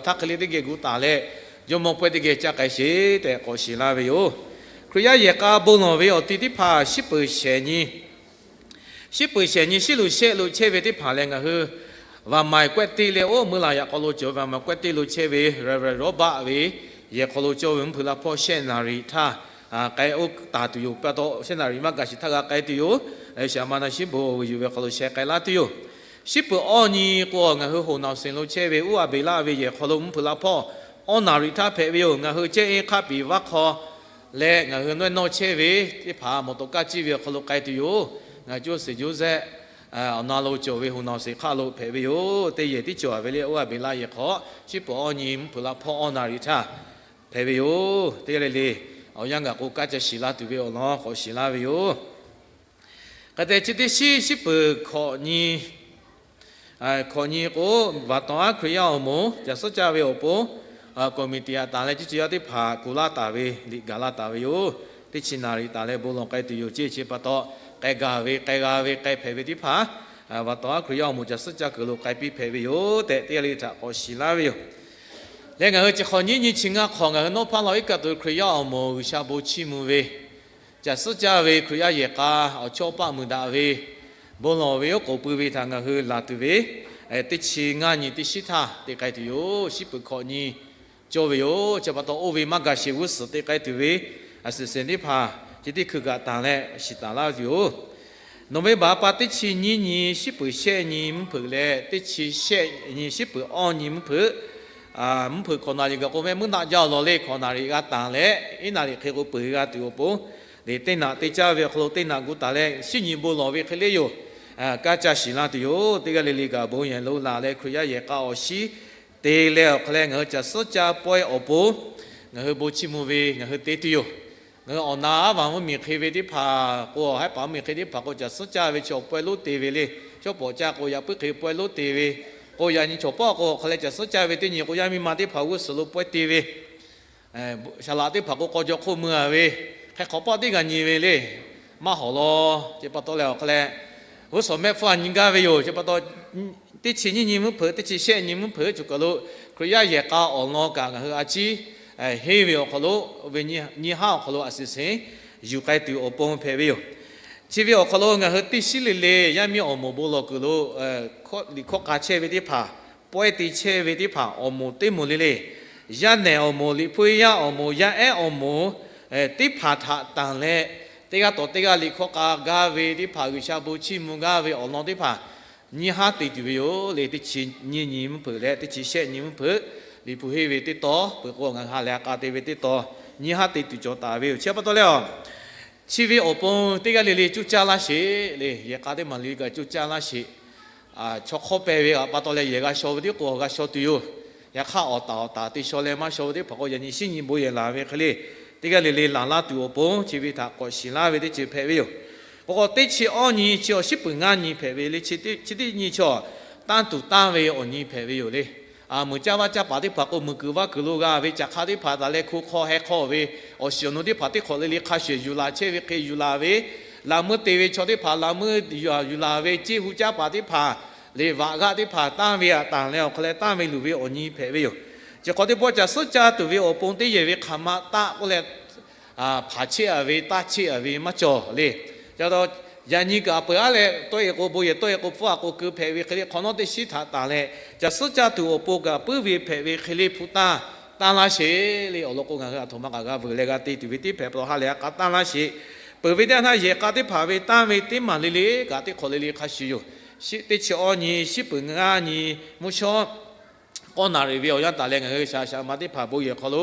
hk'aˬ hk'e le teˇ geh gu taˍ leh, jawˇmawˇ pawehˇ teˇ geh caˇ k'ai sheˍ tehꞈ k'awꞈ shiˍ laˇ ve yoˬ. Hkriꞈ yaˇ yehˬ k'a bon lawˬ ve awˬ ti teˇ hpaˍ shiˉ peuˬ shehˍ nyi, shiˉ peuˬ shehˍ nyi shiˉ lo shehˆ lo chehˇ ve teˇ hpaˍ lehˬ, ngaˬ hui vaꞈ maˍ k'awehˆ teˇ leh oˇ meuˇ laˬ yaꞈ hk'aw lo cawˬ ve vaꞈ maˍ k'awehˆ teˇ lo chehˇ ve Reverend Robert ve yehˬ hk'aw lo cawˇ ve mvuhˇ hpeuꞈ laˇ hpawˇ shehˆ naˍriˍ htaˇ, k'ai oˇ taˍ tuˬ yoˬ. Pa taw shehˆ naˍriˍ maˇ gaˬ sheˍ htaˇ g'a k'ai tuˬ yoˬ. Shaˍ ma na shiˉ bon yuˬ ve hk'aw lo sheh k'ai laˇ tuˬ yoˬ. Shiˉ peuˬ awˇ nyi k'o, ngaˬ hui Hoˍ Naoˍ Senˍ lo chehˇ ve uˉ a beˍ laˇ ve yehˬ hk'aw lo mvuhˇ hpeuꞈ laˇ hpawˇ awˇ naˍriˍ htaˇ hpehꞈ ve yoˬ. Ngaˬ hui chehˇ eˇ hk'aˆ piˍ vaˇ hk'aw leh ngaˬ hui nawehˇ nawˇ chehˇ ve teˇ hpaˍ mawˬ tawꞈ kaˇ ciˇ ve awˬ hk'aw lo k'ai tuˬ yoˬ. Ngaˬ hui Joseph Joseph awˬ na lo cawˬ ve Hoˍ Naoˍ Senˍ hk'aˆ lo hpehꞈ ve yoˬ. Teˇ yehˬ tiˉ cawˬ ve le, uˉ a beˍ laˇ yehˬ hk'aw shiˉ peuˬ awˇ nyi mvuhˇ hpeuꞈ laˇ hpawˇ awˇ naˍriˍ htaˇ hpehꞈ ve yoˬ. Teˇ g'aˇ le le awˬ yanˇ gaˬ k'o, kaˇ ca shiˍ la tuˬ ve awˬ lawn k'awꞈ shiˍ laˇ ve yoˬ. Hk'e te chi teˇ shiˉ shiˉ peuˬ hkawꞈ nyi, hkawꞈ nyi k'o, vaˍ tawˍ aˉ Hkriꞈ yaˇ awˬ moˍ caˬ suhˉ caˇ ve awˬ pon, committee aꞈ taˍ leh cuˇ ceh yaˇ teˇ hpaˍ kuˬ laˇ taˍ ve liꞈ gaˬ la taˍ ve yoˬ. Teˇ chi naˍriˍ taˍ leh bon lawˬ k'ai tuˬ yoˬ. Ceˇ chi pa taw, k'ai gaˬ ve k'ai g'a ve k'ai hpehꞈ ve teˇ hpaˍ, vaˍ tawˍ aˉ Hkriꞈ yaˇ awˬ moˍ caˬ suhˉ caˇ kuiˬ lo k'ai piˇ hpehꞈ ve yoˬ tehꞈ teˇ g'aˇ le le htaꞈ k'awꞈ shiˍ laˇ ve yoˬ. Leh ngaˬ hui chi hk'awꞈ nyi nyi chi ngaˇ hk'awꞈ ngaˬ hui nawˉ hpaˇ law iˉ kaˆ tuˬ Hkriꞈ yaˇ awˬ moˍ G'uiˬsha bon chiˇ mvuh ve, caˬ suhˉ caˇ ve Hkriꞈ yaˇ yehˬ k'a awˬ chawˇ paˆ muiˬ daꞈ ve, bon lawˬ ve oˉ k'oˍ pui ve htaꞈ ngaˬ hui laˬ tuˬ ve, teˇ chi ngaˇ nyi teˇ shiˉ htaˇ te k'ai tuˬ yoˬ. Shiˉ peuˬ hkawꞈ nyi cawˇ ve yoˬ. Chi pa taw oˇ ve maˇ gaˬ sheˍ g'uˇ suhˍ te k'ai tuˬ ve a suhˍ suhˍ teˇ hpaˍ chi teˇ hkui kaꞈ tanˬ leh shiˍ taˍ laˇ ve yoˬ. Nawˬ ve baˬ pa teˇ chi nyiˇ nyi shiˉ peuˬ shehˆ nyi mvuhˇ hpeuꞈ leh teˇ chi shehˆ nyi shiˉ peuˬ awˇ nyi mvuhˇ hpeuꞈ, mvuhˇ hpeuꞈ hkawꞈ naˍriˍ gaˬ k'o mehˆ meuˇ naˆ jaˇ lawˬ le, hkawꞈ naˍriˍ g'a tanˬ leh iˉ naˍriˍ hk'e k'o peuˬ g'a tuˬ awˬ pon, teˇ naꞈ te caˇ ve awˬ hk'aw lo teˇ naꞈ gu taˍ leh shiˉ nyi bon lawˬ ve hk'e le yoˬ. Kaˇ ca shiˍ la tuˬ yoˬ. Teˇ g'aˇ le le kaꞈ bon yehˬ lo laˬ leh Hkriꞈ yaˇ yehˬ k'a awˬ shiˉ te leh awˬ hk'aw leh ngaˬ hui caˬ suhˉ caˇ pawehˇ awˬ pon ngaˬ hui bon chiˇ mvuh ve ngaˬ hui te tuˬ yoˬ. Ngaˬ hui awˬ na aˉ vaˬ mvuhˇmiˬ hk'e ve teˇ hpaˍ k'o, haˉ paˍ mvuhˇmiˬ hk'e teˇ hpaˍ k'o, caˬ suhˉ caˇ ve chi awˬ pawehˇ lonˉ te ve le. Shawˉ pawˍ caˇ k'o yaꞈ puiˉ hk'e pawehˇ lonˉ te ve, k'o yaꞈ nyi chaw pawˆ k'o awˬ hk'aw leh caˬ suhˉ caˇ ve teˇ nyi k'o yaˇ miˇ ma teˇ hpaˍ g'uˇ suhˍ lo pawehˇ te ve, shaˍ laꞈ teˇ hpaˍ k'o k'aw jaw hk'oˆ mui a ve, hk'e hk'awꞈ pawˆ teˇ g'aˇ nyi ve le. Maˇ hawˍ law. Chi pa taw leh awˬ hk'aw leh g'uˇ suhˍ mehˆ hpfuhˇ a nyi gaˇ ve yoˬ. Chi pa taw teˇ chi nyiˇ nyi mvuhˇ hpeuꞈ teˇ chi shehˆ nyi mvuhˇ hpeuꞈ choˬ kaˬ lo Hkriꞈ yaˇ yehˬ k'a awˬ lawn kaꞈ ngaˬ hui a ciˉ henˇ ve awˬ hk'aw lo, oˇ ve nyi haˉ awˬ hk'aw lo a suhˍ suhˍ yuˬ k'ai tuˬ awˬ pon hpehꞈ ve yoˬ. Chi ve awˬ hk'aw lo ngaˬ hui teˇ shiˉ le le yaˇ miˇ awˬ moˍ bon lawˬ kuiˬ lo liꞈ hkawˇ k'a chehˇ ve teˇ hpaˍ, pawehˇ te chehˇ ve teˇ hpaˍ awˬ moˍ teˇ moˍ le le, yaˇ nehˬ awˬ moˍ, liꞈ hpu yaˇ awˬ moˍ, yaˇ ehˉ awˬ moˍ teˇ hpaˍ htaꞈ tanˬ leh, teˇ g'aˇ tawˍ teˇ g'aˇ liꞈ hkawˇ k'a gaˇ ve teˇ hpaˍ, G'uiˬsha bon chiˇ mvuh gaˇ ve awˬ lawn teˇ hpaˍ nyiˇ haˉ te tuˬ ve yoˬ le. Teˇ chi nyiˇ nyi mvuhˇ hpeuꞈ leh teˇ chi shehˆ nyi mvuhˇ hpeuꞈ, liꞈ hpu henˇ ve teˇ taw peuˬ k'o ngaˬ hui ha lehˬ a k'a te ve teˇ taw nyiˇ haˉ te tuˬ cawˬ taˍ ve yoˬ. Chi pa taw leh a, chi ve awˬ pon teˇ g'aˇ le le coˇ caˇ laˇ sheˍ le. Yehˬ k'a teˇ maˬ le kaꞈ coˇ caˇ laˇ sheˍ. Chaw hk'awˇ peh ve pa taw leh yehˬ g'a shaw ve teˇ k'o g'a shaw tuˬ yoˬ. Yaꞈ hk'aˇ awˬ taˍ awˬ taˍ te shaw leh maˇ shaw ve teˇ hpaˍ k'o yaꞈ nyi shiˉ nyi bon yehˬ laˬ ve hk'e le, teˇ g'aˇ le le laˬ laˇ tuˬ awˬ pon chi ve htaꞈ k'awꞈ shiˍ laˇ ve teˇ ceuˬ hpehꞈ ve yoˬ. K'o k'o teˇ chi awˇ nyi chi awˬ shiˉ peuˬ ngaˇ nyi hpehꞈ ve le. Chi teˇ nyi chi a, tanˇ tuˬ tanˇ ve awˬ nyi hpehꞈ ve yoˬ le. Meuˬ caˇ vaˇ caˇ paˍ teˇ hpaˍ k'o meuˬ kuiˬ vaˇ kuiˬ lo g'a ve caˬ hk'aˇ teˇ hpaˍ taˍ leh hko hk'aw heh hk'aw ve awˬ shiˍ awˬ nu teˇ hpaˍ teˇ hk'awꞈ le le hk'a shuˍ yuˬ laˬ chehˇ ve hk'e yuˬ laˬ ve, laꞈ meuˇ te ve chaw teˇ hpaˍ laꞈ meuˇ yuˬ laˬ ve, ceˇ hu caˇ paˍ teˇ hpaˍ, leꞈ vaꞈ g'aˆ teˇ hpaˍ tanˇ ve aꞈ tanˬ leh awˬ hk'aw leh tanˇ ve luˬ ve awˬ nyi hpehꞈ ve yoˬ. Chi hk'awꞈ teˇ pawˆ caˬ suhˉ caˇ tuˬ ve awˬ pon teˇ yehˬ ve hk'aˬ ma taˆ k'oˆ leh hpaˍ cheˆ a ve taˇ cheˆ a ve maˇ cawˬ le. Ca taw yaꞈ nyi kaꞈ peuˬ aˉ leh tawˆ e k'o bon yehˬ tawˆ e k'o hpfuhˇ a k'o keu hpehꞈ ve hk'e le hk'awꞈ nawˉ teˇ shiˉ htaꞈ tanˬ leh caˬ suhˉ caˇ tuˬ awˬ pon kaꞈ puiˉ ve hpehꞈ ve hk'e le hpu tanˇ tanˇ laˇ sheˍ le. Awˬ lawn k'o ngaˬ hui aˬ htoꞈ ma kaꞈ g'a veuˬ leh g'a te tuˬ ve teˇ hpehꞈ pa taw ha lehˬ a k'a tanˇ laˇ sheˍ. Peuˬ ve teˇ yanˇ yehˬ k'a teˇ hpaˍ ve tanˇ ve teˇ maˬ le le kaꞈ teˇ hk'awꞈ le le hk'a shuˍ yoˬ. Teˇ chi awˇ nyi shiˉ peuˬ ngaˇ nyi mvuhˇ shawˉ k'awˇ naˍriˍ ve awˬ yanˇ taˍ leh ngaˬ hui shaˍ shaˍ ma teˇ hpaˍ bon yehˬ hk'aw lo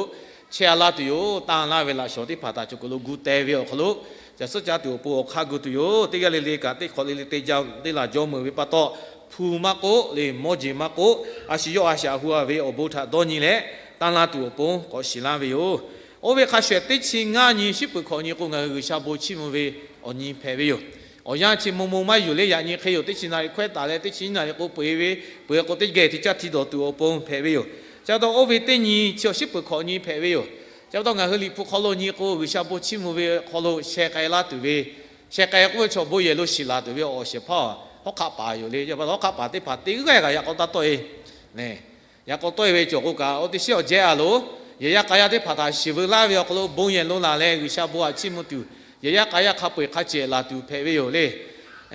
chehˇ a laˇ tuˬ yoˬ. Tanˇ laˇ ve laꞈ shawˍ teˇ hpaˍ htaꞈ cawˬ kuiˬ lo gu teh ve awˬ hk'aw lo caˬ suhˉ caˇ tuˬ awˬ pon awˬ hk'aˇ gu tuˬ yoˬ. Teˇ g'aˇ le le kaꞈ teˇ hk'awꞈ le le te jaˇ teˇ laˬ jaw meuˬ ve pa taw, hpu maˇ k'oˆ le mawˇ jeˬ maˇ k'oˆ, a shu yawˇ a shaꞈ hu a ve awˬ bon htaꞈ dawˇ nyi leh tanˇ laˇ tuˬ awˬ pon k'awꞈ shiˍ laˇ ve yoˬ. Oˇ ve hk'a shuˍ teˇ chi ngaˇ nyi shiˉ peuˬ hkawꞈ nyi k'o ngaˬ hui G'uiˬsha bon chiˇ mvuh ve awˬ nyi hpehꞈ ve yoˬ. Awˬ yanˇ chi mo mo maˇ yuˬ le yaꞈ nyi hk'e yoˬ. Teˇ chi naˍriˍ hkawehˇ taˍ leh teˇ chi nyiˇ naˍriˍ k'o peu eˬ ve, peu eˬ k'o teˇ geh teˇ caˇ hti dawˬ tuˬ awˬ pon hpehꞈ ve yoˬ. Ca taw oˇ ve teˇ nyi chi awˬ shiˉ peuˬ hkawꞈ nyi hpehꞈ ve yoˬ. Ca taw ngaˬ hui liꞈ hpu hk'aw lo nyi k'o G'uiˬsha bon chiˇ mvuh ve hk'aw lo sheh k'ai laˇ tuˬ ve, sheh k'ai k'oˆ ve chaw bon yehˬ lo shiˍ laˬ tuˬ ve awˬ shehˍ hpaˇ hawˉ hk'aˆ paˍ yoˬ le. Hawˉ hk'aˆ paˍ teˇ hpaˍ teˇ g'aˇ kaꞈ yaꞈ k'aw taˇ tawˆ e le. Yaꞈ k'aw tawˆ e ve cawˬ k'o kaꞈ, oˇ teˇ shiˉ awˬ jehˇ a loˍ. Yehˬ yaˇ k'a yaˇ teˇ hpaˍ htaꞈ shiˍ veu laˇ ve awˬ hk'aw lo bon yehˬ lo laˬ leh G'uiˬsha bon htaꞈ chiˇ mvuh tuˬ, yehˬ yaˇ k'a yaˇ hk'a peu eˬ hk'a cehˬ laˬ tuˬ hpehꞈ ve yoˬ le.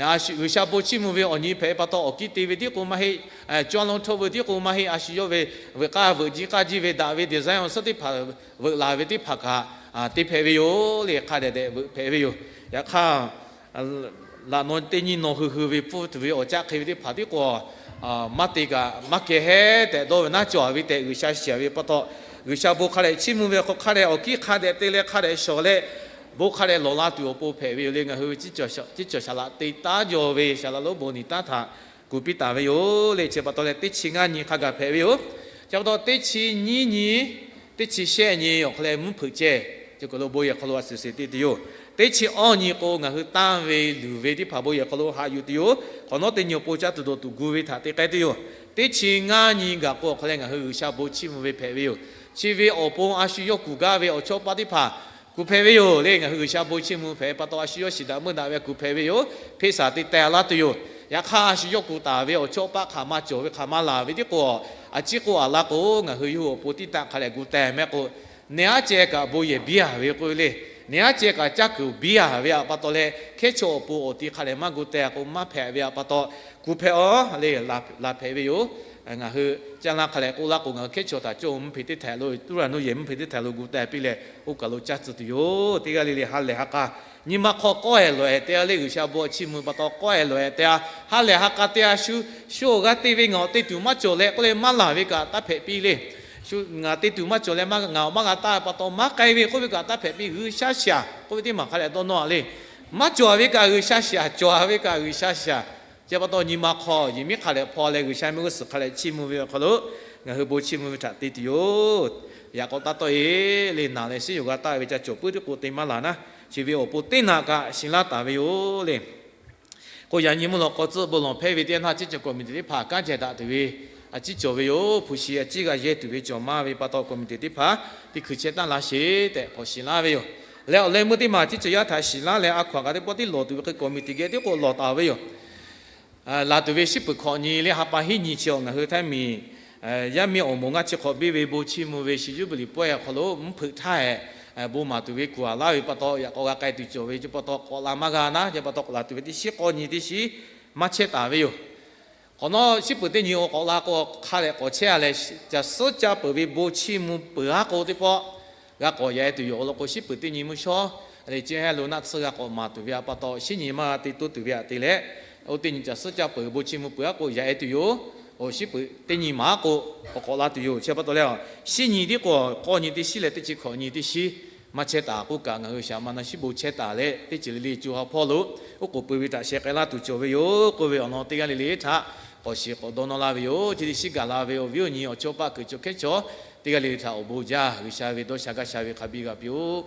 G'uiˬsha bon chiˇ mvuh ve awˬ nyi hpehꞈ pa taw, awˬ kiˇ te ve tiˉ k'o maˇ heˆ, cawˇ lonˉ htawˇ ve tiˉ k'o maˇ heˆ, a shu yawˇ ve veuꞈ k'aˇ veuꞈ jiˇ k'aˇ jiˇ ve daꞈ ve design awˬ suhˉ teˇ hpaˍ veuꞈ laˬ ve teˇ hpaˍ kaꞈ te hpehꞈ ve yoˬ le. Hk'a dehꞈ dehꞈ veuꞈ hpehꞈ ve yoˬ. Yaꞈ hk'aˇ, laꞈ naw teˇ nyi naw hui hui ve pfuhˇ tuˬ ve awˬ caˆ hk'e ve teˇ hpaˍ tiˉ k'o, maˇ te kaꞈ maˇ keh heˉ tehꞈ dawˇ ve naˉ cawˬ ve tehꞈ G'uiˬsha shiˍ ve pa taw, G'uiˬsha bon hk'a dehꞈ chiˇ mvuh ve hk'aw hk'a dehꞈ awˬ kiˇ hk'a dehꞈ te leh hk'a dehꞈ shawˍ leh, bon hk'a dehꞈ lawˬ la tuˬ awˬ pon hpehꞈ ve yoˬ le. Ngaˬ hui ve ciˉ cawˬ shaˍ laꞈ te taˉ jaw ve shaˍ laꞈ lonˉ bon niˍ taˉ htaꞈ kuˬ piˇ taˍ ve yoˬ le. Chi pa taw leh teˇ chi ngaˇ nyi hk'a gaˬ hpehꞈ ve yoˬ. Chi pa taw teˇ chi nyiˇ nyi, teˇ chi shehˆ nyi awˬ hk'aw leh mvuhˇ hpeuꞈ ceh ceh k'oꞈ lo bon yehˬ hk'aw lo a suhˍ suhˍ te tuˬ yoˬ. Teˇ chi awˇ nyi k'o ngaˬ hui tanˇ ve luˬ ve teˇ hpaˍ bon yehˬ hk'aw lo haꞈ yuˬ tuˬ yoˬ. Hk'awꞈ nawˉ teˇ nyi awˬ pon caˇ tuˬ dawˬ tuˬ gu ve htaꞈ te k'ai tuˬ yoˬ. Teˇ chi ngaˇ nyi gaˬ k'o awˬ hk'aw leh ngaˬ hui G'uiˬsha bon chiˇ mvuh ve hpehꞈ ve yoˬ. Chi ve awˬ pon a shu yawˇ kuˬ gaˇ ve awˬ chawˇ paˆ teˇ hpaˍ kuˬ hpehꞈ ve yoˬ le. Ngaˬ hui G'uiˬsha bon chiˇ mvuh hpehꞈ pa taw a shu yawˇ shiˍ daꞈ meuˇ daꞈ ve kuˬ hpehꞈ ve yoˬ. Hpeˇ saˍ te teh laˇ tuˬ yoˬ. Yaꞈ hk'aˇ a shu yawˇ kuˬ taˍ ve awˬ chawˇ paˆ hk'aˬ ma cawˬ ve hk'aˬ ma laˬ ve tiˉ k'o, a ciˉ k'oˆ a laˇ k'o, ngaˬ hui yawˇ hui awˬ pon tiˉ taˆ hk'a leh gu teh mehˆ k'o, neˇ aˉ ceh kaꞈ bon yehˬ biˇ a ve k'oˆ ve le. Neˇ aˉ ceh kaꞈ caˇ kuiˬ biˇ a ve pa taw leh, hkehˉ chaw awˬ pon awˬ ti hk'a dehꞈ maˇ gu teh k'o maˇ hpehꞈ ve pa taw, kuˬ hpehꞈ a le, laˬ hpehꞈ ve yoˬ. Ngaˬ hui caˇ laˇ hk'a leh k'oˆ laˇ k'o, ngaˬ hui hkehˉ chaw htaꞈ cawˇ mvuhˇ hpeꞈ teˇ htaiˍ lo, tuˉ raˬ nuˇ yehˬ mvuhˇ hpeꞈ teˇ htaiˍ lo gu teh piˇ leh, oˇ kaˬ lo caˇ tcuh tuˬ yoˬ. Teˇ g'aˇ le le ha lehˬ ha k'a, nyi ma hk'aw k'awehˬ lawˬ-ehˍ te a le, G'uiˬsha bon chiˇ mvuh pa taw k'awehˬ lawˬ-ehˍ te a, ha lehˬ ha k'a te a shu, shu awˬ g'a te ve ngaˬ awˬ te tuˬ maˇ cawˬ leh k'oˆ leh maˇ laˬ ve kaꞈ taˇ hpehꞈ piˇ le. Shu ngaˬ te tuˬ maˇ cawˬ leh ngaˬ awˬ maˇ g'a taˇ pa taw maˇ k'ai ve k'oˆ ve kaꞈ taˇ hpehꞈ piˇ. G'uiˬsha shiˍ k'oˆ ve teˇ maˬ hk'a lehꞈ dawˇ nawˇ a le. Maˇ cawˬ ve kaꞈ G'uiˬsha shiˍ, cawˬ ve kaꞈ G'uiˬsha shiˍ. Chi pa taw nyi ma hk'aw yehˬ miˉ hk'a lehꞈ hpaw leh G'uiˬsha mehˆ g'uˇ suhˍ hk'a lehꞈ chiˇ mvuh ve awˬ hk'aw lo ngaˬ hui bon chiˇ mvuh ve htaꞈ te tuˬ yoˬ. Yaꞈ k'aw taˇ tawˆ e le, naˬ leh shiˉ yoˬ g'a taˆ ve ca cawˬ puiˉ tiˉ k'o te maˇ laˬ naˉ, chi ve awˬ pon teˇ naꞈ kaꞈ shiˍ laˇ taˍ ve yoˬ le. K'o yaꞈ nyi mvuhˇ lawꞈ k'aw tcuhˆ bon lawˬ hpehˇ ve teˇ yanˇ htaˇ, ciˉ cawˬ committee teˇ hpaˍ kanˉ jehˬ daꞈ tuˬ ve a ciˉ cawˬ ve yoˬ. Hpu shi a ciˉ g'a yehˇ tuˬ ve cawˬ maˇ ve pa taw committee teˇ hpaˍ teˇ hkui chehˇ taˍ laˇ sheˍ tehꞈ k'awꞈ shiˍ laˇ ve yoˬ. Leh awˬ leh meuˇ teˇ maˬ ciˉ cawˬ yaˇ htaꞈ shiˍ laˇ leh a hkaw anˬ kaꞈ teˇ pawˆ tiˉ lawˬ tuˬ ve hk'e committee geh tiˉ k'o lawˬ taˍ ve yoˬ. Laˬ tuˬ ve shiˉ peuˬ hkawꞈ nyi leh ha pa hiˉ nyi chi awˬ ngaˬ hui Htaiˇ miˬ yaˇ miˇ awˬ moˍ ngaˇ chi hk'awꞈ biˇ ve bon chiˇ mvuh ve shi juˇ baˬ liꞈ pawehˇ awˬ hk'aw lo mvuhˇ hpeuꞈ htaˇ, bon maˍ tuˬ ve kuˬ a laˇ ve pa taw, yaꞈ k'aw g'a k'ai tuˬ cawˬ ve chi pa taw k'awꞈ la maˇ g'a naˉ, chi pa taw k'awꞈ laˬ tuˬ ve teˇ shiˉ k'awˇ nyi teˇ shiˉ maˇ chehˇ taˍ ve yoˬ. Hk'awꞈ nawˉ shiˉ peuˬ teˇ nyi awˬ k'awꞈ la k'o hk'a lehꞈ k'awꞈ chehˇ a leh, caˬ suhˉ caˇ peuˬ ve bon chiˇ mvuh peuˬ aˉ k'o teˇ pawˆ g'a k'awꞈ yaꞈ e tuˬ yoˬ. Awˬ lawn k'o shiˉ peuˬ teˇ nyi mvuhˇ shawˉ leh chi heh lo naˆ tsuhˇ g'a k'awꞈ maˍ tuˬ ve a pa taw, shiˉ nyi maˇ g'a te toˇ tuˬ ve aꞈ te leh, oˇ teˇ nyi caˬ suhˉ caˇ peuˬ bon chiˇ mvuh peuˬ aˉ k'o yaꞈ e tuˬ yoˬ. Oˬ, shiˉ peuˬ teˇ nyi maˬ aˉ k'o k'awꞈ k'awꞈ la tuˬ yoˬ. Chi pa taw leh, shiˉ nyi tiˉ k'o k'awˇ nyi teˇ shiˉ leh teˇ chi hkawꞈ nyi teˇ shiˉ maˇ chehˇ taˍ k'oˆ kaꞈ, ngaˬ hui shaˍ ma na shiˉ bon chehˇ taˍ leh teˇ ceuˬ le le co ha hpawˇ lo oˉ k'oˍ pui ve htaꞈ sheh k'ai laˇ tuˬ cawˬ ve yoˬ k'oˆ ve awˬ lawn teˇ g'aˇ le le htaꞈ k'awꞈ shiˍ k'awꞈ dawˇ nawˇ laˇ ve yoˬ. Chi teˇ shiˉ gaˬ la ve awˬ viˉ awˬ nyi awˬ chawˇ paˆ kuiˬ cawˬ hkehˉ chaw teˇ g'aˇ le le htaꞈ awˬ bon jaˇ G'uiˬsha ve dawˇ sha gaˇ sha ve hk'a biˇ g'a piˇ-oˆ.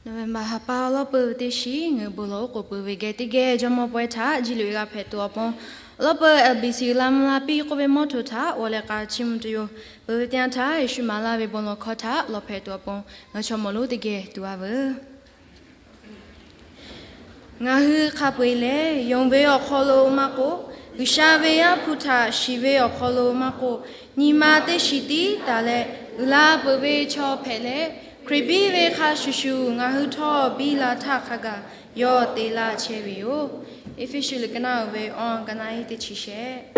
November ha pa awˬ lawˉ peuˬ ve teˇ shiˉ ngaˬ hui bon lawˬ oˉ k'oˍ pui ve geh teˇ geh jawˇmawˇ pawehˇ htaꞈ jiˇ loꞈ e g'a hpehꞈ tuˬ awˬ pon, awˬ lawˉ peuˬ LBC G'uiˬsha mvuh la piˇ k'oˆ ve mawˇ htoꞈ htaꞈ g'aw leh k'a chiˇ mvuh tuˬ yoˬ. Peuˬ ve teˇ yanˇ htaˇ Yeˍsuˆ maˍ laˇ ve bon lawˬ hkawˇ htaꞈ lawˬ hpehꞈ tuˬ awˬ pon, ngaˬ chaw mawˬ lonˉ teˇ geh tuˬ a veuˬ. Ngaˬ hui hk'a peu-eˬ lehˬ, yonˍ ve awˬ hk'aw lo maˇ k'oˆ, G'uiˬsha ve Yaˇ hpu htaꞈ shiˍ ve awˬ hk'aw lo maˇ k'oˆ, nyi ma teˇ shiˍ tiˉ taˍ leh uiˍ la peuˬ ve chaw hpehꞈ leh, Hkriꞈ biˇ ve hk'a shuˍ shuˍ ngaˬ hui htawˇ biˇ la htaˇ hk'a gaˬ yawˇ te laˇ chehˇ ve yoˬ. Eˇfeˇsuꞈ liꞈ ka naˆ uiˍ ve awˬ ka naˆ iˉ teˇ chi shehˆ.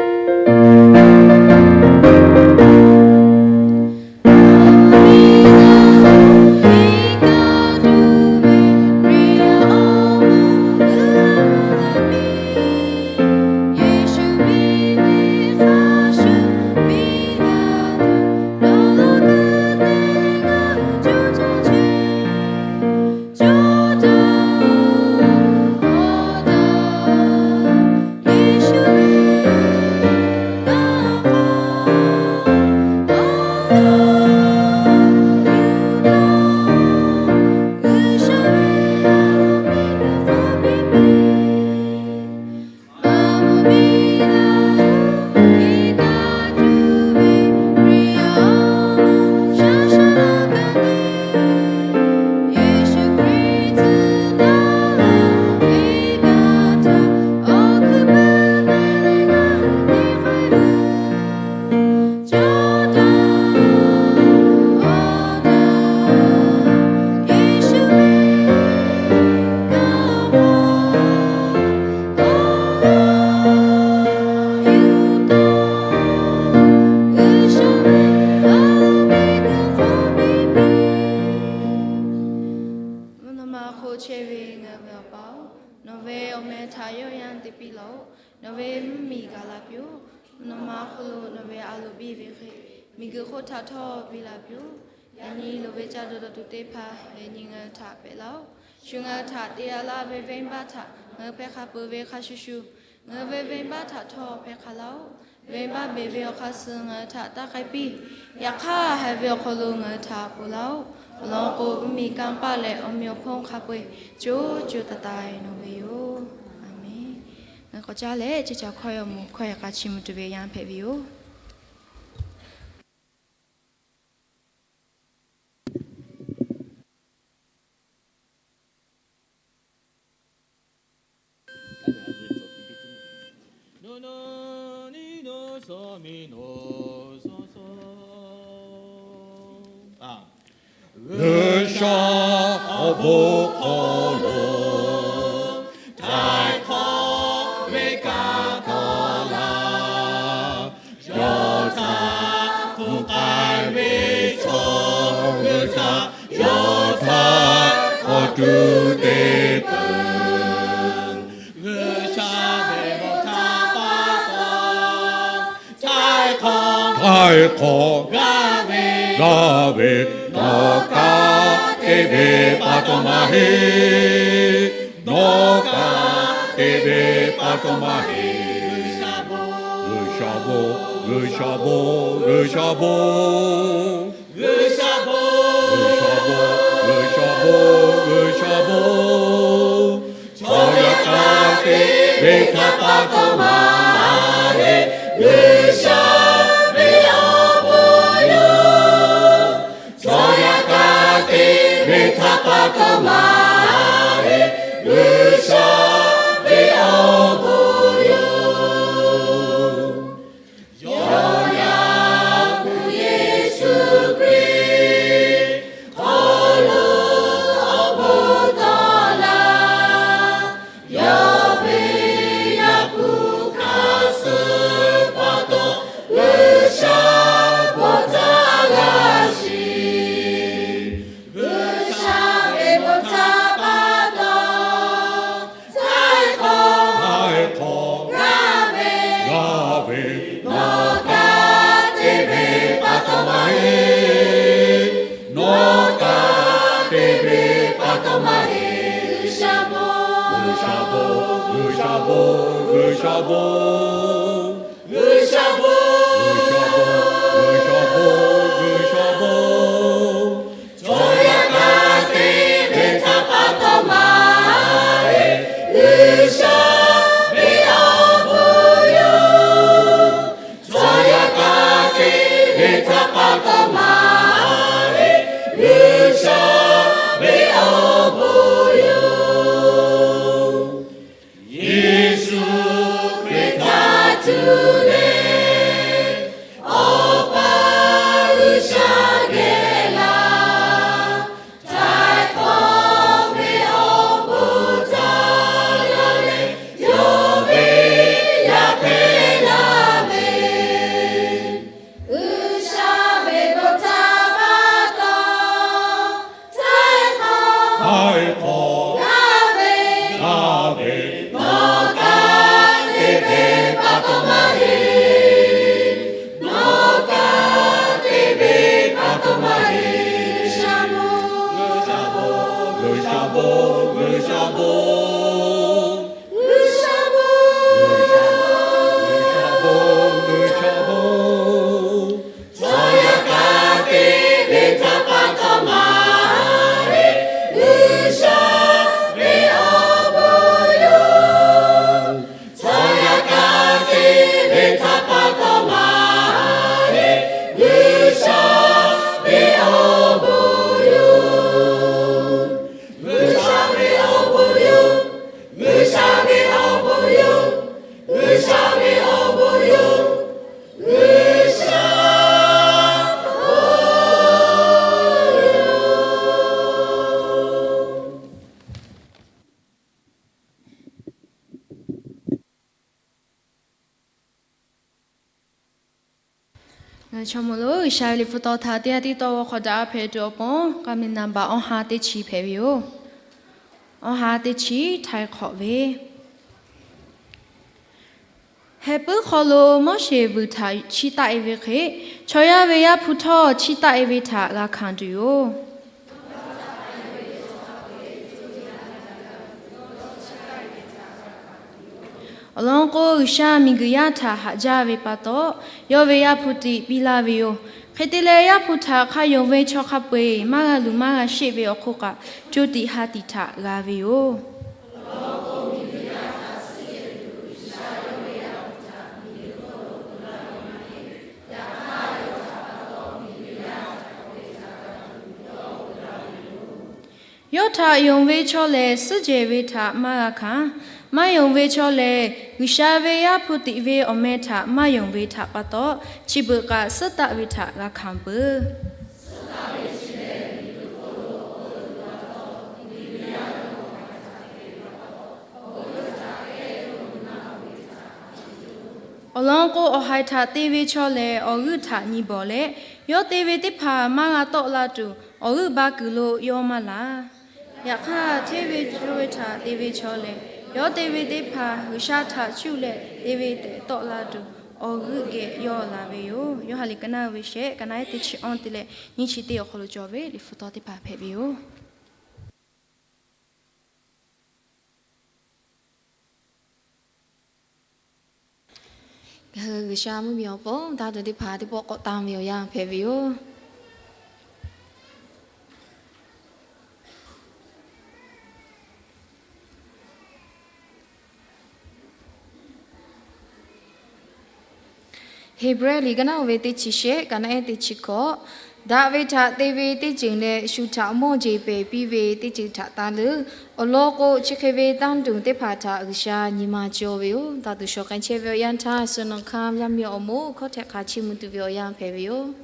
piˇ laˇ-oˆ. Nawˬ ve mvuhˇmiˬ gaˬ la piˇ-oˆ. Nawˬ ma awˬ hk'aw lo nawˬ ve a loˍ biˇ ve hk'e, miˬguiˬ hk'oˆ htaꞈ htawˇ biˇ la piˇ-oˆ. Yaꞈ nyi loˍ ve caˇ daw daw tuˬ teˇ hpaˍ yaꞈ nyi ngaˬ hui htaꞈ hpehꞈ laˇ-oˆ. Shu ngaˬ hui htaꞈ te a laˇ ve venˇbaˆ htaꞈ ngaˬ hui hpehˇ hk'a peuˬ ve hk'a shuˍ shuˍ, ngaˬ hui ve venˇbaˆ htaꞈ htawˇ hpehˇ hk'a laˇ-oˆ. Venˇbaˆ beˬ ve awˬ hk'aˇ suh ngaˬ hui htaꞈ taˇ k'ai piˇ. Yaꞈ hk'aˇ, haiˬ ve awˬ hk'aw lo ngaˬ hui htaꞈ ponˬ laˇ-oˆ. Awˬ lawn k'o, mvuhˇmiˬ kanˇ paˆ leh awˬ meꞈ awˬ hponˇ hk'a peu-eˬ co co taiˍ taiˍ nawˬ ve yoˬ. A menˬ. Ngaˬ hui k'awꞈ caˇ leh, ceˇ caˬ hkawˇ yaˇ mvuh hkawˇ yaꞈ k'a chi mvuh tuˬ ve yaˇ hpehꞈ ve yoˬ. G'uiˬsha awˬ bon hk'aw lo htaiˍ hk'awꞈ ve kaꞈ taw laˇ. Yawˇ htaꞈ hpu k'ai ve chaw hui htaꞈ yawˇ htaꞈ k'awꞈ tuˬ te peuˬ. G'uiˬsha ve bon htaꞈ pa taw, htaiˍ hk'awꞈ, htaiˍ hk'awꞈ g'a ve, g'a ve, nawˬ kaꞈ te ve pa taw maˇ heˆ. Nawˬ kaꞈ te ve pa taw maˇ heˆ. G'uiˬsha bon, G'uiˬsha bon, G'uiˬsha bon, G'uiˬsha bon, G'uiˬsha bon, G'uiˬsha bon, G'uiˬsha bon. Chaw yaˇ kaꞈ te ve htaꞈ pa taw maˇ heˆ. G'uiˬsha ve awˬ bon yoˬ. Chaw yaˇ kaꞈ te ve htaꞈ pa taw maˇ heˆ. G'uiˬsha ve awˬ bon yoˬ. Yawˇ yaˇ hpu Yeˍsuˆ Hkriꞈ hk'aw lo awˬ bon tawˆ laˇ. Yawˇ ve Yaˇ hpu hk'aˬ suh pa taw, G'uiˬsha bon htaꞈ g'a shiˍ. G'uiˬsha ve bon htaꞈ pa taw, htaiˍ hk'awꞈ, htaiˍ hk'awꞈ g'a ve, g'a ve, nawˬ kaꞈ te ve pa taw maˇ heˆ. Nawˬ kaꞈ te ve pa taw maˇ heˆ. G'uiˬsha bon, G'uiˬsha bon, G'uiˬsha bon, G'uiˬsha bon, G'uiˬsha bon, G'uiˬsha bon, G'uiˬsha bon. Chaw yaˇ kaꞈ te ve htaꞈ pa taw maˇ heˆ. G'uiˬsha ve awˬ bon yoˬ. Chaw yaˇ kaꞈ te ve htaꞈ pa taw maˇ heˆ. G'uiˬsha ve awˬ bon yoˬ. Yeˍsuˆ Hkriꞈ htaꞈ cuˇ leh, Awˬ pa G'uiˬsha geh laˇ. Htaiˍ hk'awꞈ ve awˬ bon htaꞈ g'a leh, yawˇ ve yaˇ hpehꞈ la ve, G'uiˬsha ve bon htaꞈ pa taw, htaiˍ hk'awꞈ, htaiˍ hk'awꞈ g'a ve, g'a ve, nawˬ kaꞈ te ve pa taw maˇ heˆ. Nawˬ kaꞈ te ve pa taw maˇ heˆ. G'uiˬsha bon, G'uiˬsha bon, G'uiˬsha bon, G'uiˬsha bon, G'uiˬsha bon, G'uiˬsha bon. Chaw yaˇ kaꞈ te ve htaꞈ pa taw maˇ heˆ. G'uiˬsha ve awˬ bon yoˬ. Chaw yaˇ kaꞈ te ve htaꞈ pa taw maˇ heˆ. G'uiˬsha ve awˬ bon yoˬ. G'uiˬsha ve awˬ bon yoˬ. G'uiˬsha ve awˬ bon yoˬ. G'uiˬsha ve awˬ bon yoˬ. G'uiˬsha awˬ bon yoˬ. Ngaˬ hui chaw mawˬ lo G'uiˬsha ve liꞈ hpu taw htaꞈ teˇ g'aˇ tiˉ tawˇ g'aw hk'awꞈ daꞈ a hpehꞈ tuˬ awˬ pon, k'a miˬ naˍ baꞈ awˬ ha teˇ chi hpehꞈ ve yoˬ. Awˬ ha teˇ chi, htaiˍ hk'awꞈ ve. Heh puiˉ hk'aw lo Moˉseˍ vuiˬ htaꞈ chiˇ taˆ e ve hk'e, chaw yaˇ ve Yaˇ hpu htawˇ chiˇ taˆ e ve htaꞈ g'a hkanˍ tuˬ yoˬ. Awˬ lawn k'o, G'uiˬsha miˬguiˬ yaˇ htaꞈ haꞈ jaˇ ve pa taw, yawˇ ve Yaˇ hpu tiꞈ piˇ laˇ ve yoˬ. Hk'e te leh, Yaˇ hpu htaꞈ hk'a yonˍ ve chaw hk'a peu-eˬ maˇ g'a luˬ maˇ g'a sheˆ ve awˬ hk'oˆ kaꞈ, co tiꞈ ha tiꞈ htaꞈ g'a ve yoˬ. Yawˇ htaꞈ yonˍ ve chaw lehˬ, suhˉ jehˬ ve htaꞈ maˇ g'a hkanˍ. Maˇ yonˍ ve chaw lehˬ, G'uiˬsha ve Yaˇ hpu tiꞈ ve awˬ meh htaꞈ maˇ yonˍ ve htaꞈ pa taw, chi beuꞈ k'aꞈ suhˉ taˆ ve htaꞈ g'a hkanˍ peuˬ. Awˬ lawn k'o, awˬ haiˬ htaꞈ te ve chaw lehˬ, awˬ g'euˆ htaꞈ nyi bawˬ leh, yawˇ te ve teˇ hpaˍ maˇ g'a tawˆ la tuˬ, awˬ g'euˆ ba kuiˬ lo yawˇ maˇ laˬ. Yaꞈ hk'aˇ, hteˇ ve cawˇ ve htaꞈ te ve chaw lehˬ, yawˇ te ve teˇ hpaˍ G'uiˬsha htaꞈ cuˇ leh te ve tehꞈ tawˆ la tuˬ, awˬ g'euˆ geh yawˇ laˬ ve yoˬ. Yoˇhanˬ liꞈ ka naˆ ve shehˆ, ka naˆ ehˉ teˇ chi awˇ te leh nyiˇ chi teˇ awˬ hk'aw lo cawˬ ve liꞈ hpu tawˇ teˇ hpaˍ hpehꞈ ve yoˬ. Ngaˬ hui G'uiˬsha mvuhˇmiˬ awˬ pon taˇ tuˬ teˇ hpaˍ teˇ pawˆ k'awꞈ tanˇ ve awˬ yanˇ hpehꞈ ve yoˬ. Heˍbrehˇ liꞈ ka naˆ ve teˇ chi shehˆ, ka naˆ ehˉ teˇ chi hkawꞈ, daꞈ ve htaꞈ te ve teˇ ceuˬ leh shu htaꞈ mawˇ jeˬ pehˬ piˇ ve teˇ ceuˬ htaꞈ tanˇ leuˉ. Awˬ lawn k'o, chi hk'e ve tanˇ tuˬ teˇ hpaˍ htaꞈ G'uiˬsha nyi ma cawˇ ve yoˬ. Taˇ tuˬ shawˍ k'ai chehˇ ve awˬ yanˇ htaˇ, suhˍ nawˬ hkanˇ yaˇ miˇ awˬ moˍ hkawˇ htehꞈ hk'a chiˇ mvuh tuˬ ve awˬ yanˇ hpehꞈ ve yoˬ.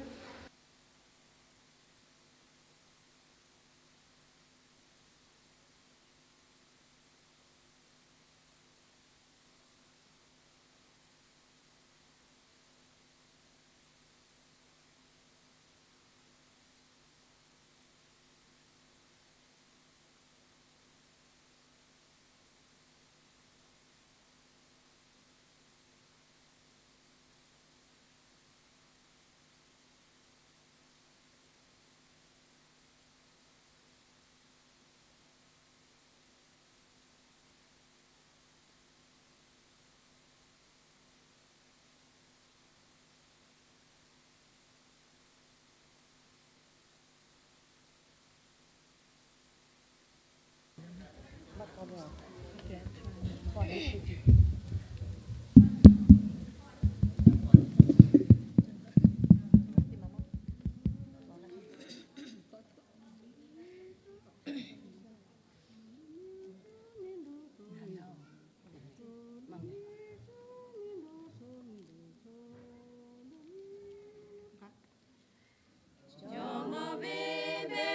Jawˇmawˇ venˇ ve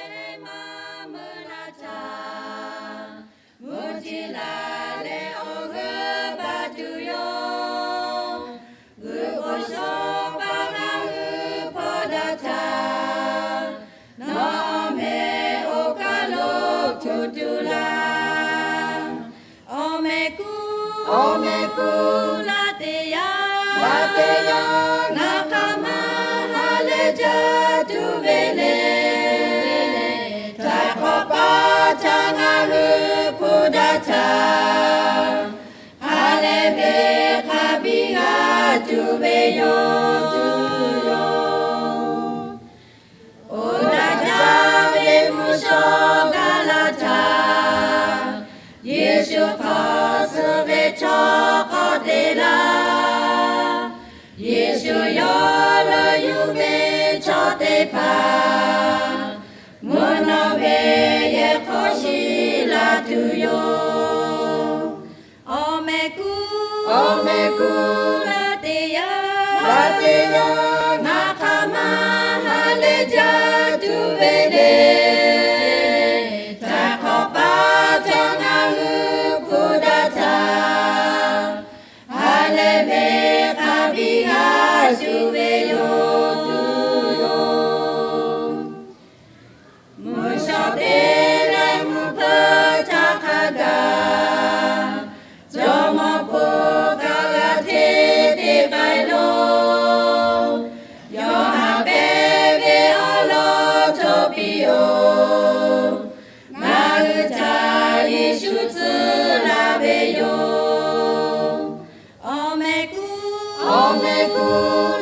maˇ meuˇ laˇ htaˇ, mvuhˇ tiˉ laˬ leh awˬ g'euˆ baˬ tuˬ yoˬ. G'uiˬ k'o shawˉ paˇ ngaˬ hui hpawˇ daꞈ htaˇ, nawˬ awˬ meh awˬ kaˬ lo hkuˇ tuˬ laˇ. Awˬ meh kuˉ, awˬ meh kuˉ laˇ teˇ yanˇ, laˇ teˇ yanˇ, ngaˬ hk'aˬ ma ha lehˬ jaˇ tuˬ ve le. Htaiˍ hk'awꞈ paˇ htaˇ ngaˬ hui hpu daꞈ htaˇ, ha lehˬ ve hk'a biˇ g'a tuˬ ve yoˬ. Oˇ daꞈ jaˇ ve mvuhˇ shawˉ gaˬ la htaˇ, Yeˍsuˆ hk'awꞈ suh ve chaw k'awꞈ te laˇ. Yeˍsuˆ yawˇ leuˬ yuˬ ve chaw teˇ hpaˍ, mvuhˇ naw ve yehˬ hk'aw shiˍ la tuˬ yoˬ. Awˬ meh kuˉ, awˬ meh kuˉ laˇ teˇ yanˇ, laˇ teˇ yanˇ, ngaˬ hk'aˬ ma ha lehˬ jaˇ tuˬ ve le. Htaiˍ hk'awꞈ paˇ htaˇ ngaˬ hui hpu daꞈ htaˇ, ha lehˬ ve hk'a biˇ g'a tuˬ ve yoˬ, tuˬ yoˬ. Mvuhˇ shawˉ teˇ leh mvuhˇ hpeuꞈ htaˇ hk'a gaˬ, jawˇmawˇ po kaꞈ g'a hteˇ Mehˆ hpu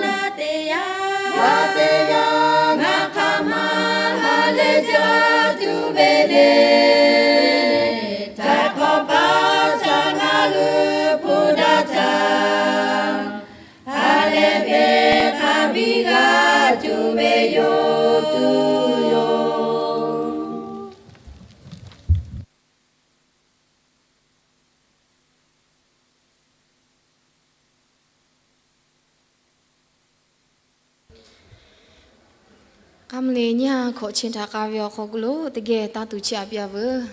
la teˇ yanˇ, la teˇ yanˇ ngaˬ hk'aˬ ma ha lehˬ jaˇ tuˬ ve le. Htaꞈ hk'awꞈ pa htaˇ ngaˬ hui hpu daꞈ htaˇ, ha lehˬ ve hk'a biˇ g'a tuˬ ve yoˬ tuˬ yoˬ. K'aˉ mvuhˇ le nyiˇ ha hkawꞈ chi htaꞈ k'a ve awˬ hk'aw lo teˇ geh tanˇ tuˬ chiˇ aꞈ piˇ a veuˬ.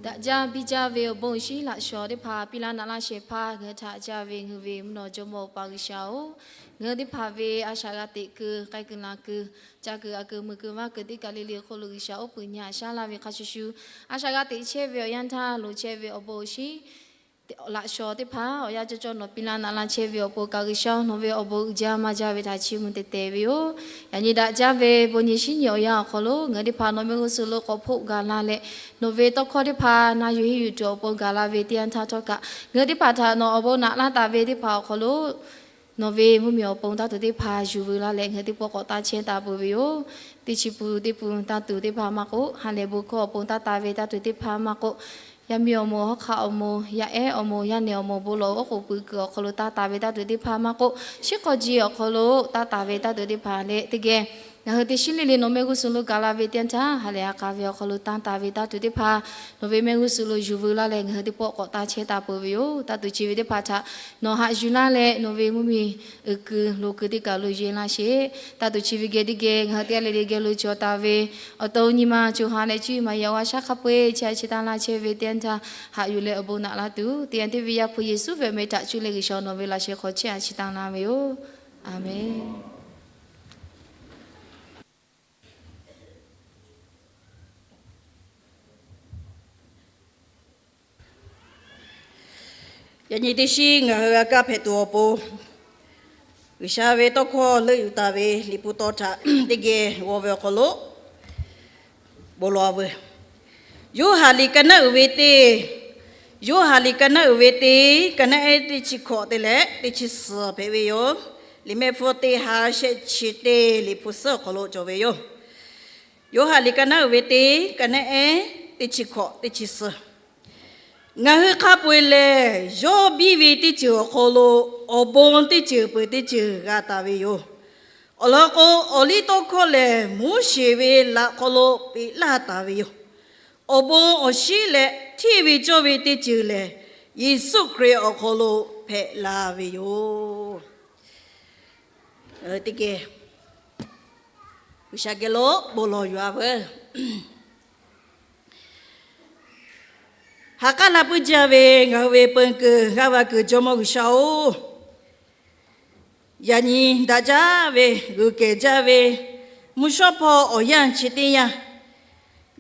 Daꞈ jaˇ biˇ jaˇ ve awˬ bon awˬ shinˉ laꞈ shawnˍ teˇ hpaˍ piˇ laˇ naꞈ laˇ shehˍ hpaˇ ngaˬ hui htaꞈ caˇ ve ngaˬ hui ve mvuhˇ naw jawˇmawˇ Awˬ pa G'uiˬsha-oˬ, ngaˬ hui teˇ hpaˍ ve a shaꞈ g'a teꞈ keu k'ai keu la keu, ca keu a keu mui keu vaˇ keu teˇ kaˬ le le hk'oˆ lo G'uiˬsha oˉ peunˍ nyi haꞈ shaˉ laˇ ve hk'a shuˍ shuˍ, a shaꞈ g'a teꞈ chehˇ ve awˬ yanˇ htaˇ loˍ chehˇ ve awˬ bon awˬ shinˉ laꞈ shawnˍ teˇ hpaˍ awˬ yanˇ cawˇ cawˇ nawˬ piˇ laˇ naꞈ laˇ chehˇ ve awˬ pon kaꞈ G'uiˬsha nawˬ ve awˬ bon uiˍ jaˇ maˇ jaˇ ve htaꞈ chiˇ mvuh teh teh ve yoˬ. Yaꞈ nyi daꞈ jaˇ ve bon nyi shinˉ nyi awˬ yanˇ awˬ hk'aw lo ngaˬ hui teˇ hpaˍ nawˬ mehˆ g'uˇ suhˍ lo k'awꞈ hpoˆ gaˬ la leh, nawˬ ve tawˇ hkawˇ teˇ hpaˍ na yuˬ henˇ yuˬ tuˬ awˬ pon gaˬ la ve teˇ yanˇ htaˇ htawˇ kaꞈ, ngaˬ hui teˇ hpaˍ htaꞈ nawˬ awˬ bon naꞈ laˇ taˍ ve teˇ hpaˍ awˬ hk'aw lo nawˬ ve mvuhˇmiˬ awˬ pon tanˇ tuˬ teˇ hpaˍ yuˬ veu laˇ leh ngaˬ hui teˇ pawˆ k'awꞈ taˇ chehˇ taˍ peuˬ ve yoˬ. Teˇ chi pun teˇ pun tanˇ tuˬ teˇ hpaˍ maˇ k'oˆ, ha lehˬ bon hkawˇ awˬ pon taˇ taˍ ve tanˇ tuˬ teˇ hpaˍ maˇ k'oˆ, yaˇ miˇ awˬ moˍ, hawˉ hk'aˆ awˬ moˍ, yaˇ ehˉ awˬ moˍ, yaˇ nehˬ awˬ moˍ, bon lawˬ oˉ k'oˍ pui kuiˬ awˬ hk'aw lo taˇ taˍ ve tanˇ tuˬ teˇ hpaˍ maˇ k'oˆ, shiˉ hk'aw ji awˬ hk'aw lo taˇ taˍ ve tanˇ tuˬ teˇ hpaˍ leh teˇ geh ngaˬ hui teˇ shinˉ le le nawˬ mehˆ g'uˇ suhˍ lo gaˬ la ve teˇ yanˇ htaˇ ha lehˬ ha k'a ve awˬ hk'aw lo taˇ taˍ ve tanˇ tuˬ teˇ hpaˍ nawˬ ve mehˆ g'uˇ suhˍ lo yuˬ veu laˇ leh ngaˬ hui teˇ pawˆ k'awꞈ taˇ chehˇ taˍ peuˬ ve yoˬ. Tanˇ tuˬ chi ve teˇ hpaˍ htaꞈ nawˬ haꞈ yuˬ laˇ leh nawˬ ve mvuhˇmiˬ uiˍ kuiˬ lo kuiˬ teˇ kaˬ lo yehˇ laˇ sheˍ. Tanˇ tuˬ chi ve geh teˇ geh ngaˬ hui teˇ g'aˇ le le geh lo cawˬ taˍ ve awˬ to nyi ma co ha leh cuˇ yiˍ maˍ yaꞈ g'a shaˉ hk'a peu-eˬ chi a chi taˇ laˇ chehˇ ve teˇ yanˇ htaˇ haꞈ yuˬ leh awˬ bon naꞈ laˇ tuˬ, teˇ yanˇ teˇ ve Yaˇ hpu Yeˍsuˆ ve awˬ meh htaꞈ cuˇ leh G'uiˬsha nawˬ ve laꞈ sheh hk'aw chehˇ a chi taˇ laˇ ve yoˬ. Aˍmenˍ. Yaꞈ nyi teˇ shinˉ ngaˬ hui g'a kaˇ hpehꞈ tuˬ awˬ pon, G'uiˬsha ve tawˇ hkawˇ leuˆ yuˬ taˍ ve Liꞈ hpu taw htaꞈ teˇ geh g'aw ve awˬ hk'aw lo bon lawˬ a veuˬ. Yoˇhanˬ liꞈ ka naˉ uiˍ ve teˇ, Yoˇhanˬ liꞈ ka naˉ uiˍ ve teˇ, ka naˉ ehˉ teˇ chi hkawꞈ te leh teˇ chi suhˍ hpehꞈ ve yoˬ. Liꞈ mehˆ hpfuhˇ teˇ ha shehˆ chi teˇ Liꞈ hpu suhˉ awˬ hk'aw lo cawˬ ve yoˬ. Yoˇhanˬ liꞈ ka naˉ uiˍ ve teˇ, ka naˉ ehˉ teˇ chi hkawꞈ teˇ chi suhˍ. Ngaˬ hui hk'a peu-eˬ lehˬ, yawˇ biˇ ve teˇ ceuˬ awˬ hk'aw lo awˬ bon teˇ ceuˬ peuˬ teˇ ceuˬ g'a taˍ ve yoˬ. Awˬ lawn k'o, awˬliˇtawˇhkawˇ lehˬ Moˉseˍ ve laꞈ hk'aw lo peꞈ laˇ taˍ ve yoˬ. Awˬ bon awˬ shinˉ leh hteˇ ve cawˇ ve teˇ ceuˬ lehˬ, Yeˍsuˆ Hkriꞈ awˬ hk'aw lo hpehꞈ la ve yoˬ. Teˇ geh G'uiˬsha geh lo bon lawˬ yuˬ a veuˬ. Ha k'aˉ la puiˉ jaˇ ve ngaˬ hui ve peu kuiˬ g'aˇ va kuiˬ Jawˇmawˇ G'uiˬsha-oˬ, yaꞈ nyi daꞈ jaˇ ve, g'uiˬ kehˬ jaˇ ve, mvuhˇ shawˉ hpawˇ awˬ yanˇ chi teˇ yanˇ,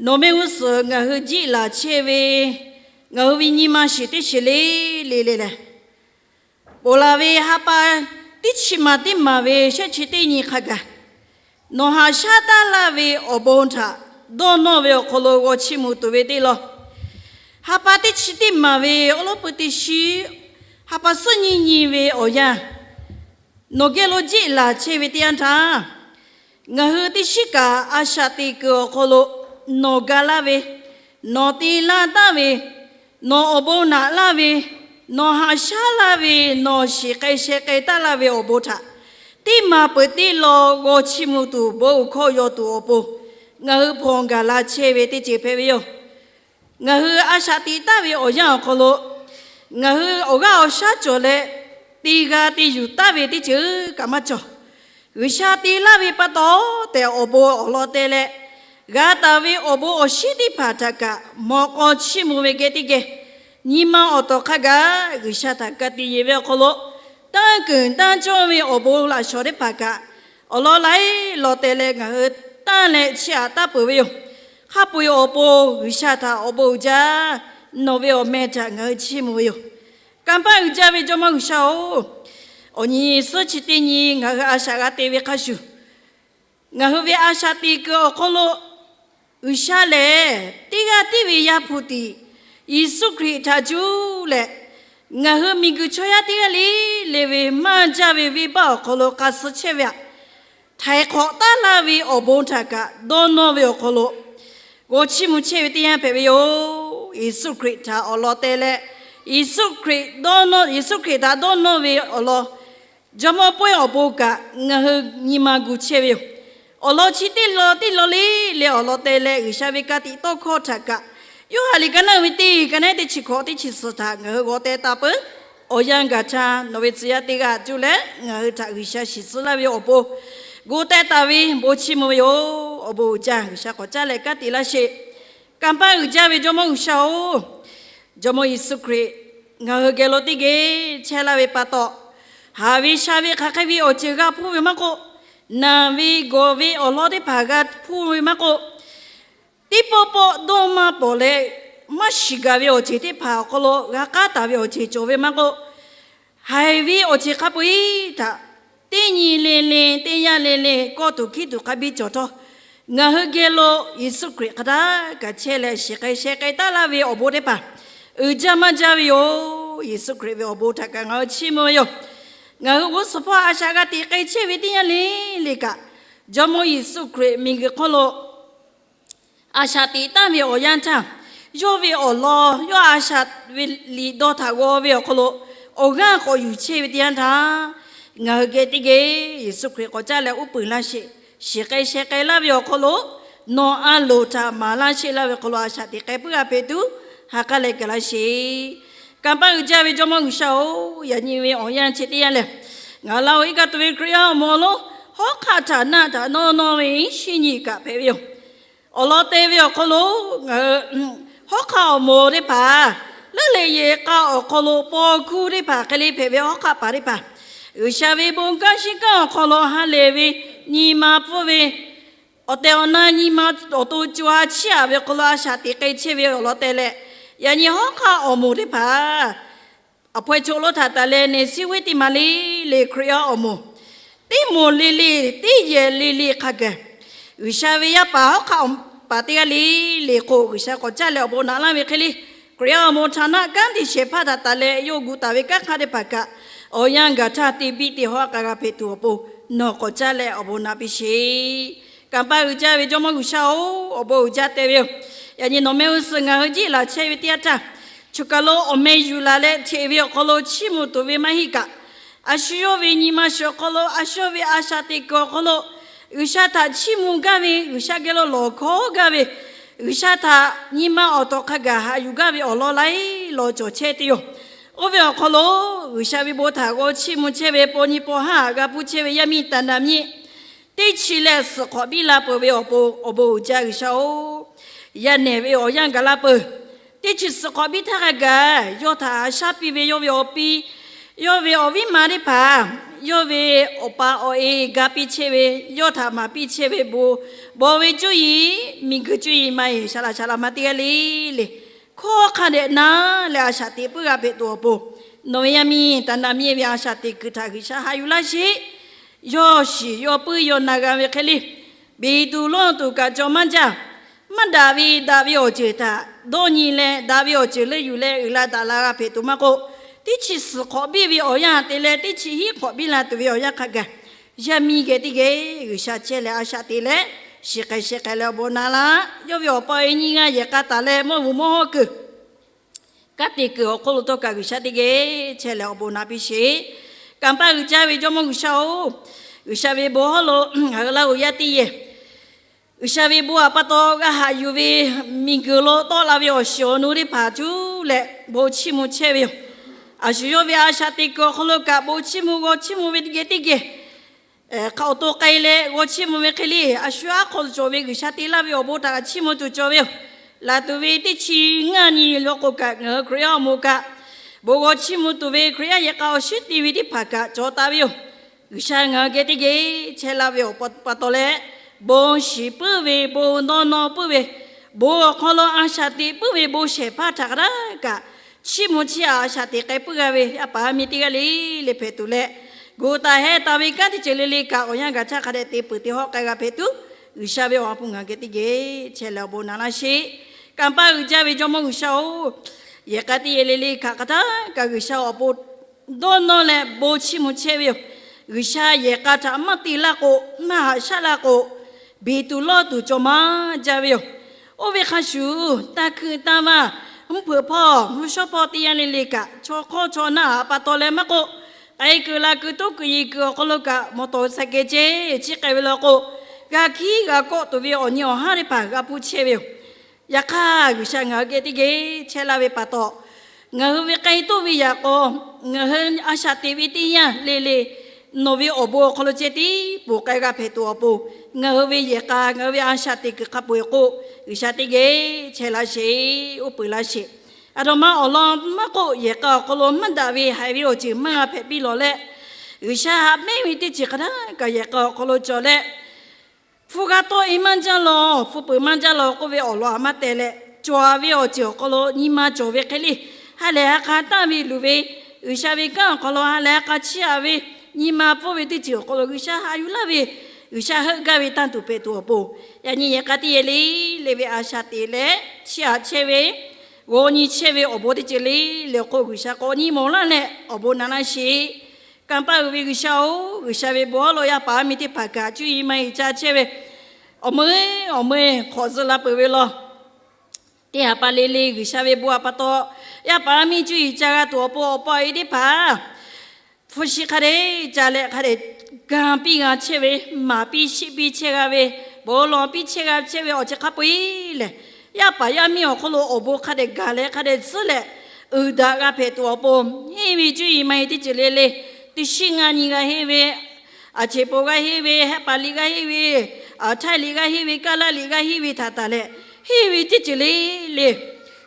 nawˬ mehˆ g'uˇ suhˍ ngaˬ hui jiˆ laˬ chehˇ ve, ngaˬ hui ve nyi ma shiˍ teˇ shiˍ le le le leh, ponˬ laˬ ve ha pa teˇ chi maˬ teˇ maˬ ve shehˆ chi teˇ nyi hk'a gaˬ, nawˬ haꞈ shaˉ taˇ laˇ ve awˬ bon htaꞈ dawˇ nawˇ ve awˬ hk'aw lo g'aw chiˇ mvuh tuˬ ve teˇ law, ha pa teˇ chi teˇ maˬ ve awˉ lawˉ pui teˇ shinˉ, ha pa suhˉ nyiˇ nyi ve awˬ yanˇ, nawˬ geh lo jiˆ laˬ chehˇ ve teˇ yanˇ htaˇ, ngaˬ hui teˇ shinˉ kaꞈ a shaꞈ teꞈ kuiˬ awˬ hk'aw lo nawˬ ga laˇ ve, nawˬ te laˇ taˍ ve, nawˬ awˬ bon naꞈ laˇ ve, nawˬ haꞈ shaˉ laˇ ve, nawˬ shiˍ k'ai sheh k'ai taˇ laˇ ve awˬ bon htaꞈ teˇ maˬ peuˬ teˇ law g'aw chiˇ mvuh tuˬ bon hkawˇ yaw tuˬ awˬ pon, ngaˬ hui hpawnˬ gaˬ la chehˇ ve teˇ ceuˬ hpehꞈ ve yoˬ. Ngaˬ hui a shaꞈ teꞈ taˍ ve awˬ yanˇ awˬ hk'aw lo, ngaˬ hui awˬ g'aˇ awˬ shaˉ cawˬ leh te g'a te yuˬ taˍ ve teˇ ceuˬ kaꞈ maˇ cawˬ. G'uiˬsha te laˇ ve pa taw tehꞈ awˬ bon awˬ lawn te leh, g'a taˍ ve awˬ bon awˬ shinˉ teˇ hpaˍ htaꞈ kaꞈ mawꞈ k'aw chiˇ mvuh ve geh teˇ geh nyi ma awˬ tawˍ hk'a gaˬ G'uiˬsha htaꞈ ka tiꞈ yeˬ ve awˬ hk'aw lo, tanˇ keunˍ tanˇ cawˇ ve awˬ bon laꞈ shawˍ teˇ hpaˍ kaꞈ awˬ lawn laiˉ lawn te leh ngaˬ hui tanˇ leh chiˇ aꞈ taˇ peuˬ ve yoˬ. Hk'a peu-eˬ awˬ pon G'uiˬsha htaꞈ awˬ bon uiˍ jaˇ, nawˬ ve awˬ meh htaꞈ ngaˬ hui chiˇ mvuh ve yoˬ. Kanˇ paˆ uiˍ jaˇ ve Jawˇmawˇ G'uiˬsha-oˬ, awˬ nyi suhˉ chi teˇ nyi ngaˬ hui a shaꞈ g'a te ve hk'a shuˍ, ngaˬ hui ve a shaꞈ teꞈ kuiˬ awˬ hk'aw lo G'uiˬsha lehˬ teˇ g'aˇ tiˉ ve Yaˇ hpu tiꞈ Yeˍsuˆ Hkriꞈ htaꞈ cuˇ leh, ngaˬ hui miˬguiˬ chaw yaˇ teˇ g'aˇ le le ve maˇ jaˇ ve venˇbaˆ awˬ hk'aw lo k'a suh chehˇ ve htaꞈ htaiˍ hk'awꞈ taˉ laˇ ve awˬ bon htaꞈ kaꞈ dawˇ nawˇ ve awˬ hk'aw lo g'aw chiˇ mvuh chehˇ ve teˇ yanˇ hpehꞈ ve yoˬ. Yeˍsuˆ Hkriꞈ htaꞈ awˬ lawn te leh, Yeˍsuˆ Hkriꞈ dawˇ nawˇ, Yeˍsuˆ Hkriꞈ htaꞈ dawˇ nawˇ ve awˬ lawn Jawˇmawˇ pawehˇ awˬ pon kaꞈ ngaˬ hui nyi ma gu chehˇ ve yoˬ. Awˬ lawn chi teˇ lawn teˇ lawn le le awˬ lawn te leh G'uiˬsha ve ka tiꞈ tawˇ hkawˇ htaꞈ kaꞈ, Yoˇhanˬ liꞈ ka naˆ ve teˇ ka naˆ teˇ chi hkawꞈ teˇ chi suhˍ htaꞈ ngaˬ hui g'aw teh taˍ peuˬ. Awˬ yanˇ gaˬ htaˇ nawˬ ve tcuh yaˇ teˇ g'aˇ cuˇ leh ngaˬ hui htaꞈ G'uiˬsha shiˍ tcuh laˇ ve awˬ pon g'aw teh taˍ ve bon chiˇ mvuh ve yoˬ. Awˬ bon uiˍ jaˇ, G'uiˬsha k'awꞈ caˇ leh ka tiꞈ laˇ sheˍ. Kanˇ paˆ uiˍ jaˇ ve Jawˇmawˇ G'uiˬsha-oˬ, Jawˇmawˇ Yeˍsuˆ Hkriꞈ ngaˬ hui geh lo teˇ geh chehˇ laˇ ve pa taw, haˍ ve sha ve hk'aˬ hk'e ve awˬ ceuˬ g'a hpuˇ ve maˇ k'oˆ, naˬ ve gawˬ ve awˬ lawn teˇ hpaˍ g'a hpuˇ ve maˇ k'oˆ, teˇ pawˆ pawˆ dawˇ maˇ pawˍ leh maˇ shiˍ gaˬ ve awˬ ceuˬ teˇ hpaˍ awˬ hk'aw lo g'a k'aˉ taˍ ve awˬ ceuˬ cawˬ ve maˇ k'oˆ, haiˬ ve awˬ ceuˬ hk'a peu-eˬ htaꞈ teˇ nyi le le, teˇ yanˇ le le, kawˇ tuˬ hkiˉ tuˬ hk'a biˇ cawˬ htawˇ, ngaˬ hui geh lo Yeˍsuˆ Hkriꞈ hk'a htaˇ kaꞈ chehˇ leh shiˍ k'ai sheh k'ai taˉ laˇ ve awˬ bon teˇ hpaˍ uiˍ jaˇ maˇ jaˇ ve yoˬ. Yeˍsuˆ Hkriꞈ ve awˬ bon htaꞈ kaꞈ ngaˬ hui chiˇ mvuh ve yoˬ. Ngaˬ hui g'uˇ suhˍ hpawˇ a shaꞈ g'a teꞈ k'ai chehˇ ve teˇ yanˇ le le kaꞈ, Jawˇmawˇ Yeˍsuˆ Hkriꞈ miˬguiˬ hk'oˆ lo a shaꞈ teꞈ taˍ ve awˬ yanˇ htaˇ, yawˇ ve awˬ lawn, yawˇ a shaꞈ ve liꞈ dawˇ htaꞈ g'aw ve awˬ hk'aw lo awˬ g'aˇ k'awꞈ yuˬ chehˇ ve teˇ yanˇ htaˇ, ngaˬ hui geh teˇ geh Yeˍsuˆ Hkriꞈ k'awꞈ caˇ leh uˉ peunˍ laˇ sheˍ. Shiˍ k'ai sheh k'ai laˇ ve awˬ hk'aw lo nawˬ a loˍ htaꞈ maˍ laˇ sheˍ laˇ ve awˬ hk'aw lo a shaꞈ teꞈ k'ai puiˉ g'a hpehꞈ tuˬ ha k'aˉ leh gaˬ laˇ sheˍ. Kanˇ paˆ uiˍ jaˇ ve Jawˇmawˇ G'uiˬsha-oˬ, yaꞈ nyi ve awˬ yanˇ chi teˇ yanˇ lehˬ, ngaˬ hui Laˇ huˍ iˉ kaˆ tuˬ ve Hkriꞈ yaˇ awˬ moˍ awˬ hk'aw lo hawˉ hk'aˆ htaꞈ naˆ htaꞈ nawˇ nawˇ ve shinˉ nyi kaꞈ hpehꞈ ve yoˬ. Awˬ lawn te ve awˬ hk'aw lo ngaˬ hui hawˉ hk'aˆ awˬ moˍ teˇ hpaˍ leuˉ leh yehˬ k'a awˬ hk'aw lo paw hkuˇ teˇ hpaˍ hk'e le hpehꞈ ve hawˉ hk'aˆ paˍ teˇ hpaˍ, G'uiˬsha ve bon kanˉ shinˉ kanˉ awˬ hk'aw lo ha lehˬ ve nyi ma pfuhˇ ve awˬ tehˬ awˬ na nyi ma awˬ to co ha chiˇ aꞈ ve awˬ hk'aw lo a shaꞈ teꞈ k'ai chehˇ ve awˬ lawn te leh, yaꞈ nyi hawˉ hk'aˆ awˬ moˍ teˇ hpaˍ awˬ hpaweh chaw lo htaꞈ taˍ leh neˬ siˉ weˉ teˇ maˍ le le Hkriꞈ yaˇ awˬ moˍ teˇ moˍ le le, teˇ yehˬ le le hk'a gaˬ, G'uiˬsha ve yaˇ paˍ hawˉ hk'aˆ awˬ paˍ teˇ g'aˇ le le k'o, G'uiˬsha k'awꞈ caˇ leh awˬ bon naꞈ laˇ ve hk'e le, Hkriꞈ yaˇ awˬ moˍ htaꞈ naˆ kanˉ te shehˍ hpaˇ htaꞈ taˍ leh yawˇ gu taˍ ve kanˉ hk'aˇ teˇ hpaˍ kaꞈ, awˬ yanˇ gaˬ htaˇ te biˇ te hawˉ k'a g'a hpehꞈ tuˬ awˬ pon nawˬ k'awꞈ caˇ leh awˬ bon naꞈ piˇ sheˍ. Kanˇ paˆ uiˍ jaˇ ve Jawˇmawˇ G'uiˬsha-oˬ, awˬ bon uiˍ jaˇ te ve yoˬ. Yaꞈ nyi nawˬ mehˆ g'uˇ suhˍ ngaˬ hui jiˆ laˬ chehˇ ve teˇ yanˇ htaˇ, choˬ kaˬ lo awˬ meh yuˬ laˬ leh hteꞈ ve awˬ hk'aw lo chiˇ mvuh tuˬ ve maˇ heˆ kaꞈ, a shu yawˇ ve nyi ma shiˍ awˬ hk'aw lo, a shu yawˇ ve a shaꞈ teꞈ kuiˬ awˬ hk'aw lo G'uiˬsha htaꞈ chiˇ mvuh gaˇ ve, G'uiˬsha geh lo lawˬ hkawˉ gaˇ ve, G'uiˬsha htaꞈ nyi ma awˬ tawˍ hk'a gaˬ haꞈ yuˬ gaˇ ve awˬ lawn laiˉ lawn cawˬ chehˇ tuˬ yoˬ. Oˇ ve awˬ hk'aw lo G'uiˬsha ve bon htaꞈ g'aw chiˇ mvuh chehˇ ve paw nyi paw haˉ g'a hpuˇ chehˇ ve yaˇ miˇ taˍ naˍ miˇ teˇ chi leh suhˍ hk'awꞈ biˇ la peuˬ ve awˬ pon awˬ bon uiˍ jaˇ G'uiˬsha-oˬ, yaˇ nehˬ ve awˬ yanˇ gaˬ la peuˬ. Teˇ chi suhˍ hk'awꞈ biˇ htaˇ g'a gaˬ, yawˇ htaꞈ a shaˉ piˇ ve yawˇ ve awˬ pi, yawˇ ve awˬ viˉ ma teˇ hpaˍ, yawˇ ve awˬ pa awˬ e ga piˇ chehˇ ve, yawˇ htaꞈ maˍ piˇ chehˇ ve bon, bawˬ ve cuˇ yiˍ, miˬguiˬ cuˇ yiˍ maˇ heˆ, saˍ laꞈ saˍ laꞈ ma teˇ g'aˇ le le hkawˇ hk'a dehꞈ na leh a shaꞈ teꞈ puiˉ g'a hpehꞈ tuˬ awˬ pon, nawˬ ve yaˇ miˇ taˍ naˍ miˇ ve a shaꞈ teꞈ kuiˬ htaꞈ G'uiˬsha haꞈ yuˬ laˇ sheˍ. Yawˇ shiˍ yawˇ puiˉ yawˇ na g'a ve hk'e le, beˬ tuˬ lawˇ tuˬ kaꞈ cawˬ maˇ jaˇ. Maˇ daꞈ ve daꞈ ve awˬ ceuˬ htaꞈ dawˇ nyi leh, daꞈ ve awˬ ceuˬ leuˇ yuˬ leh uiˍ la daꞈ la g'a hpehꞈ tuˬ maˇ k'oˆ, teˇ chi suhˍ hk'awꞈ biˇ ve awˬ yanˇ te leh teˇ chi hiˉ hk'awꞈ biˇ la tuˬ ve awˬ yanˇ hk'a gaˬ, yaˇ miˇ geh teˇ geh G'uiˬsha chehˇ leh a shaꞈ teꞈ leh, shiˍ k'ai sheh k'ai leh awˬ bon naꞈ laˇ. Yawˇ ve awˬ pa awˬ e nyiˇ g'aˇ yehˬ k'a taˍ leh mawˇ vuˬ mawˇ hawˉ kuiˬ kanˉ te kuiˬ awˬ hk'oˆ lo htawˇ kaꞈ G'uiˬsha teˇ geh chehˇ leh awˬ bon naꞈ piˇ sheˍ. Kanˇ paˆ uiˍ jaˇ ve Jawˇmawˇ G'uiˬsha-oˬ, G'uiˬsha ve bon hawˉ lo ngaˬ hui Laˇ huˍ yaˇ teˇ yehˬ G'uiˬsha ve bon htaꞈ pa taw g'a haꞈ yuˬ ve miˬguiˬ lo tawˆ la ve awˬ shiˍ awˬ nu teˇ hpaˍ cuˉ leh bon chiˇ mvuh chehˇ ve yoˬ. A shu yawˇ ve a shaꞈ teꞈ kuiˬ awˬ hk'aw lo kaꞈ bon chiˇ mvuh g'aw chiˇ mvuh ve teˇ geh teˇ geh hk'a awˬ to k'ai leh g'aw chiˇ mvuh ve hk'e le, a shu aˉ hk'aw lo cawˬ ve G'uiˬsha te laˇ ve awˬ bon htaꞈ chiˇ mvuh tuˬ cawˬ ve yoˬ. Laˬ tuˬ ve teˇ chi ngaˇ nyi lo k'o kaꞈ, ngaˬ hui Hkriꞈ yaˇ awˬ moˍ kaꞈ bon g'aw chiˇ mvuh tuˬ ve Hkriꞈ yaˇ yehˬ k'a awˬ shinˉ te ve teˇ hpaˍ kaꞈ cawˬ taˍ ve yoˬ. G'uiˬsha ngaˬ hui geh teˇ geh chehˇ laˇ ve awˬ pa taw leh, bon shiˍ puiˉ ve, bon dawˇ nawˇ puiˉ ve, bon awˬ hk'aw lo a shaꞈ teꞈ puiˉ ve bon shehˍ hpaˇ htaꞈ hk'a daꞈ kaꞈ chiˇ mvuh chiˇ a a shaꞈ teꞈ k'ai puiˉ g'a ve yaˇ paˍ yaˇ miˇ teˇ g'aˇ le le hpehꞈ tuˬ leh, gu taˍ heh taˍ ve kanˉ teˇ ceuˬ le le kaꞈ awˬ yanˇ gaˬ htaˇ hk'a dehꞈ te peuˬ te hawˆ k'ai g'a hpehꞈ tuˬ, G'uiˬsha ve awˬ ha hpu ngaˬ hui geh teˇ geh chehˇ leh awˬ bon naꞈ laˇ sheˍ. Kanˇ paˆ uiˍ jaˇ ve Jawˇmawˇ G'uiˬsha-oˬ, yehˬ k'a teˇ yehˬ le le htaꞈ hk'a htaˇ kaꞈ G'uiˬsha awˬ pon dawˇ nawˇ leh bon chiˇ mvuh chehˇ ve yoˬ. G'uiˬsha yehˬ k'a htaꞈ maˇ te laˇ k'o, maˇ haꞈ shaˉ laˇ k'o, beˬ tuˬ lawˇ tuˬ cawˬ maˇ jaˇ ve yoˬ. Oˇ ve hk'a shuˍ, tanˇ hkuinˇ tanˇ vaˇ, mvuhˇ hpeuꞈ hpawˇ mvuhˇ shawˉ hpawˇ teˇ yanˇ le le kaꞈ, chaw hk'awˇ chaw naˆ haꞈ pa taw leh maˇ k'oˆ, k'ai kuiˬ la kuiˬ toˉ kuiˬ yeˬ kuiˬ awˬ hk'aw lo kaꞈ mawˬ tawˍ saiˍ kehˬ ceˇ chiˇ k'ai ve law k'o, g'a hkiˉ g'a kawˆ tuˬ ve awˬ nyi awˬ haˉ teˇ hpaˍ g'a hpuˇ chehˇ ve yoˬ. Yaꞈ hk'aˇ, G'uiˬsha ngaˬ hui geh teˇ geh chehˇ laˇ ve pa taw, ngaˬ hui ve k'ai toˇ ve yaꞈ k'aw, ngaˬ hui a shaꞈ teꞈ ve teˇ yanˇ le le, nawˬ ve awˬ bon awˬ hk'aw lo ceh tiˉ ponˬ k'ai g'a hpehꞈ tuˬ awˬ pon, ngaˬ hui ve yehˬ k'a, ngaˬ hui ve a shaꞈ teꞈ kuiˬ hk'a peu-eˬ k'o, G'uiˬsha teˇ geh chehˇ laˇ sheˍ, uˉ peunˍ laˇ sheˍ. Aˬ htoꞈ ma awˬ lawn maˇ k'oˆ, yehˬ k'a awˬ hk'aw lo maˇ daꞈ ve haiˬ ve awˬ ceuˬ maˇ g'a hpehꞈ piˇ lawˬ leh, G'uiˬsha haꞈ mehˉ ve teˇ ceuˬ hk'a htaˇ kaꞈ yehˬ k'a awˬ hk'aw lo cawˬ leh, hpu g'a tawˆ e maˇ jaˇ lawˬ, hpu peuˬ maˇ jaˇ lawˬ k'oˆ ve awˬ lawn a maˇ teh leh, cawˬ ve awˬ ceuˬ awˬ hk'aw lo nyi ma cawˬ ve hk'e le, ha lehˬ ha k'a tanˇ ve luˬ ve, G'uiˬsha ve kanˉ awˬ hk'aw lo ha lehˬ ha k'a chiˇ aꞈ ve, nyi ma pfuhˇ ve teˇ ceuˬ awˬ hk'aw lo G'uiˬsha haꞈ yuˬ laˇ ve, G'uiˬsha heuˆ gaˇ ve tanˇ tuˬ hpehꞈ tuˬ awˬ pon, yaꞈ nyi yehˬ k'a teˇ yehˬ le le ve a shaꞈ teꞈ leh chiˇ aꞈ chehˇ ve, g'aw nyi chehˇ ve awˬ bon teˇ ceuˬ le le awˬ hk'oˆ G'uiˬsha k'awꞈ nyi mawˬ laˇ leh awˬ bon naꞈ laˇ sheˍ. Kanˇ paˆ uiˍ ve G'uiˬsha-oˬ, G'uiˬsha ve bon hawˉ lo yaˇ paˍ yaˇ miˇ teˇ hpaˍ kaꞈ cuˇ yiˍ ma yiˍ ca chehˇ ve, awˬ meuˇ awˬ meuˇ hk'awꞈ zuhˆ la peuˬ ve law, teˇ ha pa le le G'uiˬsha ve bon htaꞈ pa taw, yaˇ paˍ yaˇ miˇ cuˇ yiˍ ca g'a tuˬ awˬ pon awˬ pa awˬ e teˇ hpaˍ hpu shi hk'a dehꞈ ca leh hk'a dehꞈ ga piˇ g'a chehˇ ve, maˍ piˇ shiˆ piˇ chehˇ g'a ve, bon lawˬ piˇ chehˇ g'a chehˇ ve awˬ ceuˬ hk'a peu-eˬ lehˬ, yaˇ paˍ yaˇ miˇ awˬ hk'oˆ lo awˬ bon hk'a dehꞈ gaˬ leh hk'a dehꞈ tcuhˉ leh uiˍ daꞈ g'a hpehꞈ tuˬ awˬ pon, henˇ ve cuˇ yiˍ ma yiˍ teˇ ceuˬ le le, teˇ shiˉ ngaˇ nyi g'a henˇ ve, aˬ cheˬ po g'a henˇ ve, hehˆ paˍ liꞈ g'a henˇ ve, aˬ htaiˇ liꞈ g'a henˇ ve, kaˇ laˇ liꞈ g'a henˇ ve htaꞈ taˍ leh, henˇ ve teˇ ceuˬ le le,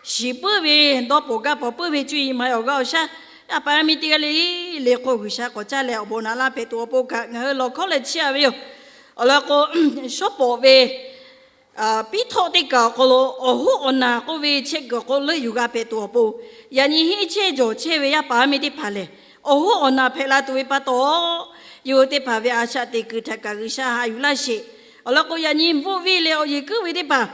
shiˍ puiˉ ve, dawˇ pawˍ gaˇ pawˍ puiˉ ve cuˇ yiˍ ma awˬ g'aˇ awˬ shaˉ, yaˇ paˍ yaˇ miˇ teˇ g'aˇ le le hk'oˆ G'uiˬsha k'awꞈ caˇ leh awˬ bon naꞈ laˇ hpehꞈ tuˬ awˬ pon kaꞈ ngaˬ hui lawˬ hkawˉ leh chiˇ aꞈ ve yoˬ. Awˬ lawn k'o, shawˉ pawˍ ve piˉ htawˆ teˇ kaˬ awˬ hk'aw lo awˬ hoˉ awˬ naˬ k'oˆ ve chehˇ kuiˬ awˬ hk'aw lo leuˆ yuˬ g'a hpehꞈ tuˬ awˬ pon, yaꞈ nyi henˇ chehˇ jawˬ chehˇ ve yaˇ paˍ yaˇ miˇ teˇ hpaˍ lehˬ, awˬ hoˉ awˬ naˬ hpehꞈ la tuˬ ve pa taw, yawˇ hui teˇ hpaˍ ve a shaꞈ teꞈ kuiˬ htaꞈ kaꞈ G'uiˬsha haꞈ yuˬ laˇ sheˍ. Awˬ lawn k'o, yaꞈ nyi bvuhˆ viˇ leh awˬ yeˬ kuiˉ ve teˇ hpaˍ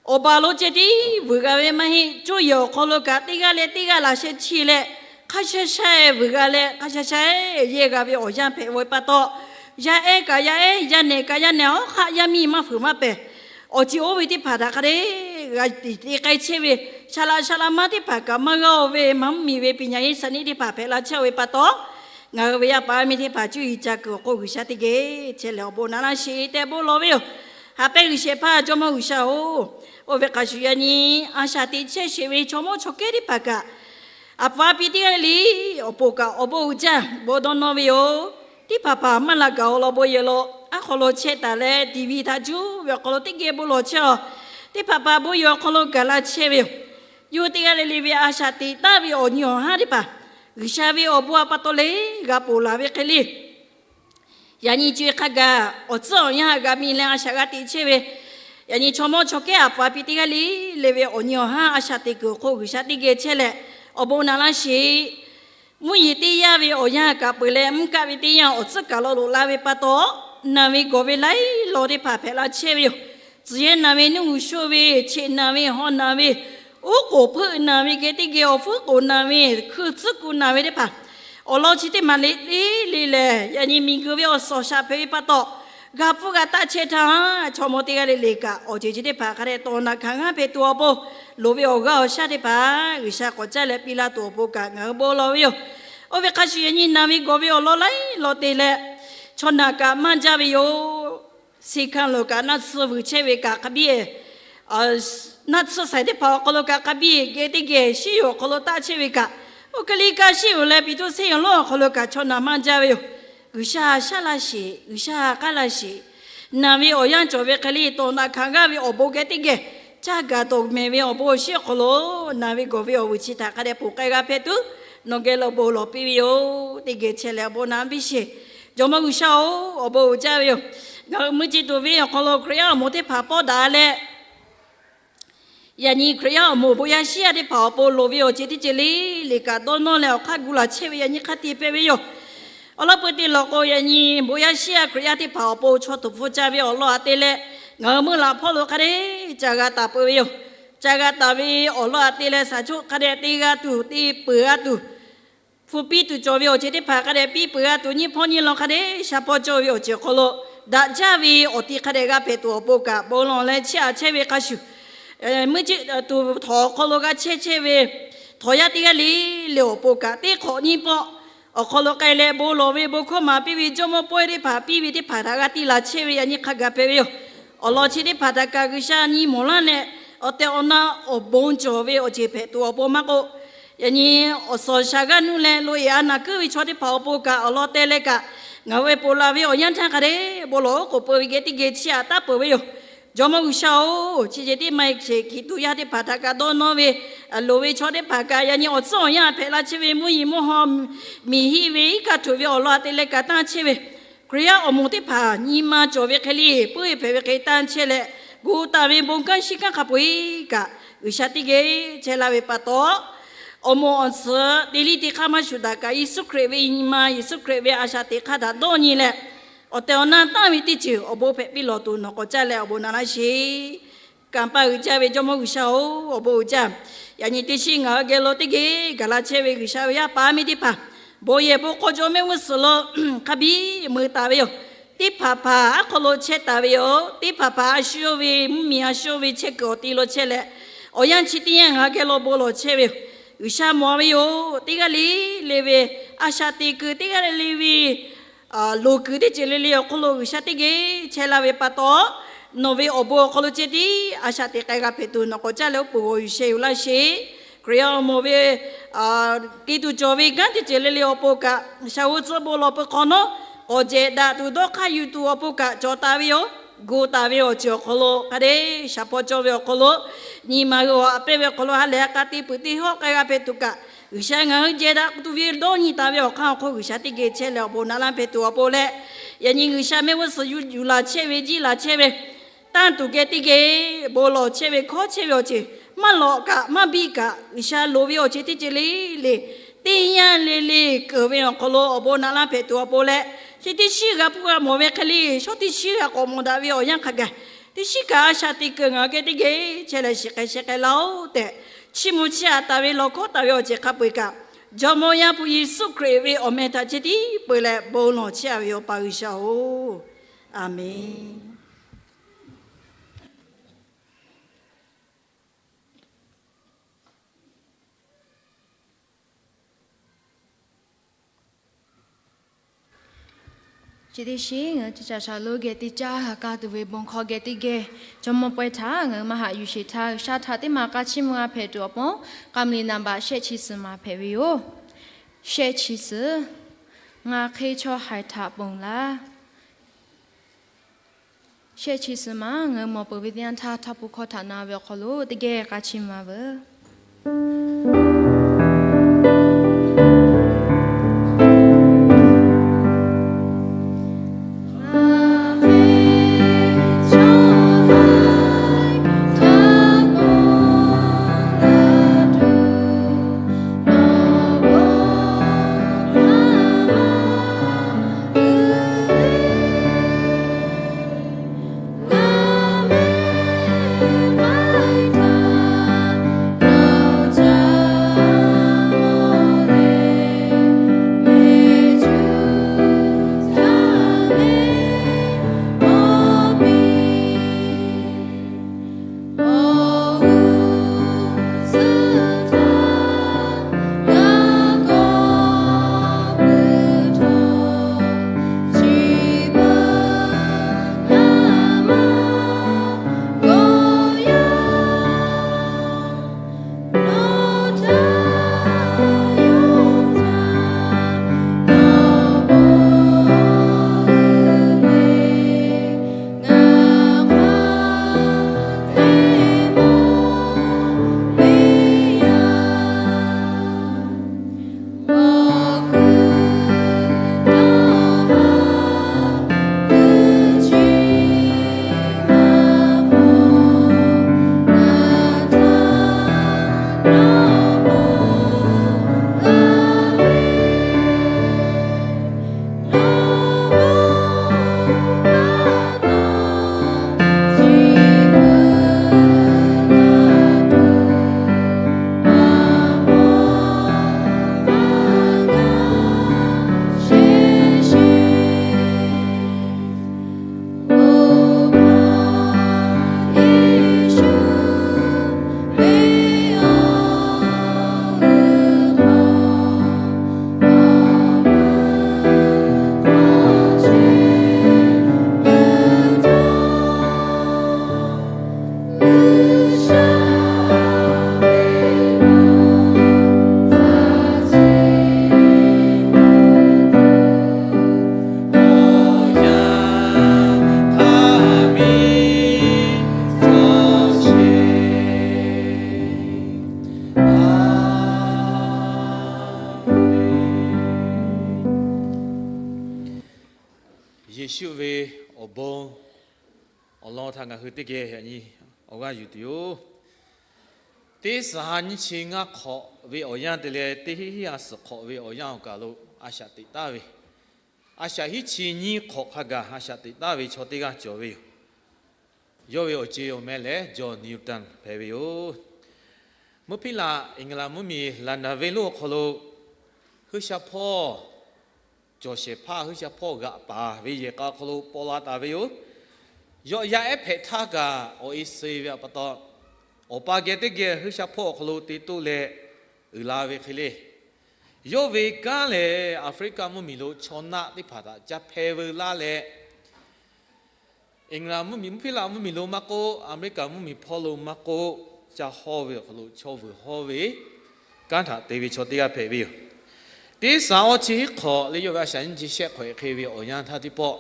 awˬ ba lo ceh tiˉ vuiˬ g'a ve maˇ heˆ. Coˇ yehˬ awˬ hk'aw lo kaꞈ teˇ g'aˇ leh teˇ g'aˇ laꞈ sheh chi leh, hk'a sha sha vuiˬ g'a leh hk'a sha sha yehˇ g'a ve awˬ yanˇ hpehꞈ ve pa taw, yaˇ ehˉ kaꞈ yaˇ ehˉ, yaˇ nehˬ kaꞈ yaˇ nehˬ, hawˉ hk'aˆ yaˇ miˇ maˇ fuiˍ maˇ pehˬ, awˬ ceuˬ oˇ ve teˇ hpaˍ htaꞈ hk'a dehꞈ g'a tiꞈ te k'ai chehˇ ve, shaˍ laꞈ shaˍ laꞈ ma teˇ hpaˍ kaꞈ maˇ g'aˇ ve, maˇ miˬ ve ပညာရေး sha niˆ teˇ hpaˍ hpehꞈ la chehˇ ve pa taw, ngaˬ hui ve yaˇ paˍ yaˇ miˇ teˇ hpaˍ cuˇ yiˍ ca kuiˬ awˬ hk'oˆ G'uiˬsha teˇ geh chehˇ leh awˬ bon naꞈ laˇ sheˍ tehꞈ bon lawˬ ve yoˬ. Haꞈ pehnˇ G'uiˬsha hpaˇ Jawˇmawˇ G'uiˬsha-oˬ, oˇ ve hk'a shuˍ yaꞈ nyi a shaꞈ teꞈ chehˇ sheˍ ve chaw mawˇ chaw kehˉ teˇ hpaˍ kaꞈ, aˬ pfuhˍ a pi teˇ g'aˇ le le awˬ pon kaꞈ awˬ bon uiˍ jaˇ bon dawˇ nawˇ ve yoˬ. Teˇ hpaˍ hpaˍ maˇ laꞈ gaˬ awˬ lawn bon yehˬ law, aˉ hk'aw lo chehˇ taˍ leh TV htaꞈ juˇ ve awˬ hk'aw lo teˇ geh bon lawˬ chehˇ a. Teˇ hpaˍ hpaˍ bon yehˬ awˬ hk'aw lo gaˬ la chehˇ ve yoˬ. Yawˇ hui teˇ g'aˇ le le ve a shaꞈ teꞈ taˍ ve awˬ nyi awˬ haˉ teˇ hpaˍ G'uiˬsha ve awˬ bon htaꞈ pa taw leh g'a ponˬ laˬ ve hk'e le, yaꞈ nyi co-e hk'a gaˬ awˬ tcuhˉ awˬ yanˇ g'a mi leh a shaꞈ g'a teꞈ chehˇ ve, yaꞈ nyi chaw mawˇ chaw kehˉ aˬ pfuhˍ a pi teˇ g'aˇ le le ve awˬ nyi awˬ haˉ a shaꞈ teꞈ kuiˬ awˬ hk'oˆ G'uiˬsha teˇ geh chehˇ leh awˬ bon naꞈ laˇ sheˍ. Mvuhˇ yeˬ teˇ yanˇ ve awˬ yanˇ kaꞈ peuˬ leh mvuhˇ kaˆ ve teˇ yanˇ awˬ tcuhˉ kaˬ lo loꞈ la ve pa taw, naˬ ve gawˬ ve laiˉ law teˇ hpaˍ hpehꞈ la chehˇ ve yoˬ. Tcuhˬ yehˇ naˬ ve, nuˇ g'uiˬ sho ve, cheꞈ naˬ ve, haw naˬ ve, uˉ k'oˍ hpeuˆ naˬ ve geh teˇ geh awˬ hpfuhˇ k'oˍ naˬ ve, hkui tcuhˉ kuˬ naˬ ve teˇ hpaˍ, awˬ lawn chi teˇ maˬ le le le lehˬ, yaꞈ nyi miˬguiˬ ve awˬ suhˍ awˬ shaˍ hpehꞈ ve pa taw, g'a hpfuhˇ g'a taˆ chehˇ htaˇ, chaw mawˇ teˇ g'aˇ le le kaꞈ awˬ ceuˬ chi teˇ hpaˍ hk'a dehꞈ tawˍ naꞈ hkanˍ g'aˇ hpehꞈ tuˬ awˬ pon, loˍ ve awˬ g'aˇ awˬ shaˉ teˇ hpaˍ G'uiˬsha k'awꞈ caˇ leh piˇ laˇ tuˬ awˬ pon kaꞈ ngaˬ hui bon lawˬ ve yoˬ. Oˇ ve hk'a shuˍ yaꞈ nyi naˬ ve gawˬ ve awˬ lawn laiˉ law te leh, chaw naˬ kaꞈ maˇ jaˇ ve yoˬ. Seˍ hkanˍ loˬ kaꞈ naˆ tsuhˇ vuiˬ chehˇ ve kaꞈ hk'a biˇ, naˆ tsuhˇ saiˍ teˇ hpaˍ awˬ hk'aw lo kaꞈ hk'a biˇ geh teˇ geh shiˉ yoˬ awˬ hk'aw lo taˆ chehˇ ve kaꞈ, oˇ hk'e le kaꞈ shiˉ yoˬ leh, Peˍtruˆ shehˆ awˬ lonˉ awˬ hk'aw lo kaꞈ chaw naˬ maˇ jaˇ ve yoˬ. G'uiˬsha shaˉ laˇ sheˍ, G'uiˬsha k'aˉ laˇ sheˍ. Naˬ ve awˬ yanˇ cawˬ ve hk'e le, tawˍ naꞈ hkanˍ g'aˇ ve awˬ bon geh teˇ geh caˇ gaˬ tawˍ mehˍ ve awˬ bon awˬ shinˉ awˬ hk'aw lo, naˬ ve gawˬ ve awˬ vuiˬ chi htaꞈ hk'a dehꞈ ponˬ k'ai g'a hpehꞈ tuˬ, nawˬ geh lo bon lawˬ piˇ ve yoˬ. Teˇ geh chehˇ leh awˬ bon naꞈ piˇ sheˍ. Jawˇmawˇ G'uiˬsha-oˬ, awˬ bon uiˍ jaˇ ve yoˬ. Ngaˬ hui mui chi tuˬ ve awˬ hk'aw lo Hkriꞈ yaˇ awˬ moˍ teˇ hpaˍ pawˆ daꞈ leh, yaꞈ nyi Hkriꞈ yaˇ awˬ moˍ bon yaˇ shiˉ yaˇ teˇ hpaˍ awˬ pon loˍ ve awˬ ceuˬ teˇ ceuˬ le le kaꞈ dawˇ nawˇ leh awˬ hk'aˇ gu laˬ chehˇ ve yaꞈ nyi hk'a te hpehꞈ ve yoˬ. Awˬ lawn peu te lawˬ k'o, yaꞈ nyi bon yaˇ shiˉ yaˇ Hkriꞈ yaˇ teˇ hpaˍ awˬ pon chaw tuˍ hpfuhˇ caˇ ve awˬ lawn aꞈ te leh, ngaˬ hui meuˇ laꞈ hpawˇ lo hk'a dehꞈ ca g'a taˍ peuˬ ve yoˬ. Ca g'a taˍ ve awˬ lawn aꞈ te leh, shaˍ choˆ hk'a dehꞈ te g'a tuˬ, te peuˬ g'a tuˬ, hpu piˇ tuˬ cawˬ ve awˬ ceuˬ teˇ hpaˍ hk'a dehꞈ piˇ peuˬ g'a tuˬ, nyiˇ hpawˇ nyiˇ lawn hk'a dehꞈ sha hpawˇ cawˇ ve awˬ ceuˬ awˬ hk'aw lo, daꞈ jaˇ ve awˬ ti hk'a dehꞈ g'a hpehꞈ tuˬ awˬ pon kaꞈ bon lawˬ leh chiˇ aꞈ chehˇ ve hk'a shuˍ, meuˇ ceˇ tuˬ htawnˍ awˬ hk'aw lo g'a chehˇ chehˇ ve htawnˍ yaˇ teˇ g'aˇ le le awˬ pon kaꞈ, teˇ hk'awꞈ nyiˇ pawˆ awˬ hk'aw lo k'ai leh bon lawˬ ve, bon hkawˇ maˍ piˇ ve, jawˇmawˇ pawehˇ teˇ hpaˍ piˇ ve teˇ hpaˍ htaꞈ g'a tiˇ laˬ chehˇ ve yaꞈ nyi hk'a gaˬ hpehꞈ ve yoˬ. Awˬ lawn chi teˇ hpaˍ htaꞈ kaꞈ G'uiˬsha nyi mawˬ laˇ leh, awˬ tehˬ awˬ na awˬ bon cawˬ ve awˬ ceuˬ hpehꞈ tuˬ awˬ pon maˇ k'oˆ, yaꞈ nyi awˬ suhˍ shaˍ g'aˇ nuˇ leh loꞈ-eˍ a naˬ kuiˉ ve chaw teˇ hpaˍ awˬ pon kaꞈ awˬ lawn te leh kaꞈ, ngaˬ hui ve ponˬ laˬ ve awˬ yanˇ htaˇ hk'a dehꞈ bon lawˬ oˉ k'oˍ peuˬ ve geh teˇ geh chiˇ aꞈ taˉ peuˬ ve yoˬ. Jawˇmawˇ G'uiˬsha-oˬ, chi ceuˬ teˇ maˇ heˆ sheˍ, hkiˬ tuˬ yaˇ teˇ hpaˍ htaꞈ kaꞈ dawˇ nawˇ ve, loˍ ve chaw teˇ hpaˍ kaꞈ yaꞈ nyi awˬ tcuhˉ awˬ yanˇ hpehꞈ la chehˇ ve mvuhˇ yeˬ mvuhˇ haw miˬ hiˆ ve iˉ kaˆ htuꞈ ve awˬ lawn aꞈ te leh kaꞈ tanˇ chehˇ ve, Hkriꞈ yaˇ awˬ moˍ teˇ hpaˍ nyi ma cawˬ ve hk'e le, puiˉ ve hpehꞈ ve hk'e tanˇ chehˇ leh, gu taˍ ve bon kanˉ shinˉ kanˉ hk'a peu-eˬ kaꞈ G'uiˬsha teˇ geh chehˇ laˇ ve pa taw, awˬ moˍ awˬ tsuhꞈ te liˇ te hk'aˇ maˇ shuˍ daꞈ kaꞈ, Yeˍsuˆ Hkriꞈ ve nyi ma, Yeˍsuˆ Hkriꞈ ve a shaꞈ teꞈ hk'aˇ htaꞈ dawˇ nyi leh, awˬ tehˬ awˬ na tanˇ ve teˇ ceuˬ awˬ bon hpehꞈ piˇ lawˬ tuˬ nawˬ k'awꞈ caˇ leh awˬ bon naꞈ laˇ sheˍ. Kanˍ paˆ uiˍ jaˇ ve Jawˇmawˇ G'uiˬsha-oˬ, awˬ bon uiˍ jaˇ. Yaꞈ nyi teˇ shiˉ ngaˬ hui geh lo teˇ geh gaˬ la chehˇ ve G'uiˬsha ve yaˇ paˍ miˇ teˇ hpaˍ, bon yehˬ bon hk'aw jawˇ mehˆ g'uˇ suhˍ lo hk'a biˇ mui taˍ ve yoˬ. Teˇ hpaˍ hpaˍ aˉ hk'aw lo chehˇ taˍ ve yoˬ. Teˇ hpaˍ hpaˍ a shu oˇ ve mvuhˇmiˬ a shu oˇ ve chehˇ kuiˬ awˬ ti lo chehˇ leh, awˬ yanˇ chi teˇ yanˇ ngaˬ hui geh lo bon lawˬ chehˇ ve yoˬ. G'uiˬsha mawˬ ve yoˬ. Teˇ g'aˇ le le ve a shaꞈ teꞈ kuiˬ, teˇ g'aˇ le le ve loˍ kuiˬ teˇ ceuˬ le le awˬ hk'aw lo G'uiˬsha teˇ geh chehˇ laˇ ve pa taw, nawˬ ve awˬ bon awˬ hk'aw lo ceh tiˉ a shaꞈ teꞈ k'ai g'a hpehꞈ tuˬ nawˬ k'awꞈ caˇ leh uˉ peunˍ g'aw yuˬ sheh yuˬ laˇ sheˍ. Hkriꞈ yaˇ awˬ moˍ ve te tuˬ cawˬ ve kanˉ teˇ ceuˬ le le awˬ pon kaꞈ, shaˍ g'uˇ tcuhˇ bon lawˬ peuˬ hk'awꞈ nawˉ, k'awꞈ jehˬ daꞈ tuˬ dawˇ hk'aˇ yuˬ tuˬ awˬ pon kaꞈ cawˬ taˍ ve yoˬ. Gu taˍ ve awˬ ceuˬ awˬ hk'aw lo hk'a dehꞈ shaˍ hpawˇ cawˇ ve awˬ hk'aw lo, nyi ma hui awˬ aꞈ pehˇ ve awˬ hk'aw lo ha lehˬ a k'a te peuˬ te hawˉ k'ai g'a hpehꞈ tuˬ kaꞈ, G'uiˬsha ngaˬ hui jehˬ daꞈ tuˬ ve dawˇ nyi taˍ ve awˬ hk'aˇ awˬ hk'oˆ G'uiˬsha teˇ geh chehˇ leh awˬ bon naꞈ laˇ hpehꞈ tuˬ awˬ pon leh, yaꞈ nyi G'uiˬsha mehˆ g'uˇ suhˍ yuˬ laˬ chehˇ ve, jiˇ laˬ chehˇ ve, tanˇ tuˬ geh teˇ geh bon lawˬ chehˇ ve, hkawˇ chehˇ ve awˬ ceuˬ maˇ lawꞈ kaꞈ maˇ biˇ kaꞈ, G'uiˬsha loˍ ve awˬ ceuˬ teˇ ceuˬ le le, teˇ yanˇ le le keunˍ ve awˬ hk'aw lo awˬ bon naꞈ laˇ hpehꞈ tuˬ awˬ pon leh, chi teˇ shiˉ g'a hpuˇ g'a mawˬ ve hk'e le, shawˉ teˇ shiˉ g'a k'awꞈ mawˬ daꞈ ve awˬ yanˇ hk'a gaˬ, teˇ shiˉ kaꞈ a shaꞈ teꞈ kuiˬ ngaˬ hui geh teˇ geh chehˇ leh shiˍ k'ai sheh k'ai laˇ-oˆ tehꞈ, chiˇ mvuh chiˇ aꞈ taˍ ve lawˬ hkawˇ taˍ ve awˬ ceuˬ hk'a peu-eˬ kaꞈ, Jawˇmawˇ Yaˇ hpu Yeˍsuˆ Hkriꞈ ve awˬ meh htaꞈ ceh tiˉ peu leh bon lawˬ chehˇ a ve yoˬ, Awˬ pa G'uiˬsha-oˬ, a menˬ. Chi teˇ shiˉ ngaˬ hui caˇ caˇ shaˍ lonˉ geh teˇ caˇ ha k'aˇ tuˬ ve bon hkawˇ geh teˇ geh, jawˇmawˇ pawehˇ htaꞈ ngaˬ hui maˇ haꞈ yuˬ sheˍ htaˇ, G'uiˬsha htaꞈ teˇ maˬ k'a chiˇ mvuh g'a hpehꞈ tuˬ awˬ pon, k'a mvuh liꞈ naˍ baꞈ shehˆ chi suhˍ maˍ hpehꞈ ve yoˬ. Shehˆ chi suhˍ, ngaˬ hk'e chaw haiˬ htaꞈ ponˬ laˇ. Shehˆ chi suhˍ maˬ ngaˬ hui mawˬ peuˬ ve teˇ yanˇ htaˇ, htaˇ pun hkawˇ htaꞈ na ve awˬ hk'aw lo teˇ geh k'a chiˇ mvuh a veuˬ. Awˬ lawn htaꞈ ngaˬ hui teˇ geh yaꞈ nyi awˬ g'aˇ yuˬ tuˬ yoˬ. Teˇ saˍ ha nyiˇ chi ngaˇ hk'awꞈ ve awˬ yanˇ te leh teˇ hinˉ hiˉ ha suhˍ hk'awꞈ ve awˬ yanˇ awˬ kaˬ lo a shaꞈ teꞈ taˍ ve, a shaꞈ hiˉ chi nyiˇ hk'awꞈ hk'a gaˬ a shaꞈ teꞈ taˍ ve chaw teˇ g'aˇ cawˬ ve yoˬ. Yawˇ ve awˬ ceˬ awˬ meh lehˬ John Newton hpehꞈ ve yoˬ. Mvuhˇ hpiˇ laꞈ England mvuhˇmiˬ London venˇ lonˉ awˬ hk'aw lo G'uiˬsha hpawˇ cawˬ shehˍ hpaˇ G'uiˬsha hpawˇ g'aꞈ paˍ ve yehˬ k'a awˬ hk'aw lo paw la taˍ ve yoˬ. Yawˆ yaˇ ehˉ hpehꞈ htaˇ kaꞈ awˬ e suh ve pa taw, awˬ pa geh teˇ geh G'uiˬsha hpawˇ awˬ hk'aw lo te toˆ leh uiˍ la ve hk'e le. Yawˇ ve kanˉ lehˬ Aˍfriˆkaˆ mvuhˇmiˬ lo chaw naˆ teˇ hpaˍ htaꞈ ca hpeh veu laˇ leh, England mvuhˇmiˬ, mvuhˇ hpiˇ laꞈ mvuhˇmiˬ lo maˇ k'oˆ, Aˍmeˍriˆkaˍ mvuhˇmiˬ hpawˇ lo maˇ k'oˆ, ca hawˇ ve awˬ hk'aw lo chaw vuiˬ hawˇ ve kanˉ htaꞈ te ve chaw teˇ g'aˇ hpehꞈ ve yoˬ. Teˇ saˍ awˇ chi hiˉ hk'awꞈ leh yawˇ ve a shaꞈ nyiˇ chi shehˆ hk'awꞈ hk'e ve awˬ yanˇ htaˇ teˇ pawˆ,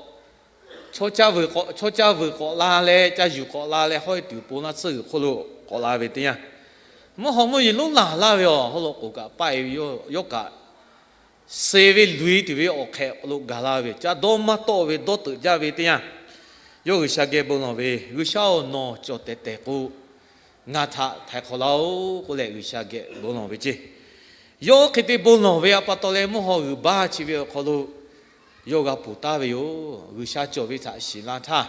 chaw ca vuiˬ k'awꞈ, chaw ca vuiˬ k'awꞈ la leh ca yuˬ k'awꞈ la leh hawˉ e tuˬ pon laˇ tsuhˇ g'uiˬ hk'oˆ lo k'awꞈ la ve teˇ yanˇ, mvuhˇ haw mvuhˇ yeˬ lonˉ laˬ laˇ ve awˬ hawˉ lo k'oˍ kaꞈ paˆ e ve yawˇ kaꞈ suh ve luˬ tuˬ ve awˬ hk'ehꞈ lo gaˬ la ve, ca dawˇ maˇ tawˆ ve dawˇ teuꞈ jaˇ ve teˇ yanˇ, yawˇ G'uiˬsha geh bon lawˬ ve, G'uiˬsha-oˬ, nawˬ cawˬ tehˬ tehˬ k'o, ngaˬ htaꞈ htaiˍ hk'awꞈ laˇ-oˆ k'oˆ leh G'uiˬsha geh bon lawˬ ve ceˇ. Yawˇ hk'e te bon lawˬ ve a pa taw leh mvuhˇ haw g'uiˬ baˇ chi ve awˬ hk'aw lo yawˇ g'a ponˬ taˍ ve yoˬ. G'uiˬsha cawˬ ve htaꞈ shiˍ la htaˇ,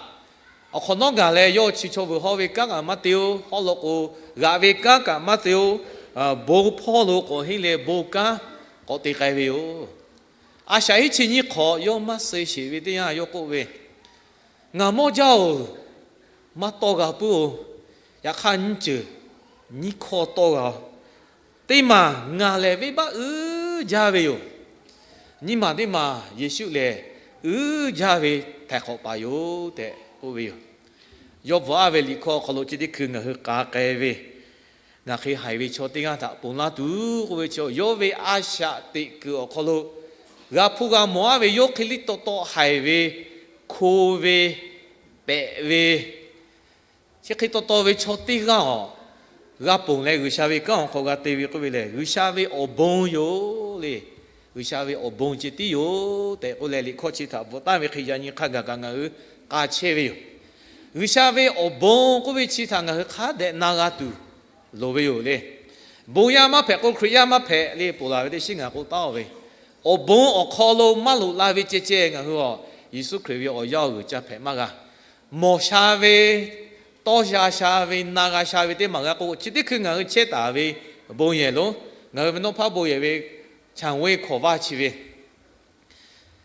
awˬ hk'awꞈ nawˉ gaˬ leh yawˇ chi chaw vuiˬ hawˇ ve kanˉ kaꞈ maˇ te-oˬ, hawˉ lo k'o g'aꞈ ve kanˉ kaꞈ maˇ te-oˬ, bon hpawˇ lo k'awꞈ henˇ leh bon kanˉ k'awꞈ te k'ai ve yoˬ. A shaꞈ hiˉ chi nyiˇ hk'awꞈ yawˇ maˇ suh sheˍ ve teˇ yanˇ yawˇ k'oˆ ve, Ngaˬ mawˇ jaˇ-oˬ, maˇ tawˇ g'a puiˉ-oˬ. Yaꞈ hk'aˇ nyiˇ ceuˬ nyiˇ hkawˇ tawˇ g'a-oˬ. Teˇ maˬ ngaˬ lehˬ venˇbaˆ uiˉ jaˇ ve yoˬ. Nyiˇ maˬ teˇ maˬ Yeˍsuˆ lehˬ uiˉ jaˇ ve htaiˍ hk'awꞈ paˍ yoˬ tehꞈ k'oˆ ve yoˬ. Yawˇ bvuhꞈ aˉ ve liꞈ hkawˇ awˬ hk'aw lo chi teˇ hkui ngaˬ hui k'a k'ai ve, ngaˬ hk'e haiˬ ve chaw teˇ g'aˇ htaꞈ ponˬ laˇ tuˬ k'oˆ ve chi, yawˇ ve a shaꞈ teꞈ kuiˬ awˬ hk'aw lo g'a hpuˇ g'a mawˬ aˉ ve yawˇ hk'e liˇ taw taw haiˬ ve, hko ve, pehꞈ ve, chi hk'e taw taw ve chaw teˇ g'aˇ awˬ g'a ponˬ leh G'uiˬsha ve kanˉ awˬ hk'aw g'a te ve k'oˆ ve lehˬ, G'uiˬsha ve awˬ bon yoˬ le. G'uiˬsha ve awˬ bon ceh tiˉ yoˬ tehꞈ k'oˆ leh, liꞈ hkawˇ chi htaꞈ bvuhꞈ taˍ ve hk'e yaꞈ nyi hk'a gaˬ kaꞈ ngaˬ hui k'a chehˇ ve yoˬ. G'uiˬsha ve awˬ bon k'oˆ ve chi htaꞈ ngaˬ hui hk'a dehꞈ na g'a tuˬ loˍ ve yoˬ le. Bon yaˇ maˇ hpehꞈ k'o Hkriꞈ yaˇ maˇ hpehꞈ le ponˬ laˬ ve teˇ shiˉ ngaˬ k'oˆ taˉ-oˬ ve, awˬ bon awˬ hk'aw lo maˇ loꞈ la ve ceh ceh ngaˬ hui a, Yeˍsuˆ Hkriꞈ ve awˬ yaˇ awˬ g'uiˬ ca hpehꞈ maˇ g'a. Mawˬ sha ve, tawˇ sha sha ve, na g'a sha ve teˇ maˬ g'a k'o, chi teˇ hkui ngaˬ hui chehˇ taˍ ve bon yehˬ lonˉ, ngaˬ hui ve nawˉ hpaˇ bon yehˬ ve Chanˍ Wen Hkawˍ vaˇ chi ve,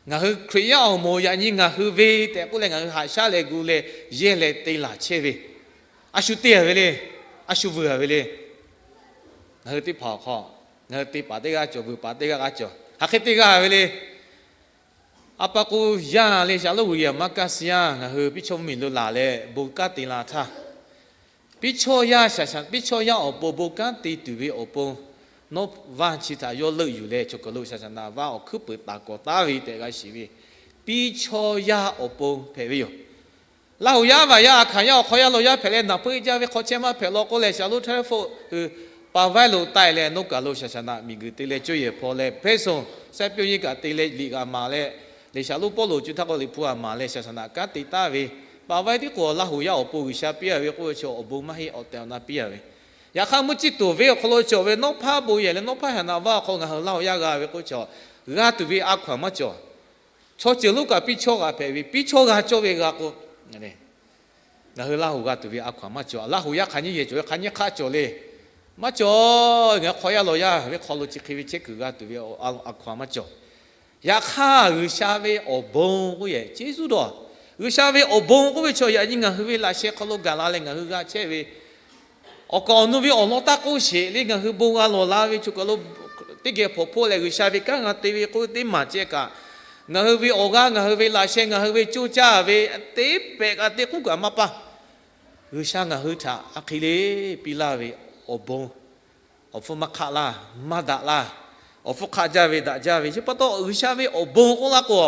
ngaˬ hui Hkriꞈ yaˇ awˬ moˍ yaꞈ nyi ngaˬ hui ve tehꞈ k'oˆ leh ngaˬ hui haꞈ shaˉ leh gu leh yehˇ leh te laˬ chehˇ ve, a shu te-a ve le, a shu vuiˬ-a ve le. Ngaˬ hui teˇ hpaˍ awˬ hk'aw ngaˬ hui te paˍ teˇ g'aˇ cawˬ, vuiˬ paˍ teˇ g'aˇ g'a cawˬ, hk'aˬ hk'e te g'a ve le. A pa k'o, yaˇ le shaˍ loˉ g'uiˬ yehˬ maˇ kaˇ si yaˇ ngaˬ hui piˇ chawˇ mvuhˇmiˬ lo laˬ leh bon kanˉ te la htaˇ, piˇ chawˇ yaˇ shaˍ shaˍ, piˇ chawˇ yaˇ awˬ pon bon kanˉ te tuˬ ve awˬ pon, nawˉ vaˇ chi htaꞈ yawˇ leuˆ yuˬ leh chaw kaˬ lo shaˍ shaˍ naꞈ vaˇ awˬ hkuiˉ peuˍ taˍ kawꞈ taˍ ve tehꞈ g'a shiˍ ve, piˇ chawˇ yaˇ awˬ pon hpehꞈ ve yoˬ. Laˇ huˍ yaˇ a vaˬ yaˇ a hkanˍ yaˇ awˬ hk'aw yaˇ lo yaˇ hpehꞈ leh naˬ peuˇ jaˇ ve hk'aw chehˇ maˇ hpehꞈ law k'oˆ leh, shaˍ loˉ htaiˇ hpfuhˆ hui paˍ vaiˇ lo taiˍ leh noˇ kaˬ lo shaˍ shaˍ naꞈ miˬ guiˬ te leh cawˇ yehˬ hpaw leh hpehˇ soˬ, saiˉ pyawˇ nyiˇ kaꞈ te leh liꞈ g'a maˍ leh, liꞈ shaˍ loˉ Pawˇluꞈ co htaˇ k'o liꞈ hpu g'a maˍ leh shaˍ shaˍ naꞈ kanˉ te taˍ ve, paˍ vaiˇ tiˉ k'o Laˇ huˍ yaˇ awˬ pon G'uiˬsha piˇ-a ve k'oˆ ve chaw awˬ bon maˇ heˆ, awˬ tehˬ awˬ na piˇ-a ve. Yaꞈ hk'aˇ mvuhˇ ciˇ tuˬ venˇ awˬ hk'aw lo cawˬ ve nawˉ hpaˇ bon yehˬ leh nawˉ hpaˇ shaˍ naꞈ vaˇ awˬ hk'aw ngaˬ hui Laˇ huˍ yaˇ g'a ve k'oˆ ve chaw, g'a tuˬ ve a hkaw-anˬ maˇ cawˬ. Chaw ceuˬ lonˉ kaꞈ piˇ chawˇ g'a hpehꞈ ve, piˇ chawˇ g'a cawˇ ve g'a k'o, ngaˬ hui Laˇ huˍ g'a tuˬ ve a hkaw-anˬ maˇ cawˬ. Laˇ huˍ yaˇ hk'aˬ nyiˇ yehˬ cawˬ ve, hk'aˬ nyiˇ hk'aˆ cawˬ le. Maˇ cawˬ. Ngaˬ hui hk'aw yaˇ law yaˇ ve hk'aw lo chi hk'e ve chehˇ kuiˬ g'a tuˬ ve a hkaw-anˬ maˇ cawˬ. Yaꞈ hk'aˇ G'uiˬsha ve awˬ bon k'oˆ yehˬ ceˇ zuhˇ dawˬ. G'uiˬsha ve awˬ bon k'oˆ ve chaw yaꞈ nyi ngaˬ hui ve laꞈ sheh hk'aw lo gaˬ la leh ngaˬ hui g'a chehˇ ve awˬ kaˍ awˬ nu ve awˬ lawn taˇ k'oˆ sheˍ le. Ngaˬ hui bon g'a lawˬ la ve chaw kaˬ lo teˇ geh hpawnˬ hpawˇ leh G'uiˬsha ve kanˉ g'a te ve k'oˆ teˇ maˬ ceh kaꞈ, ngaˬ hui ve awˬ g'aˇ, ngaˬ hui ve laꞈ sheh, ngaˬ hui ve coˇ caˇ ve teˇ pehꞈ kaꞈ teˇ k'uˉ kaꞈ maˇ paˇ. G'uiˬsha ngaˬ hui htaꞈ a hk'e le piˇ laˇ ve awˬ bon, awˬ hpfuhˇ maˇ hk'aˆ laˇ, maˇ daꞈ laˇ, awˬ hpfuhˇ hk'aˆ jaˇ ve daꞈ jaˇ ve chi pa taw G'uiˬsha ve awˬ bon k'oˆ laˇ k'o,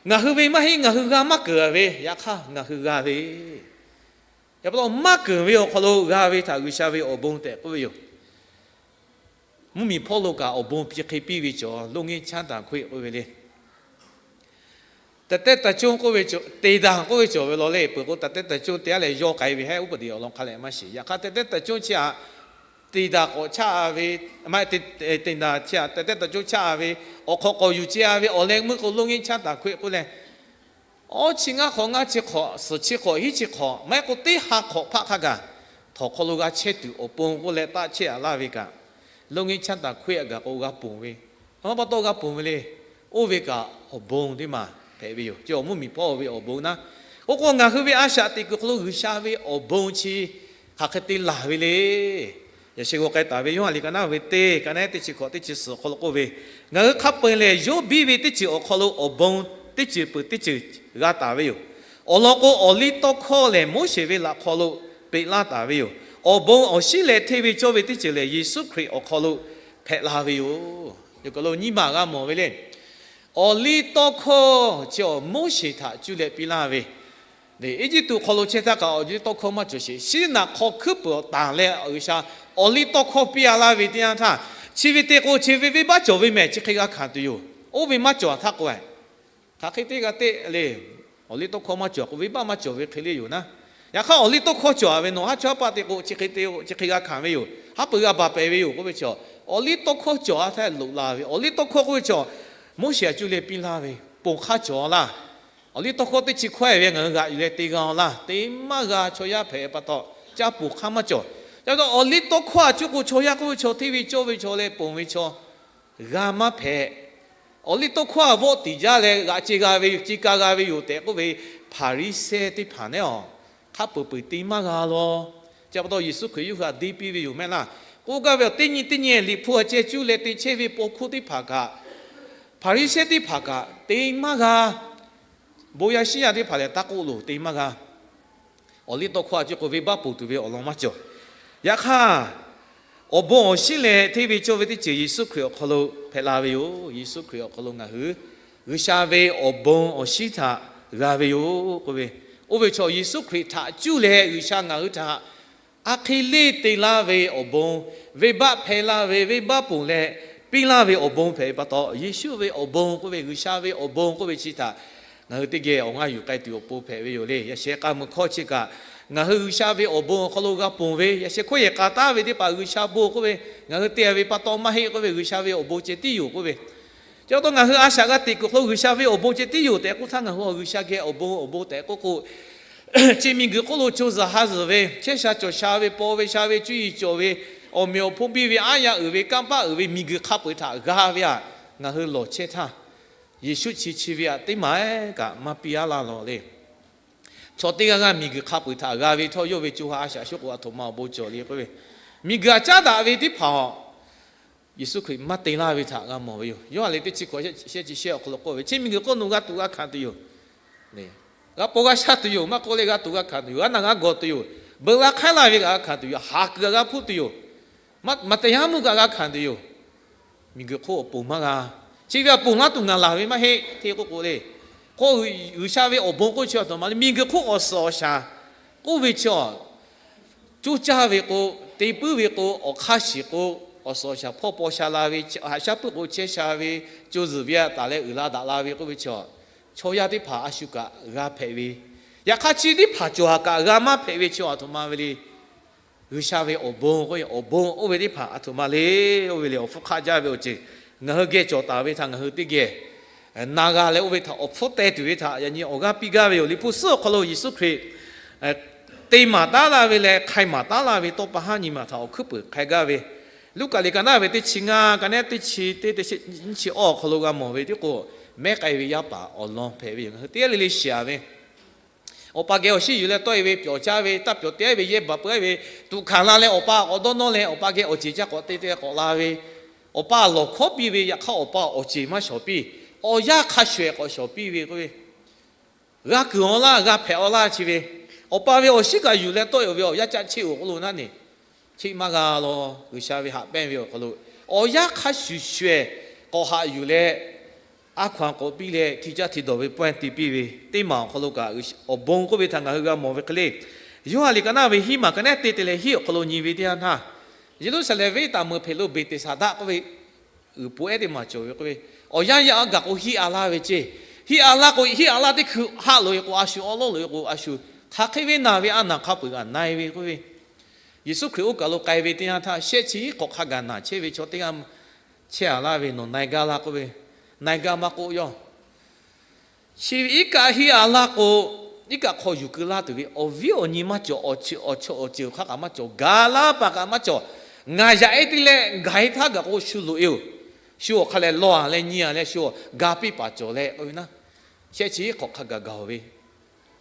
ngaˬ hui ve maˇ heˆ, ngaˬ hui g'a maˇ keunˍ ve, yaꞈ hk'aˇ ngaˬ hui g'a ve, yaꞈ pa taw maˇ keunˍ ve awˬ hk'aw lo g'a ve htaꞈ G'uiˬsha ve awˬ bon tehꞈ k'oˆ ve yoˬ. Mvuhˇmiˬ hpawˇ lo kaꞈ awˬ bon pi hk'e piˇ ve cawˬ, loˇ ngeˇ chaˉ taˍ hkoˆ-e k'oˆ ve le. Taˍ tehˉ taˍ conˇ k'oˆ ve, te daꞈ k'oˆ ve cawˬ ve law le. Peuˬ k'o, taˍ tehˉ taˍ conˇ te aˉ leh yawˇ k'ai ve hehˉ uˉ peunˍ te awˬ lawn hk'a leh maˇ shiˍ. Yaꞈ hk'aˇ, taˍ tehˉ taˍ conˇ chi htaꞈ te daꞈ k'awꞈ chaˇ ve, maˇ te daꞈ chi htaꞈ taˍ tehˉ taˍ conˇ chaˇ ve, awˬ hk'awꞈ k'awꞈ yuˬ ce-a ve awˬ leh meuˇ k'o, โรงเรียน chaˇ taˍ hkawehˆ k'oˆ leh, awˇ chi ngaˇ hk'awꞈ ngaˇ chi hk'awꞈ, suhˍ chi hk'awꞈ, hiˉ chi hk'awꞈ, maˇ heˆ k'o teˇ ha hk'awꞈ hpaˆ hk'a gaˬ htawnˍ hk'aw lo g'a chehˇ tuˬ awˬ pon k'oˆ leh taˆ chehˇ-a laˇ ve kaꞈ, โรงเรียน chaˇ taˍ hkawehˆ-a gaˬ k'o g'a ponˬ ve, a ma pa taw g'a ponˬ ve le. Oˇ ve kaꞈ awˬ bon teˇ maˬ hpehꞈ ve yoˬ. Chi awˬ mvuhˇ miˬ hpawˇ ve awˬ bon naˉ. Oˇ k'o, ngaˬ hui ve a shaꞈ teꞈ kuiˬ hk'aw lo G'uiˬsha ve awˬ bon chi hk'aˬ hk'e te laˬ ve le. Yaꞈ sheh g'aw k'ai taˍ ve Yoˇhanˬ liꞈ ka naˉ ve teˇ ka naˉ teˇ chi hkawꞈ teˇ chi suhˍ awˬ hk'aw lo k'oˆ ve, ngaˬ hui hk'a peu-eˬ lehˬ, yawˇ biˇ ve teˇ ceuˬ awˬ hk'aw lo awˬ bon teˇ ceuˬ peuˬ teˇ ceuˬ g'a taˍ ve yoˬ. Awˬ lawn k'o, awˬliˇtawˇhkawˇ lehˬ, Moˉseˍ ve laꞈ hk'aw lo peꞈ laˇ taˍ ve yoˬ. Awˬ bon awˬ shinˉ leh hteˇ ve cawˇ ve teˇ ceuˬ lehˬ, Yeˍsuˆ Hkriꞈ awˬ hk'aw lo hpehꞈ la ve yoˬ. Yaꞈ hk'aˇ lo nyiˇ maˬ g'a mawˬ ve le. Awˬliˇtawˇhkawˇ chi awˬ Moˉseˍ htaꞈ cuˇ leh piˇ laˇ ve, Eˇjiˇtuꞈ hk'aw lo chehˇ htaˇ kaꞈ awˬliˇtawˇhkawˇ maˇ cawˬ sheˍ. Shiˉnaꞈ hk'aw hkuiˉ peuˬ awˬ tanˬ leh G'uiˬsha awˬliˇtawˇhkawˇ piˇ-a laˇ ve teˇ yanˇ htaˇ, chi ve te k'o chi ve venˇbaˆ cawˬ ve mehˬ, chi hk'e g'a hkanˍ tuˬ yoˬ. Oˇ ve maˇ cawˬ htaˇ k'o, hk'aˬ hk'e te g'a te le. Awˬliˇtawˇhkawˇ maˇ cawˬ k'o, venˇbaˆ maˇ cawˬ ve hk'e le yoˬ naˉ. Yaꞈ hk'aˇ, awˬliˇtawˇhkawˇ cawˬ-a ve nawˬ haˉ chawˇ haˉ paˆ te k'o, chi hk'e te, chi hk'e g'a hkanˍ ve yoˬ. Haˉ pui g'a baˬ pehˍ ve yoˬ k'oˆ ve chaw, awˬliˇtawˇhkawˇ cawˬ-a htaˇ loꞈ la ve, awˬliˇtawˇhkawˇ k'oˆ ve chaw, Moˉseˍ htaꞈ cuˇ leh piˇ laˇ ve, ponˬ hk'aˇ cawˬ-a laˇ. Awˬliˇtawˇhkawˇ teˇ chi hkawehˇ ve ngaˬ hui g'aꞈ yuˬ leh te g'a-a laˇ. Te maˇ g'a. Chaw yaˇ hpehꞈ pa taw, caˇ ponˬ hk'aˇ maˇ cawˬ. Ca pa taw, awˬliˇtawˇhkawˇ htaꞈ cuˇ k'o, chaw yaˇ k'oˆ ve chaw, hteˇ ve cawˇ ve chaw leh ponˬ ve chaw g'a maˇ hpehꞈ. Awˬliˇtawˇhkawˇ htaꞈ vawˆ tiˍ jaˇ leh g'aꞈ ce g'a ve yoˬ, ce ka g'a ve yoˬ tehꞈ k'oˆ ve Hpaˍriˍsehˇ teˇ hpaˍ nehˉ-aˬ, hk'a peu-eˬ peu-eˬ te maˇ g'a law. Ca pa taw, Yeˍsuˆ Hkriꞈ yawˇ hui htaꞈ deˇ piˇ ve yoˬ mehˆ laˇ. K'oˆ gaˇ ve, teˇ nyi teˇ nyi Liꞈ hpu htaꞈ ceh cuˇ leh te chehˇ ve paw hkuˇ teˇ hpaˍ kaꞈ, Hpaˍriˍsehˇ teˇ hpaˍ kaꞈ te maˇ g'a. Bon yaˇ shiˉ yaˇ teˇ hpaˍ lehˬ, taˇ k'oˆ loˬ, te maˇ g'a. Awˬliˇtawˇhkawˇ htaꞈ cuˇ k'o, venˇbaˆ ponˬ tuˬ ve awˬ lawn maˇ cawˬ. Yaꞈ hk'aˇ, awˬ bon awˬ shinˉ leh hteˇ ve cawˇ ve teˇ ceuˬ Yeˍsuˆ Hkriꞈ awˬ hk'aw lo hpehꞈ la ve yoˬ. Yeˍsuˆ Hkriꞈ awˬ hk'aw lo ngaˬ hui G'uiˬsha ve awˬ bon awˬ shinˉ htaꞈ g'a ve yoˬ k'oˆ ve, oˇ ve chaw Yeˍsuˆ Hkriꞈ htaꞈ cuˇ leh G'uiˬsha ngaˬ hui htaꞈ a hk'e leˇ te laˇ ve awˬ bon, venˇbaˆ hpehˇ laˇ ve, venˇbaˆ ponˬ leh piˇ laˇ ve awˬ bon hpehꞈ ve pa taw, Yeˍsuˆ ve awˬ bon k'oˆ ve, G'uiˬsha ve awˬ bon k'oˆ ve chi htaꞈ ngaˬ hui teˇ geh awˬ g'aˇ yuˬ k'ai tuˬ awˬ pon hpehꞈ ve yoˬ le. Yaꞈ sheh k'a meuˬ hkawˇ chi kaꞈ, ngaˬ hui G'uiˬsha ve awˬ bon awˬ hk'aw lo g'a ponˬ ve, yaꞈ sheh hkawˇ yehˬ k'a taˉ ve teˇ hpaˍ G'uiˬsha bon k'oˆ ve, ngaˬ hui te-a ve pa taw maˇ heˆ k'oˆ ve, G'uiˬsha ve awˬ bon ceh tiˉ yoˬ k'oˆ ve. Chi pa taw ngaˬ hui a shaꞈ g'a teꞈ kuiˬ hk'aw lo G'uiˬsha ve awˬ bon ceh tiˉ yoˬ tehꞈ k'oˆ htaˇ, ngaˬ hui G'uiˬsha geh awˬ bon awˬ bon tehꞈ k'oˆ k'o, chi miˬguiˬ hk'oˆ lo co zuhˬ ha zuhˬ ve, chehˇ sha cawˬ sha ve, paw ve sha ve, cuˇ yiˍ cawˬ ve, awˬ meꞈ awˬ hponˇ biˇ ve, aˉ yaˇ uiˍ ve, kanˇ paˆ uiˍ ve miˬguiˬ hk'a peu-eˬ htaꞈ g'a ve htaꞈ ngaˬ hui lawˬ chehˇ htaˇ, Yeˍsuˆ chi chi ve htaꞈ teˇ maˬ kaꞈ maˇ piˇ-a laˇ law le. Chaw teˇ g'aˇ g'aˇ miˬguiˬ hk'a peu-eˬ htaꞈ g'a ve htawˇ, yawˇ ve co ha a shaꞈ shuˉ k'o, a htoꞈ ma awˬ bon cawˬ le k'oˆ ve, miˬguiˬ htaꞈ caˉ daꞈ ve teˇ hpaˍ Yeˍsuˆ Hkriꞈ maˇ te laˇ ve htaꞈ g'a mawˬ ve yoˬ. Yawˇ ha lehˬ teˇ chi hkawꞈ shehˆ chi shehˆ awˬ hk'aw lo k'oˆ ve, chi miˬguiˬ hk'oˆ nawˬ g'a tuꞈ g'a hkanˍ tuˬ yoˬ. G'a paw g'a sha tuˬ yoˬ, maˇ k'oˆ leh g'a tuꞈ g'a hkanˍ tuˬ yoˬ, g'a naˬ g'a gawˬ tuˬ yoˬ, beuꞈ la hk'aiˉ laˇ ve kaꞈ g'a hkanˍ tuˬ yoˬ, haˍ kuiˬ kaꞈ g'a hpuˇ tuˬ yoˬ, maˇ te yaˇ mvuhˇ kaꞈ g'a hkanˍ tuˬ yoˬ. Miˬguiˬ hk'oˆ awˬ ponˬ maˇ g'a. Chi ve awˬ ponˬ laˇ tuˬ ngaˬ laˬ ve maˇ heˆ hteˇ k'oˆ k'o le. K'o, G'uiˬsha ve awˬ bon k'oˆ chi a htoꞈ ma le, miˬguiˬ hk'oˆ awˬ suhˍ awˬ shaˍ k'oˆ ve chi a, coˇ caˇ ve k'o, te puiˉ ve k'o, awˬ hk'aˇ shiˍ k'o, awˬ suhˍ awˬ shaˍ hpawˇ paw sha la ve, haꞈ shaˉ puiˉ k'o chehˇ sha ve, co zuhˬ ve a taˍ leh uiˍ la daꞈ la ve k'oˆ ve chi a, chaw yaˇ teˇ hpaˍ a shu kaꞈ g'a hpehꞈ ve, yaꞈ hk'aˇ chi teˇ hpaˍ cawˬ haˍ kaꞈ g'a maˇ hpehꞈ ve chi a htoꞈ ma ve le. G'uiˬsha ve awˬ bon k'o, awˬ bon oˇ ve teˇ hpaˍ a htoꞈ ma le. Oˇ ve lehˬ awˬ hpfuhˇ hk'aˆ jaˇ ve awˬ ceuˬ ngaˬ hui geh cawˬ taˍ ve htaꞈ ngaˬ hui teˇ geh na g'a leh, oˇ ve htaꞈ awˬ hpfuhˇ teh tuˬ ve htaꞈ yaꞈ nyi awˬ g'aˇ piˇ gaˇ ve yoˬ. Liꞈ hpu suhˉ awˬ hk'aw lo Yeˍsuˆ Hkriꞈ te maˍ taˉ laˇ ve leh hk'ai maˍ taˉ laˇ ve tawˇ pa haˉ nyi ma htaꞈ awˬ hkuiˉ peuˬ hk'a gaˇ ve, Luˉkaꞈ liꞈ ka naˉ ve teˇ chi ngaˇ, ka naˉ teˇ chi teˇ, teˇ chi awˇ awˬ hk'aw lo g'a mawˬ ve tiˉ k'o, mehˉ k'ai ve yaˇ paˍ awˬ lawn hpehꞈ ve yoˬ. Ngaˬ hui teˇ g'aˇ le le shiˍ-a ve, awˬ pa geh awˬ shinˉ yuˬ leh tawˆ-e ve, pyawˬ caˇ ve, taˇ pyawˬ te-a ve, yehˇ baˬ peu-a ve, tuꞈ hkanˍ la leh awˬ pa k'awꞈ dawˇ nawˇ leh awˬ pa geh awˬ ceˬ caˇ k'awꞈ te te k'awꞈ la ve, awˬ pa lawˬ hkawˉ piˇ ve, yaꞈ hk'aˇ awˬ pa awˬ ceˬ maˇ shawˍ piˇ, awˬ yanˇ hk'a shuˍ-ehˍ k'awꞈ shawˍ piˇ ve k'oˆ ve, g'a kuiˬ-a laˇ, g'a hpehꞈ-a laˇ chi ve, awˬ pa ve awˬ shinˉ kaꞈ yuˬ leh tawˆ-e-oˬ ve awˬ yanˇ caˆ cheˆ-oˬ k'oˆ lo naˉ ne, cheˆ maˇ g'a law. G'uiˬsha ve haꞈ pehnˇ ve awˬ hk'aw lo awˬ yanˇ hk'a shuˍ shuˍ-ehˍ k'awꞈ haꞈ yuˬ leh, a hkaw-anˬ k'awꞈ piˇ leh, hti caˇ hti dawˬ ve pawehˇ te piˇ ve teˇ maˬ awˬ hk'aw lo kaꞈ, awˬ bon k'oˆ ve htaꞈ ngaˬ hui g'a mawˬ ve hk'e le. Yoˇhanˬ liꞈ ka naˉ ve hiˉ maˬ ka naˉ te te leh hiˉ awˬ hk'aw lo nyi ve teˇ yanˇ htaˇ, Yeˍruˆsaˍlehnˍ venˇ taˍ meuˍ hpeꞈ lo Beˍteˍsaˍdaˆ k'oˆ ve uiˍ po ehˉ teˇ maˬ cawˬ ve k'oˆ ve, awˬ yanˇ yaˇ a gaˬ k'o hiˆ-a laˇ ve ceˇ. Hiˆ a laˇ k'o, hiˆ a laˇ teˇ hkui haˆ loꞈ-e k'o, a shu awˉ lawˉ loꞈ-e k'o, a shu hk'aˬ hk'e ve naˬ ve a naˬ hk'a peu-eˬ g'a na-e ve k'oˆ ve, Yeˍsuˆ Hkriꞈ oˇ kaˬ lo k'ai ve teˇ yanˇ htaˇ, shehˆ chi hiˆ hk'awꞈ hk'a gaˬ naˬ chehˇ ve chaw teˇ g'aˇ chehˇ a laˇ ve, nawˬ na-e gaˇ laˇ k'oˆ ve, na-e gaˇ maˇ k'oˆ, yawˇ chi ve iˉ kaˆ hiˆ a laˇ k'o, iˉ kaˆ hk'aw yuˬ keu laˇ tuˬ ve awˬ viˉ awˬ nyi maˇ cawˬ, awˬ chi awˬ ceuˬ awˬ ceuˬ hk'a kaꞈ maˇ cawˬ, gaˬ laˇ paˍ kaꞈ maˇ cawˬ. Ngaˬ yaꞈ-e te leh gaˬ-e htaˇ gaˬ k'o shu loꞈ-e-oˬ. Shu awˬ hk'a leh lawˇ-a leh nyi-a leh shu gaˬ piˇ paˍ cawˬ leh k'oˆ ve naˉ, shehˆ chi hiˆ hk'awꞈ hk'a gaˬ gaˬ-oˬ ve,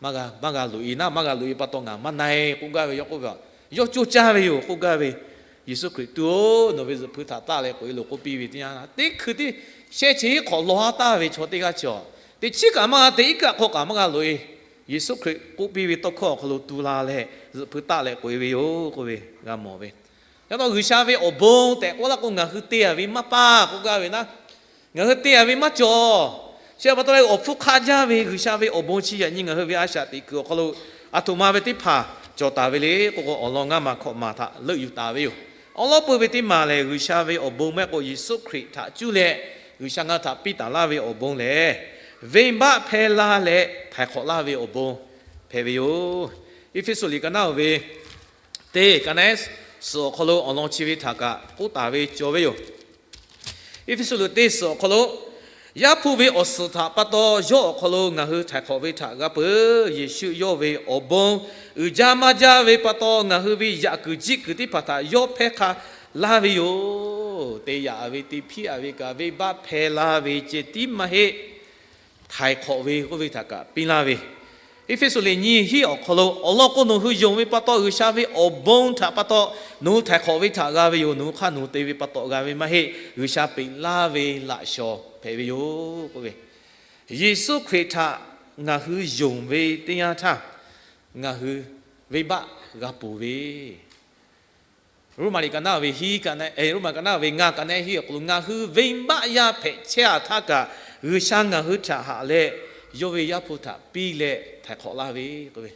maˇ g'a loꞈ-e naˉ, maˇ g'a loꞈ-e pa taw ngaˬ maˇ na-e k'oˆ gaˇ ve, yawˇ k'oˆ ve, yawˇ coˇ caˇ ve yoˬ k'oˆ gaˇ ve. Yeˍsuˆ Hkriꞈ, Tuˬ-oˬ, nawˬ ve zuhꞈ hpui htaꞈ taˆ leh k'oꞈ-e loˬ k'oˆ piˇ ve teˇ yanˇ, teˇ hkui teˇ shehˆ chi hiˆ hk'awꞈ lawˬ-a taˍ ve chaw teˇ g'aˇ chi-a, teˇ chiˉ kaꞈ maˇ g'a te, iˉ kaˆ hk'aw kaꞈ maˇ g'a loꞈ-e. Yeˍsuˆ Hkriꞈ k'oˆ piˇ ve tawˇ hkawˇ awˬ hk'aw lo tu la leh zuhꞈ hpui taˆ leh k'oꞈ-e ve yoˬ k'oˆ ve g'a mawˬ ve. Yaꞈ taw G'uiˬsha ve awˬ bon tehꞈ k'oˆ laˇ k'o, ngaˬ hui te-a ve maˇ paˇ k'oˆ gaˇ ve naˉ, ngaˬ hui te-a ve maˇ cawˬ. Chi pa taw leh awˬ hpfuhˇ hk'aˆ jaˇ ve G'uiˬsha ve awˬ bon chi yaꞈ nyi ngaˬ hui ve a shaꞈ teꞈ kuiˬ awˬ hk'aw lo aˬ htoꞈ ma ve teˇ hpaˍ cawˬ taˍ ve le k'oˆ k'o, awˬ lawn ngaˇ ma hkawꞈ ma htaꞈ leuˆ yuˬ taˍ ve yoˬ. Awˉ lawˉ peuˇ ve teˇ maˬ lehˬ, G'uiˬsha ve awˬ bon maˇ heˆ k'o, Yeˍsuˆ Hkriꞈ htaꞈ cuˇ leh G'uiˬsha ngaˬ hui htaꞈ piˇ taˍ laˇ ve awˬ bon lehˬ, venˇbaˆ hpehˇ laˇ leh htaiˍ hk'awꞈ laˇ ve awˬ bon hpehꞈ ve yoˬ. Eˇfeˇsuꞈ liꞈ ka naˉ-oˬ ve teˇ ka naˉ suhˍ awˬ hk'aw lo awˬ lawn chi ve htaꞈ kaꞈ k'oˆ taˍ ve cawˬ ve yoˬ. Eˇfeˇsuꞈ liꞈ teˇ suhˍ awˬ hk'aw lo, Yaˇ hpu ve awˬ suhˍ htaꞈ pa taw yawˇ awˬ hk'aw lo ngaˬ hui htaiˍ hk'awꞈ ve htaꞈ g'a peuˬ. Yeˍsuˆ yawˇ ve awˬ bon uiˍ jaˇ maˇ jaˇ ve pa taw, ngaˬ hui ve yaꞈ kuiˬ jiˆ kuiˬ teˇ hpaˍ htaꞈ yawˇ hpehˇ hk'a laˇ ve yoˬ. Te yaꞈ ve, te hpiˇ-a ve kaꞈ, venˇbaˆ hpehˇ laˇ ve ceh tiˉ maˇ heˆ, htaiˍ hk'awꞈ ve k'oˆ ve htaꞈ kaꞈ piˇ laˇ ve. Eˇfeˇsuꞈ liꞈ nyiˇ hiˆ awˬ hk'aw lo, awˬ lawn k'o, nawˬ hui yonˍ ve pa taw, G'uiˬsha ve awˬ bon htaꞈ pa taw nawˬ hui htaiˍ hk'awꞈ ve htaꞈ g'a ve yoˬ. Nawˬ hui hk'aˇ nawˬ hui te ve pa taw g'a ve maˇ heˆ. G'uiˬsha peꞈ laˇ ve laꞈ shawnˍ hpehꞈ ve yoˬ k'oˆ ve, Yeˍsuˆ Hkriꞈ htaꞈ ngaˬ hui yonˍ ve teˇ yanˇ htaˇ, ngaˬ hui venˇbaˆ g'a ponˬ ve. Roˉmaꞈ liꞈ ka naˉ ve hiˉ, Roˉmaꞈ ka naˉ ve ngaˇ, ka naˉ hiˉ awˬ hk'aw lo, ngaˬ hui venˇbaˆ yaˇ hpehꞈ chehˇ-a htaˇ kaꞈ, G'uiˬsha ngaˬ hui htaꞈ haꞈ leh yawˇ ve Yaˇ hpu htaꞈ piˇ leh htaiˍ hk'awꞈ laˇ ve k'oˆ ve,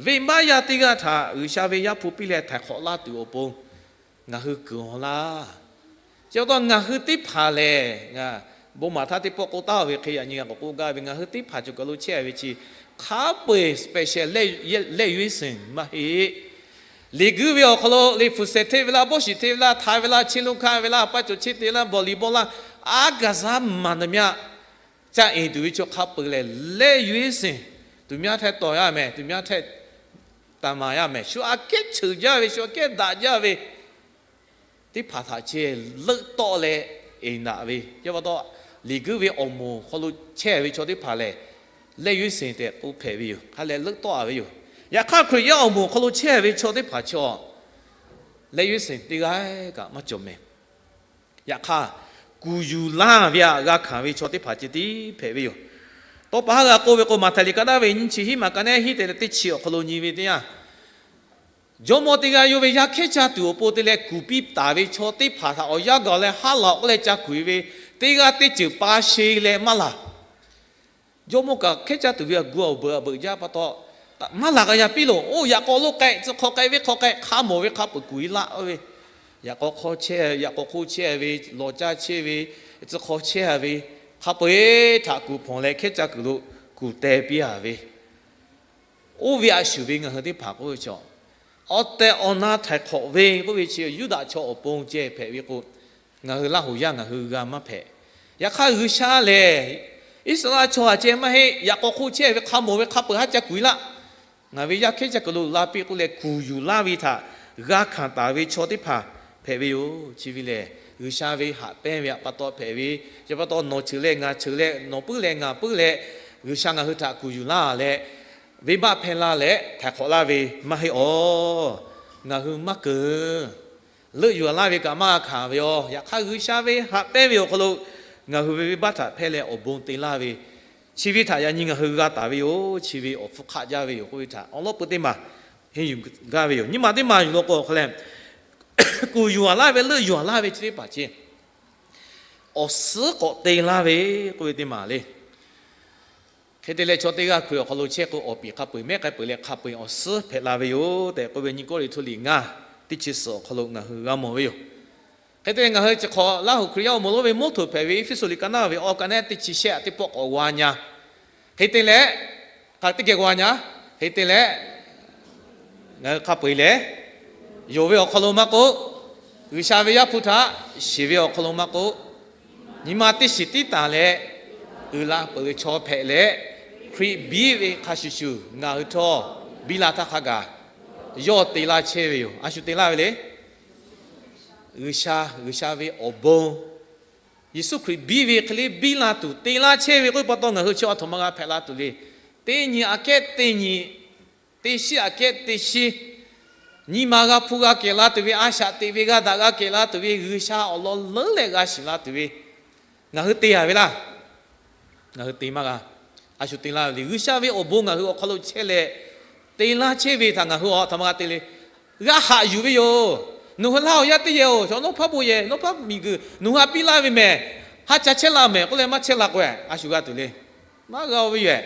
venˇbaˆ yaˇ teˇ g'aˇ htaꞈ G'uiˬsha ve Yaˇ hpu piˇ leh htaiˍ hk'awꞈ laˇ tuˬ awˬ pon ngaˬ hui kuiˬ-a laˇ. Chi pa taw ngaˬ hui teˇ hpaˍ lehˬ, bon maˍ htaˇ teˇ pawˆ k'oˆ taˍ-oˬ ve hk'e yaꞈ nyi g'a k'awꞈ k'oˆ gaˇ ve, ngaˬ hui teˇ hpaˍ cawˬ kaˬ lo chehˇ ve chi hk'a peu-eˬ special lehˆ yuˇ eˇ senˍ maˇ heˆ. Liꞈ guiˇ ve awˬ hk'aw lo liꞈ hpu shehˍ hteˇ ve laˇ, bawˆ shiˍ hteˇ ve laˇ, hta ve laˇ, chi lo hkanˇ ve laˇ, paˇ cawˬ chi te laˇ, bawˬ liꞈ bawˆ laˇ, aˉ gaˬ zaˇ maˍ na myaˇ caˇ eˍ tuˬ ve chaw hk'a peu-eˬ lehˬ, lehˆ yuˇ eˇ senˍ, tuˬ myaˇ htehˇ tawˍ yaˇ mehˍ, tuˬ myaˇ htehˇ taˍ maˍ yaˇ mehˍ, shu aꞈ kehˉ cheuˬ jaˇ ve, shu aꞈ kehˉ daꞈ jaˇ ve teˇ hpaˍ htaꞈ ceh leuˆ tawˆ leh eˍ naꞈ ve. Chi pa taw, liꞈ guiˇ ve awˬ moˍ hk'aw lo chehˇ ve chaw teˇ hpaˍ lehˬ, lehˆ yuˇ eˇ senˍ tehꞈ k'oˆ hpehꞈ ve yoˬ. Hk'a leh leuˆ tawˆ-a ve yoˬ. Yaꞈ hk'aˇ, Hkriꞈ yaˇ awˬ moˍ hk'aw lo chehˇ ve chaw teˇ hpaˍ chaw lehˆ yuˇ eˇ senˍ teˇ g'aˇ kaꞈ maˇ cawˬ mehˍ. Yaꞈ hk'aˇ, kuˬ yuˬ laˇ ve aꞈ g'a hkanˍ ve chaw teˇ hpaˍ ceh tiˉ hpehꞈ ve yoˬ. Tawˇ pa haˉ g'a k'oˆ ve k'o, Maꞈhtehˍ liꞈ ka naˉ ve nyiˇ chi hiˉ, maꞈ ka naˉ hiˉ te leh teˇ chi awˬ hk'aw lo nyi ve teˇ yanˇ, jawˇmawˇ teˇ g'aˇ yawˇ ve yaˇ hkehˉ caˇ tuˬ awˬ pon te leh kuˬ piˇ taˍ ve chaw teˇ hpaˍ htaꞈ awˬ yanˇ gaˬ leh haˉ laˬ k'oˆ leh ca kuˬ-e ve, teˇ g'aˇ teˇ ceuˬ pa she leh maˇ laˬ. Jawˇmawˇ kaꞈ hkehˉ caˇ tuˬ ve aꞈ gu awˬ beuꞈ aꞈ beuꞈ jaˇ pa taw, maˇ laˬ k'a yaˇ piˇ loˬ. Oˇ yaꞈ k'aw lo k'ai, tcuh hk'aw k'ai, venˇ hk'aw k'ai, hk'a mawˬ ve hk'a peu-eˬ kuˬ-e laˇ ve, yaꞈ k'aw hk'aw chehˇ, yaꞈ k'aw hk'oˆ chehˇ ve, lawˬ caˇ chehˇ ve, tcuh hk'aw chehˇ ve, hk'a peu-eˬ htaꞈ kuˬ hpawnˬ leh hkehˉ caˇ kuiˬ lo kuˬ teh piˇ-a ve, oˇ ve a shuˍ ve ngaˬ hui teˇ hpaˍ k'oˆ ve chaw, awˬ tehˬ awˬ na htaiˍ hk'awꞈ ve k'oˆ ve chi Yuˇdaꞈ chaw awˬ pon ceh hpehꞈ ve k'o, ngaˬ hui Laˇ huˍ yaˇ ngaˬ hui g'a maˇ hpehꞈ. Yaꞈ hk'aˇ, G'uiˬsha lehˬ Iˉsaˍreˍlaˆ chaw htaꞈ ceh maˇ heˆ. Yaꞈ k'aw hk'oˆ chehˇ ve hk'a mawˬ ve hk'a peu-eˬ haˉ ca kuˬ-e laˇ. Ngaˬ ve yaˇ hkehˉ caˇ kuiˬ lo la piˇ k'oˆ leh kuˬ yuˬ laˇ ve htaꞈ g'a hkanˍ taˍ ve chaw teˇ hpaˍ hpehꞈ ve yoˬ. Chi ve lehˬ, G'uiˬsha ve haꞈ pehnˇ ve aꞈ pa taw hpehꞈ ve, chi pa taw nawˬ cheuˬ leh ngaˬ cheuˬ leh nawˬ puiˉ leh ngaˬ puiˉ leh G'uiˬsha ngaˬ hui htaꞈ kuˬ yuˬ laˇ leh, venˇbaˆ hpehˇ laˇ leh htaiˍ hk'awꞈ laˇ ve maˇ heˆ awˬ. Ngaˬ hui maˇ keunˍ. Leuˆ yuˬ-a laˇ ve kaꞈ maˇ g'a hkanˍ ve yoˬ. Yaꞈ hk'aˇ, G'uiˬsha ve haꞈ pehnˇ ve awˬ hk'aw lo ngaˬ hui ve venˇbaˆ htaꞈ hpehˇ leh awˬ bon te laˇ ve, chi ve htaꞈ yaꞈ nyi ngaˬ hui g'a taˍ ve yoˬ. Chi ve awˬ hpfuhˇ hk'aˆ jaˇ ve yoˬ k'oˆ ve htaꞈ awˬ lawn peu teˇ maˬ henˇ yuˬ gaˇ ve yoˬ. Nyi ma teˇ maˬ yuˬ law k'o awˬ hk'aw leh, kuˬ yuˬ-a laˇ ve, leuˆ yuˬ-a laˇ ve chi teˇ hpaˍ ceh, awˬ suhˉ k'awꞈ te laˇ ve k'oˆ ve teˇ maˬ le. Hk'e te leh, chaw teˇ g'aˇ Hkriꞈ awˬ hk'aw lo chehˇ k'o, awˬ piˍ hk'a peu-eˬ mehˉ k'ai peuˬ leh hk'a peu-eˬ awˬ suhˉ hpehꞈ la ve yoˬ tehꞈ k'oˆ ve, Nyiˇ Kawˇrenˍhtuˆ liꞈ ngaˇ, teˇ chi suhˍ awˬ hk'aw lo ngaˬ hui g'a mawˬ ve yoˬ. Hk'e te leh, ngaˬ hui chi hk'awꞈ Laˇ huˍ Hkriꞈ yaˇ awˬ moˍ lonˉ ve mawˇ htoꞈ hpehꞈ ve Eˇfeˇsuꞈ liꞈ ka naˉ ve awˬ ka naˉ teˇ chi shehˆ teˇ pawˆ k'awꞈ g'a nyi-a. Hk'e te leh, hk'aˬ teˇ geh g'a nyi, hk'e te leh, ngaˬ hui hk'a peu-eˬ lehˬ, yonˍ ve awˬ hk'aw lo maˇ k'oˆ, G'uiˬsha ve Yaˇ hpu htaꞈ shiˍ ve awˬ hk'aw lo maˇ k'oˆ, nyi ma teˇ shiˍ tiˉ taˍ leh uiˍ la peuˬ ve chaw hpehꞈ leh, Hkriꞈ biˇ ve hk'a shuˍ shuˍ ngaˬ hui htawˇ biˇ la htaˇ hk'a gaˬ yawˇ te laˇ chehˇ ve yoˬ. A shu te laˇ ve le. G'uiˬsha, G'uiˬsha ve awˬ bon, Yeˍsuˆ Hkriꞈ biˇ ve hk'e le biˇ la tuˬ te laˇ chehˇ ve k'oˆ ve pa taw, ngaˬ hui chi a htoꞈ ma g'a hpehꞈ la tuˬ le. Teˇ nyi aꞈ kehˉ teˇ nyi, teˇ shiˉ aꞈ kehˉ teˇ shiˉ, nyi ma g'a hpu g'a kehˬ la tuˬ ve, a shaꞈ teꞈ ve g'a daꞈ g'a kehˬ la tuˬ ve G'uiˬsha awˬ lawn leuˉ leh g'a shiˍ la tuˬ ve, ngaˬ hui te a ve laˇ. Ngaˬ hui te maˇ g'a. A shu te laˇ ve le. G'uiˬsha ve awˬ bon ngaˬ hui awˬ hk'aw lo chehˇ leh te laˇ chehˇ ve htaꞈ ngaˬ hui a htoꞈ ma g'a te le. G'a haꞈ yuˬ ve yoˬ. Nawˬ hui laˇ awˬ yaˇ teˇ yehˬ-oˬ, chaw nawˉ hpaˇ bon yehˬ, nawˉ hpaˇ miˬguiˬ nawˬ hui a piˇ laˇ ve mehˬ, ha ca chehˇ la mehˬ k'oˆ leh maˇ chehˇ la k'o, a shu g'a tuˬ le. Maˇ g'a-o ve yoˬ.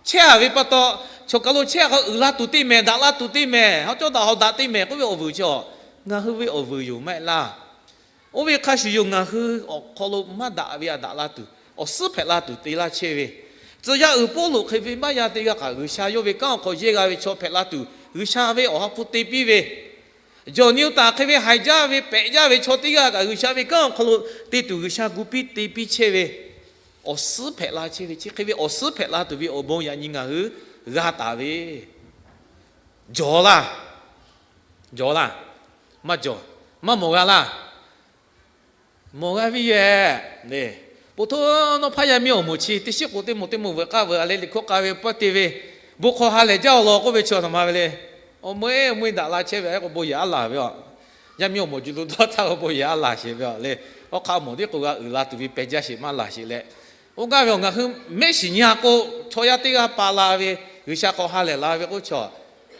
Chehˇ a ve pa taw, chaw kaˬ lo chehˇ a k'o uiˍ la tuˬ te mehˬ, daꞈ la tuˬ te mehˬ, haw cawˇ daꞈ haw daꞈ te mehˬ k'oˆ ve awˬ vuiˬ chi a, ngaˬ hui ve awˬ vuiˬ yoˬ maˇ heˆ laˇ. Oˇ ve hk'a shuˍ yoˬ, ngaˬ hui awˬ hk'aw lo maˇ daꞈ ve a daꞈ la tuˬ, awˬ suhˉ hpehꞈ la tuˬ te laˇ chehˇ ve, tcuh yaˇ uiˍ Pawˇluꞈ hk'e ve maˇ yaˇ teˇ g'aˇ kaꞈ G'uiˬsha yawˇ ve kanˉ awˬ hk'aw yehˇ g'a ve chaw hpehꞈ la tuˬ, G'uiˬsha ve awˬ ha hpu te piˇ ve, jawˬ nyi-o taˍ hk'e ve haiˬ jaˇ ve pehꞈ jaˇ ve chaw teˇ g'aˇ kaꞈ G'uiˬsha ve kanˉ awˬ hk'aw lo te tuˬ G'uiˬsha gu piˇ te piˇ chehˇ ve, awˬ suhˉ hpehꞈ la chehˇ ve, chi hk'e ve awˬ suhˉ hpehꞈ la tuˬ ve awˬ bon yaꞈ nyi ngaˬ hui g'a taˍ ve, jawˬ laˇ. Jawˬ laˇ. Maˇ jawˬ. Maˇ mawˬ g'a laˇ. Mawˬ g'a ve yoˬ le. Po htoˇ nawˉ hpaˇ yaˇ miˇ awˬ moˍ chi teˇ shiˉ k'o teˇ moˍ teˇ moˍ veuꞈ k'aˇ veuꞈ a leh liꞈ hkawˇ k'a ve pawˇ te ve, bon hk'aw ha lehˬ jaˇ-oˬ law k'oˆ ve chi a htoꞈ ma ve le. Awˬ meuˇ eˉ awˬ meuˇ eˉ daꞈ la chehˇ ve a k'o bon yehˬ aˉ laˬ ve a. Yaˇ miˇ awˬ moˍ juˇ lo dawˇ htaˇ k'o bon yehˬ aˉ laˬ sheˍ ve a le. Awˬ hk'aˇ mawˬ tiˉ k'o g'a uiˍ la tuˬ ve peh jaˇ sheˍ maˇ laˬ sheˍ leh, oˇ gaˇ ve awˬ ngaˬ hui mehˆ shiˍ nyi a k'o, chaw yaˇ teˇ g'aˇ pa la ve, G'uiˬsha hk'aw ha lehˬ la ve k'oˆ chaw,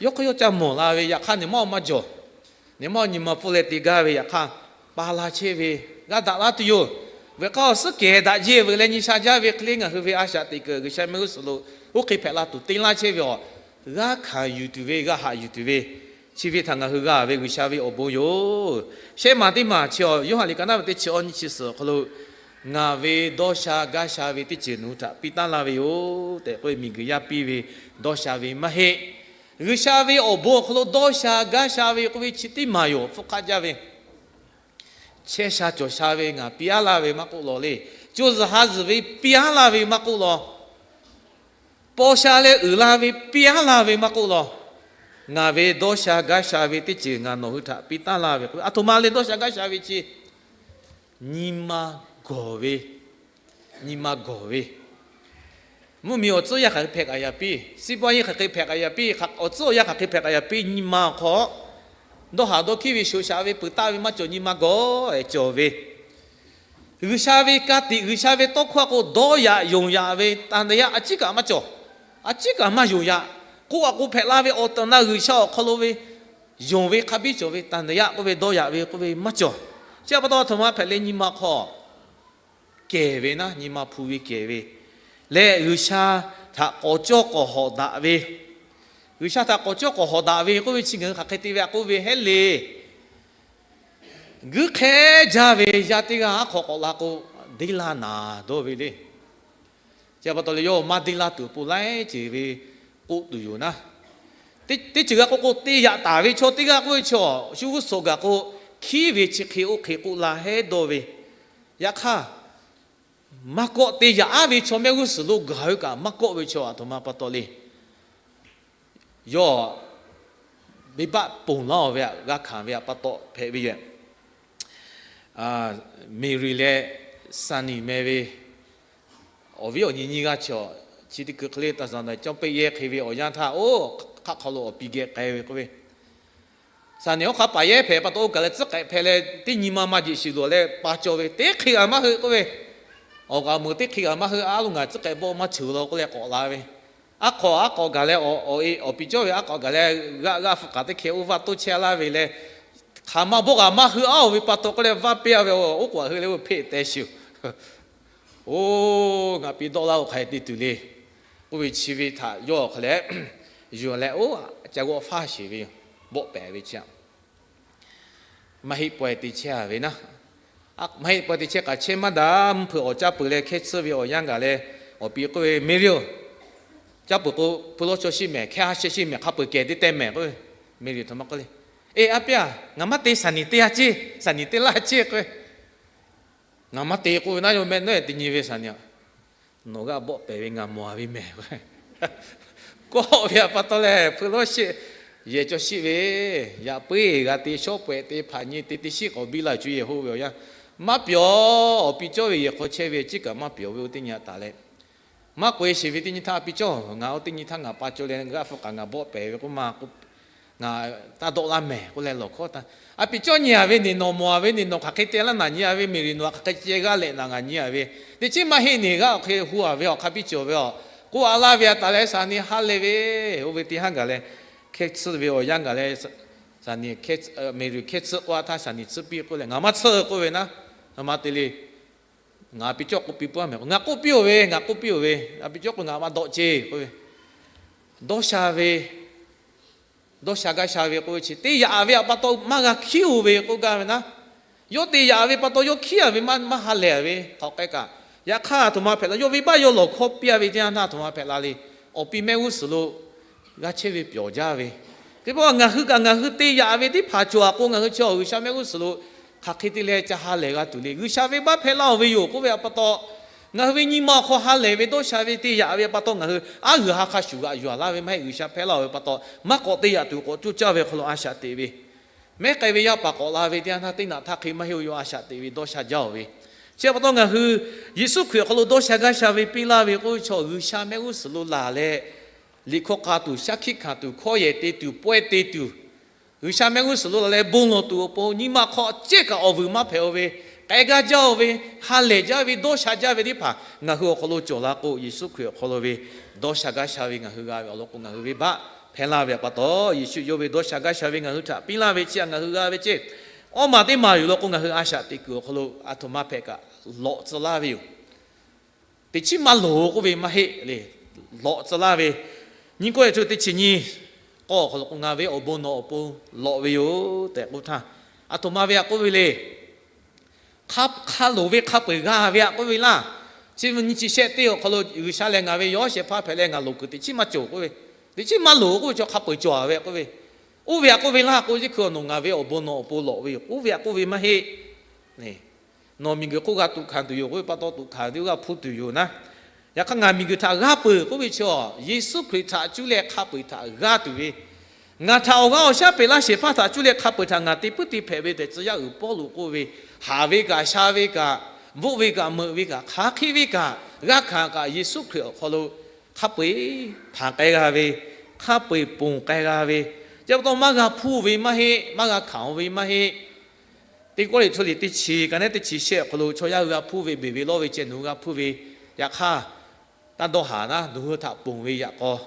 yawˇ hk'aˇ yawˇ ca mawˬ la ve, yaꞈ hk'aˇ neˬ maˇ maˇ jawˬ. Neˬ maˇ nyi ma pfuhˇ leh te gaˇ ve yaꞈ hk'aˇ, pa la chehˇ ve, g'a daꞈ laˇ tuˬ yoˬ. Veuꞈ k'aˇ awˬ suhˉ kehˬ daꞈ jeˇ veuꞈ leh nyi sha jaˇ ve hk'e le ngaˬ hui ve a shaꞈ teꞈ kuiˬ G'uiˬsha mehˆ g'uˇ suhˍ lo oˇ hk'e hpehꞈ la tuˬ te laˇ chehˇ ve a, g'a hkanˍ yuˬ tuˬ ve, g'a haꞈ yuˬ tuˬ ve, chi ve htaꞈ ngaˬ hui g'a ve G'uiˬsha ve awˬ bon yoˬ. Shehˆ maˬ teˇ maˬ chi a, Yoˇhanˬ liꞈ ka naˉ ve teˇ chi awˇ nyiˇ chi suhˍ awˬ hk'aw lo, ngaˬ ve dawˇ sha gaˇ sha ve teˇ ceuˬ nawˬ hui htaꞈ piˇ taˉ laˇ ve yoˬ tehꞈ k'oˆ ve, miˬguiˬ yaˇ piˇ ve dawˇ sha ve maˇ heˆ. G'uiˬsha ve awˬ bon awˬ hk'aw lo dawˇ sha gaˇ sha ve k'oˆ ve chi teˇ maˬ yoˬ. Hpfuhˇ hk'aˆ jaˇ ve, chehˇ sha cawˬ sha ve ngaˬ piˇ aˉ laˇ ve maˇ k'oˆ law le. Co zuhˬ ha zuhˬ ve piˇ aˉ laˇ ve maˇ k'oˆ law. Paw sha leh uiˍ la ve piˇ aˉ laˇ ve maˇ k'oˆ law. Ngaˬ ve dawˇ sha gaˇ sha ve teˇ ceuˬ ngaˬ nawˬ hui htaꞈ piˇ taˉ laˇ ve k'o, a htoꞈ ma leh dawˇ sha gaˇ sha ve chi, nyi ma gawˬ ve, nyi ma gawˬ ve, mvuhˇmiˬ awˬ tcuhˉ yaˇ hk'aˬ hk'e hpehꞈ k'aꞈ yaꞈ piˇ, siˉ paˇ yaˇ hk'aˬ hk'e hpehꞈ k'aꞈ yaꞈ piˇ, awˬ tcuhˉ awˬ yaˇ hk'aˬ hk'e hpehꞈ k'aꞈ yaꞈ piˇ, nyi ma awˬ hk'aw dawˇ haꞈ dawˇ hkiˉ ve shoꞈ shaꞈ ve peuˬ taˆ ve maˇ cawˬ, nyi ma gawˬ-e cawˬ ve, G'uiˬsha ve ka tiꞈ, G'uiˬsha ve tawˇ hkawˇ a k'o dawˇ yaꞈ yonˍ yaꞈ ve သံသယ a ciˉ kaꞈ maˇ cawˬ. A ciˉ kaꞈ maˇ yonˍ yaꞈ. K'oˆ a k'o hpehꞈ la ve awˬ tehˬ awˬ na G'uiˬsha awˬ hk'aw lo ve yonˍ ve hk'a biˇ cawˬ ve သံသယ k'oˆ ve dawˇ yaꞈ ve k'oˆ ve maˇ cawˬ. Chi pa taw a htoꞈ ma hpehꞈ leh nyi ma hk'aw kehˬ ve naˉ, nyi ma hpu ve kehˬ ve leh G'uiˬsha htaꞈ k'awꞈ cawˇ k'awꞈ hawꞈ daꞈ ve, G'uiˬsha htaꞈ k'awꞈ cawˇ k'awꞈ hawꞈ daꞈ ve k'oˆ ve chi ngaˬ hui hk'aˬ hk'e te ve a k'oˆ ve heˆ le. Guiˇ hk'ehˉ jaˇ ve yaˇ teˇ g'aˇ aˉ hk'aw k'awꞈ la k'o, deˇ laˇ naˍ dawˇ ve le. Chi pa taw leh yawˇ maˇ deˇ laˇ tuˬ awˬ pon laiˉ ceuˬ ve k'oˆ tuˬ yoˬ naˉ. Teˇ ceuˬ g'a k'oˆ k'o, te yaꞈ taˍ ve chaw teˇ g'aˇ k'oˆ ve chaw shu g'uˇ suhˍ gaˬ k'o, hkiˉ ve chi hk'e oˇ hk'e k'oˆ la hehˉ dawˇ ve. Yaꞈ hk'aˇ, maˇ kawˆ te yaꞈ aˉ ve chaw mehˆ g'uˇ suhˍ lo gaˬ ve kaꞈ maˇ kawˆ ve chaw a htoꞈ ma pa taw le. Yawˇ venˇbaˆ ponˬ laˇ-oˬ ve htaꞈ g'a hkanˍ ve htaꞈ pa taw hpehꞈ ve yoˬ. Meˍriˍ leh Saˍniˍ meh ve awˬ viˉ awˬ nyi nyiˇ g'aˇ chaw, chi teˇ kuiˬ hk'e le ทศนา cawˇ peˆ yehˇ hk'e ve awˬ yanˇ htaˇ, oˇ hk'aˆ hk'aw lo awˬ pi geh k'ai ve k'oˆ ve, Saˍniˍ awˬ hk'aˇ paˍ yehˇ hpehꞈ pa taw, oˇ kaˬ leh tcuhˉ k'ehꞈ hpehꞈ leh teˇ nyi ma maˇ jeꞈ shiˍ loˬ leh pa cawˬ ve, teˇ hk'e g'aꞈ maˇ heuˆ k'oˆ ve, awˬ g'aꞈ meuˍ teˇ hk'e g'aꞈ maˇ heuˆ, aˉ lo ngaˬ tcuhˉ k'ehꞈ bawˆ maˇ ceuˬ law k'oˆ leh k'awꞈ la ve. Aˉ hk'aw aˉ k'awꞈ gaˬ leh awˬ e awˬ pi cawˇ ve aˉ k'awꞈ gaˬ leh g'aˆ g'aˆ hpu k'aˍ teˇ hkeh oˇ vaˇ toˇ chehˇ laˇ ve leh, hk'aˬ ma bawˆ g'aꞈ maˇ heuˆ, aˉ oˬ ve pa taw k'oˆ leh vaˇ peˇ a ve, oˉ k'oˍ heuˆ leh oˇ hpeˆ teh shiˍ-oˬ. Oˇ, ngaˬ pi dawˇ laˇ-oˬ, hk'aˬ hk'e te tuˬ le k'oˆ ve chi ve htaꞈ yawˇ hk'a leh yuˬ leh, oˇ, ca g'awˆ faˇ sheˍ ve yoˬ. Bawˆ pehˍ ve chi a, maˇ heˆ pawehˇ te chehˇ a ve naˉ. Maˇ heˆ pawehˇ te chehˇ k'aꞈ chehˇ maˇ daꞈ, mvuhˇ hpeuꞈ awˬ caˇ peuˬ leh hkehˇ tsuhˇ ve awˬ yanˇ gaˬ leh, awˬ pi k'oˆ ve, Meˍriˍ-oˬ, Caˇ peuˬ k'o, hpu lawˇ chaw shiˆ mehˍ, hkehˉ ha sheh shiˆ mehˍ, hk'a peu-eˬ kehˬ teˇ teh mehˍ k'o, Meˍriˆ htaꞈ maˇ k'oˆ le. Eˬ, a piˇ-a, ngaˬ maˇ te shaˍ niˍ teˇ ha ceˇ, shaˍ niˍ teˇ laˇ ceˇ k'o, ngaˬ maˇ te k'oˆ ve naˉ, yawˇ meh nawˉ-e te nyi ve shaˍ niˍ-a. Nawˬ g'aˇ bawˆ pehˍ ve ngaˬ mawˬ-a ve mehˍ. Kawˆ ve-a pa taw lehˬ, hpu lawˇ sheh yehˬ chaw shiˆ ve, yaꞈ puiˉ g'a te shawˉ pawehꞈ te hpaꞈ nyi te teˇ shiˉ k'awꞈ biˇ laˇ ve Cuˇ yiˍ hoˆ ve awˬ yanˇ, maˇ pyawˬ. Awˬ pi cawˇ ve yehˬ hk'aw chehˇ ve ciˉ kaꞈ maˇ pyawˬ ve oˇ teˇ nyi a taˍ leh, maˇ k'oꞈ-e sheˍ ve teˇ nyi htaˇ, a pi cawˇ, ngaˬ oˇ teˇ nyi htaˇ ngaˬ pa cawˇ leh g'aˇ hpfuhˇ k'aꞈ ngaˬ bawˆ pehˍ ve k'oˆ ma k'o, ngaˬ taˇ dawˆ laˇ mehˍ k'oˆ leh lawˬ hkawˇ htaˇ, a pi cawˇ nyi-a ve, neˬ nawˬ mawˬ-a ve, neˬ nawˬ hk'aˬ hk'e te laˇ naˍ nyi-a ve, Meˍriˆ nawˬ hk'aˬ hk'e ceh g'aˇ lehꞈ naˍ ngaˬ nyi-a ve, teˇ chiˉ maˇ heˆ, neˬ g'aˇ awˬ hk'e hu-a ve awˬ hk'a biˇ cawˬ ve awˬ k'oˆ-a laˇ ve a taˍ leh, shaˍ niˍ ha lehˬ ve, oˇ ve teˇ haˉ gaˬ leh, hkehˇ tsuhˇ ve awˬ yanˇ gaˬ leh, shaˍ niˍ, Meˍriˆ hkehˇ tsuhˇ k'oˆ-a htaˇ, shaˍ niˍ tsuhˇ piˇ k'oˆ leh, ngaˬ maˇ tsuhˇ k'oˆ ve naˉ, a ma te le. Ngaˬ a pi cawˇ k'oˆ piˇ peuˬ-a mehˍ k'o, ngaˬ k'oˆ piˇ-oˬ ve, ngaˬ k'oˆ piˇ-oˬ ve, a pi cawˇ k'o ngaˬ maˇ dawˆ ceˇ k'oˆ ve, dawˇ sha ve, dawˇ sha gaˇ sha ve k'oˆ ve chi, te yaꞈ ve awˬ pa taw maˇ g'a hkiˉ-oˬ ve k'oˆ gaˇ ve naˉ, yawˇ te yaꞈ ve pa taw yawˇ hkiˉ-a ve maˇ, maˇ ha lehˬ ve hk'aˬ k'ai kaꞈ, yaꞈ hk'aˇ a htoꞈ ma hpehꞈ la, yawˇ venˇbaˆ yawˇ lawˬ hkawˇ piˇ-a ve teˇ yanˇ htaˇ a htoꞈ ma hpehꞈ la le. Awˬ pi mehˆ g'uˇ suhˍ lo g'a chehˇ ve pyawˬ jaˇ ve, teˇ pawˆ ngaˬ hui kaꞈ ngaˬ hui te yaꞈ ve teˇ hpaˍ cawˬ-a k'o, ngaˬ hui chi awˬ G'uiˬsha mehˆ g'uˇ suhˍ lo hk'aˬ hk'e te leh ca ha lehˬ g'a tuˬ le. G'uiˬsha venˇbaˆ hpehꞈ laˇ-oˬ ve yoˬ k'oˆ ve awˬ pa taw, ngaˬ hui ve nyi ma awˬ hk'aw ha lehˬ ve dawˇ sha ve te yaꞈ ve awˬ pa taw, ngaˬ hui aˉ g'uiˬ ha hk'a shuˍ g'aꞈ yuˬ-a laˇ ve maˇ heˆ. G'uiˬsha hpehꞈ laˇ-oˬ ve pa taw, maˇ k'awꞈ te yaꞈ tuˬ k'awꞈ coˇ caˇ ve awˬ hk'aw lo a shaꞈ teꞈ ve, mehˉ k'ai ve yaˇ paˍ k'awꞈ la ve teˇ yanˇ htaˇ, teˇ naꞈ htaˇ hk'e maˇ heˆ-oˬ, yawˇ a shaꞈ teꞈ ve dawˇ sha jaˇ-oˬ ve. Chi awˬ pa taw ngaˬ hui Yeˍsuˆ Hkriꞈ awˬ hk'aw lo dawˇ sha gaˇ sha ve piˇ laˇ ve k'oˆ ve chaw, G'uiˬsha mehˆ g'uˇ suhˍ lo laˬ leh, liꞈ hkawˇ k'a tuˬ, shaˉ hkiˆ hkanˍ tuˬ, hkawˇ yehˬ te tuˬ, pawehˇ te tuˬ, G'uiˬsha mehˆ g'uˇ suhˍ lo laˬ leh bon lawˬ tuˬ awˬ pon nyi ma hk'aw cehˇ kaꞈ awˬ vuiˬ maˇ hpehꞈ-oˬ ve, k'ai gaˇ jaˇ-oˬ ve, ha lehˬ jaˇ ve, dawˇ sha jaˇ ve teˇ hpaˍ ngaˬ hui awˬ hk'aw lo cawˬ la k'o, Yeˍsuˆ Hkriꞈ awˬ hk'aw lo ve dawˇ sha gaˇ sha ve ngaˬ hui g'a ve awˬ lawn k'o, ngaˬ hui venˇbaˆ hpehꞈ laˇ ve awˬ pa taw, Yeˍsuˆ yawˇ ve dawˇ sha gaˇ sha ve ngaˬ hui htaꞈ piˇ laˇ ve chi htaꞈ ngaˬ hui g'a ve ceˇ. Awˇ maˬ teˇ maˬ yoˬ law k'o, ngaˬ hui a shaꞈ teꞈ kuiˬ awˬ hk'aw lo a htoꞈ ma hpehꞈ kaꞈ lawꞈ tcuh laˇ ve yoˬ. Teˇ chiˉ maˇ loˍ k'oˆ ve maˇ heˆ le. Lawꞈ tcuh laˇ ve, nyiˇ Kawˇrenˍhtuˆ teˇ chi nyiˇ k'awˇ awˬ hk'aw lo k'o, ngaˬ ve awˬ bon nawˬ awˬ pon lawꞈ ve yoˬ tehꞈ k'oˆ htaˇ, a htoꞈ ma ve a k'oˆ ve le. Hk'a, hk'a loˍ ve hk'a peu-eˬ g'a ve a k'oˆ ve laˇ. Chi nyiˇ chi shehˆ teˇ awˬ hk'aw lo G'uiˬsha lehˬ ngaˬ ve yawˇ shehˍ hpaˇ hpehꞈ leh ngaˬ loˍ kuiˬ teˇ chiˉ maˇ cawˬ k'oˆ ve, teˇ chiˉ maˇ loˍ k'oˆ ve chaw hk'a peu-eˬ cawˬ-a ve k'oˆ ve, oˇ ve a k'oˆ ve laˇ k'o, yeˇ hkui nawˬ ngaˬ ve awˬ bon nawˬ awˬ pon lawꞈ ve yoˬ k'oˆ ve a k'oˆ ve maˇ heˆ. Nawˬ miˬguiˬ hk'oˆ g'a tuꞈ hkanˍ tuˬ yoˬ k'oˆ ve pa taw, tuꞈ hkanˍ ve teˇ g'aˇ hpuˇ tuˬ yoˬ naˉ. Yaꞈ hk'aˇ, ngaˬ miˬguiˬ htaꞈ g'aˇ peuˬ k'oˆ ve chi, Yeˍsuˆ Hkriꞈ htaꞈ cuˇ leh hk'a peu-eˬ htaꞈ g'aˇ tuˬ ve, ngaˬ htaꞈ awˬ g'aˇ awˬ shaˉ peꞈ laˇ shehˍ hpaˇ htaꞈ cuˇ leh hk'a peu-eˬ htaꞈ ngaˬ te puiˉ te hpehꞈ ve tehꞈ, tcuh yaˇ uiˍ Pawˇluꞈ k'oˆ ve, haˍ ve kaꞈ, sha ve kaꞈ, bvuhˆ ve kaꞈ, meuꞈ ve kaꞈ, hk'aˬ hk'e ve kaꞈ, g'a hkanˍ kaꞈ, Yeˍsuˆ Hkriꞈ awˬ hk'aw lo hk'a peu-eˬ hpanˍ k'ai g'a ve, hk'a peu-eˬ ponˬ k'ai g'a ve, chi pa taw maˇ g'a hpuˇ ve maˇ heˆ, maˇ g'a hkanˍ ve maˇ heˆ. Teˇ Kawˇrenˍhtuˆ liꞈ teˇ chi ka naˉ teˇ chi shehˆ awˬ hk'aw lo chaw yaˇ hui g'a hpuˇ ve, beˬ ve lawˇ ve ceh nawˬ hui g'a hpuˇ ve, yaꞈ hk'aˇ, taˇ dawˇ haˍ naˉ, nawˬ hui htaꞈ ponˬ ve yaꞈ k'aw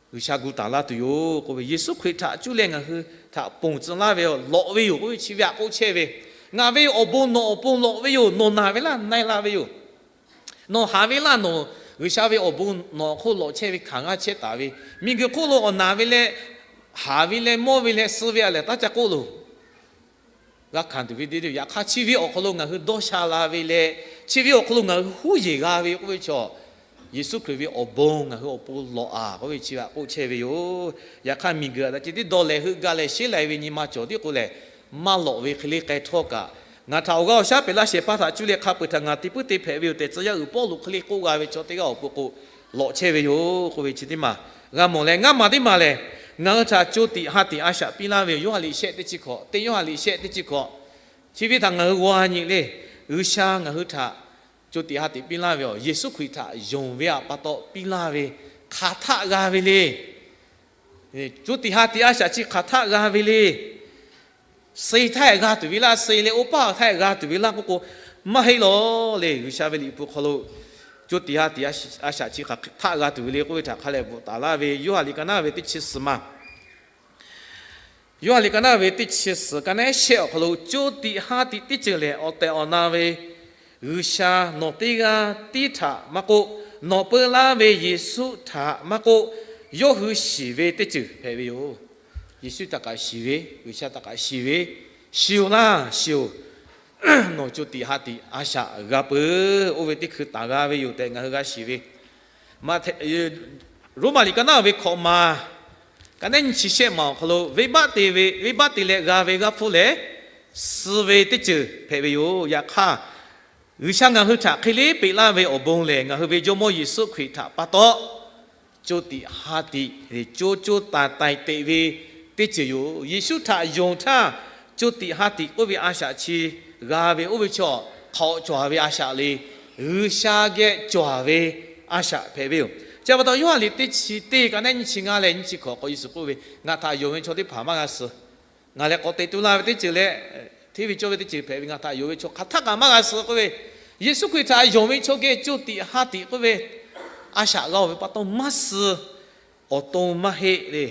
G'uiˬsha gu taˍ laˇ tuˬ yoˬ k'oˆ ve, Yeˍsuˆ Hkriꞈ htaꞈ cuˇ leh ngaˬ hui htaꞈ ponˬ tcuh laˇ ve, lawꞈ ve yoˬ k'oˆ ve chi ve aꞈ k'oˆ chehˇ ve, ngaˬ ve awˬ bon nawˬ awˬ pon lawꞈ ve yoˬ, nawˬ naˬ ve laˇ na-e la ve yoˬ. Nawˬ haˍ ve laˇ nawˬ, G'uiˬsha ve awˬ bon nawˬ awˬ hk'oˆ lawꞈ chehˇ ve hkanˍ g'aˇ chehˇ taˍ ve, miˬguiˬ hk'oˆ lo awˬ naˬ ve leh, haˍ ve leh, mawˇ ve leh, suh ve a lehˬ taˇ ca k'oˆ loˬ. G'a hkanˍ tuˬ ve teˇ deˇ, yaꞈ hk'aˇ chi ve awˬ hk'aw lo ngaˬ hui dawˇ sha la ve leh, chi ve awˬ hk'aw lo ngaˬ hui huˉ yeˬ g'a ve k'oˆ ve chaw, Yeˍsuˆ Hkriꞈ ve awˬ bon ngaˬ hui awˬ pon lawꞈ-a k'oˆ ve chi ve aꞈ k'oˆ chehˇ ve yoˬ. Yaꞈ hk'aˇ, miˬguiˬ htaꞈ daꞈ ceh tiˉ dawˇ leh heuˆ gaˇ leh sheˉ lai ve nyi ma cawˬ tiˉ k'o lehˬ, maˇ lawꞈ ve hk'e le k'ai htawˇ kaꞈ, ngaˬ htaꞈ awˬ g'aˇ awˬ shaˉ peꞈ laˇ shehˍ hpaˇ htaꞈ cuˇ leh hk'a peu-eˬ htaꞈ ngaˬ te puiˉ te hpehꞈ ve yoˬ tehꞈ, tcuh yaˇ uiˍ Pawˇluꞈ hk'e le k'oˆ g'a ve chaw teˇ g'aˇ awˬ pon k'o, lawꞈ chehˇ ve yoˬ k'oˆ ve chi teˇ maˬ g'a mawˬ leh, ngaˇ maˬ teˇ maˬ lehˬ, ngaˬ hui htaꞈ co tiꞈ ha tiꞈ a shaꞈ piˇ laˇ ve yoˬ. Yoˇhanˬ liꞈ shehˆ teˇ chi hkawꞈ, teˇ Yoˇhanˬ liꞈ shehˆ teˇ chi hkawꞈ, chi ve htaꞈ ngaˬ hui g'aw nyi le. G'uiˬsha ngaˬ hui htaꞈ co tiꞈ ha tiꞈ piˇ laˇ ve yoˬ. Yeˍsuˆ Hkriꞈ htaꞈ yonˍ ve awˬ pa taw piˇ laˇ ve, hk'aˬ htaˆ g'a ve le. Co tiꞈ ha tiꞈ a shaꞈ chi hk'aˬ htaˆ g'a ve le. Suh htaˇ g'a tuˬ ve laˇ, suh leh oˇ paˆ htaˇ g'a tuˬ ve laˇ k'oˆ k'o, maˇ heˆ lawˬ le. G'uiˬsha ve liꞈ hpu hk'aw lo co tiꞈ ha tiꞈ a shaꞈ chi hk'aˬ htaˆ g'a tuˬ ve le k'oˆ ve htaꞈ hk'a leh bvuhꞈ taˍ laˇ ve, Yoˇhanˬ liꞈ ka naˉ ve teˇ chi suhˍ ma Yoˇhanˬ liꞈ ka naˉ ve teˇ chi suhˍ ka naˉ shehˆ awˬ hk'aw lo, co tiꞈ ha tiꞈ teˇ ceuˬ lehˬ, awˬ tehˬ awˬ na ve G'uiˬsha nawˬ teˇ g'aˇ tiˉ htaꞈ maˇ k'oˆ, nawˬ peu laˇ ve Yeˍsuˆ htaꞈ maˇ k'oˆ, yawˇ hui shiˍ ve teˇ ceuˬ hpehꞈ ve yoˬ. Yeˍsuˆ htaꞈ kaꞈ shiˍ ve, G'uiˬsha htaꞈ kaꞈ shiˍ ve, shiˍ-oˬ laˇ, shiˍ-oˬ. Nawˬ co tiꞈ ha tiꞈ a shaꞈ g'a peuˬ, oˇ ve teˇ hkui taˍ g'a ve yoˬ tehꞈ ngaˬ hui g'a shiˍ ve, Roˉmaꞈ liꞈ ka naˉ ve hkawꞈ ma, ka naˉ nyiˇ chi shehˆ ma awˬ hk'aw lo venˇbaˆ te ve, venˇbaˆ te leh g'a ve g'aˇ hpfuhˇ lehˬ, suh ve teˇ ceuˬ hpehꞈ ve yoˬ. Yaꞈ hk'aˇ, G'uiˬsha ngaˬ hui htaꞈ hk'e le peꞈ laˇ ve awˬ bon lehˬ, ngaˬ hui ve Jawˇmawˇ Yeˍsuˆ Hkriꞈ htaꞈ pa taw co tiꞈ ha tiꞈ co co taiˍ taiˍ teꞈ ve teˇ ceuˬ yoˬ. Yeˍsuˆ htaꞈ yonˍ htaˇ, co tiꞈ ha tiꞈ k'oˆ ve a shaꞈ chi g'a ve oˇ ve chaw hk'awꞈ cawˬ ve a shaꞈ le, G'uiˬsha geh cawˬ ve a shaꞈ hpehꞈ ve yoˬ. Chi pa taw Yoˇhanˬ liꞈ teˇ chi teˇ ka naˉ nyiˇ chi ngaˇ leh nyiˇ chi hkawꞈ k'o, Yeˍsuˆ k'oˆ ve, Ngaˬ htaꞈ yonˍ ve chaw teˇ hpaˍ maˇ g'a suh. Ngaˬ lehˬ k'awꞈ teꞈ tu la ve teˇ ceuˬ leh hteˇ ve cawˇ ve teˇ ceuˬ hpehꞈ ve, ngaˬ htaꞈ yonˍ ve chaw hk'aˬ htaˆ kaꞈ maˇ g'a suh k'oˆ ve, Yeˍsuˆ Hkriꞈ htaꞈ yonˍ ve chaw geh co tiꞈ ha tiꞈ k'oˆ ve a shaꞈ g'a-oˬ ve pa taw maˇ suh, awˬ to maˇ heˆ le.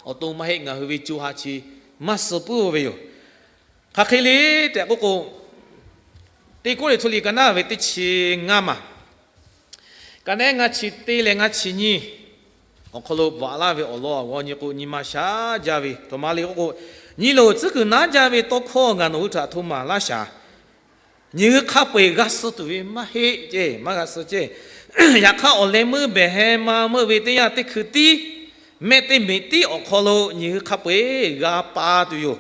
Awˬ to maˇ heˆ, ngaˬ hui ve co ha chi maˇ suh puiˉ-oˬ ve yoˬ. Hk'aˬ hk'e le tehꞈ k'oˆ k'o, Teˇ Kawˇrenˍhtuˆ liꞈ ka naˉ ve teˇ chi ngaˇ ma, ka naˉ ngaˇ chi teˇ leh ngaˇ chi nyiˇ awˬ hk'aw lo bvuhꞈ laˇ ve awˬ lawn awˬ g'aw nyi k'o, nyi ma shaˉ jaˇ ve htoꞈ ma le k'oˆ k'o, Nyi loˬ, tcuhˉ kuiˬ naˉ jaˇ ve tawˇ hkawˇ ngaˬ nawˬ hui htaꞈ hto maˍ laˇ shaˍ. Nyi hui hk'a peu-eˬ g'a suh tuˬ ve maˇ heˆ ceˇ, maˇ g'a suh ceˇ. Yaꞈ hk'aˇ, awˬ leh meuˇ behˬ heh ma meuˇ ve teˇ yanˇ, teˇ hkui tiˉ mehˆ teˇ meꞈ tiˉ awˬ hk'aw lo nyi hui hk'a peu-eˬ g'a pa tuˬ yoˬ.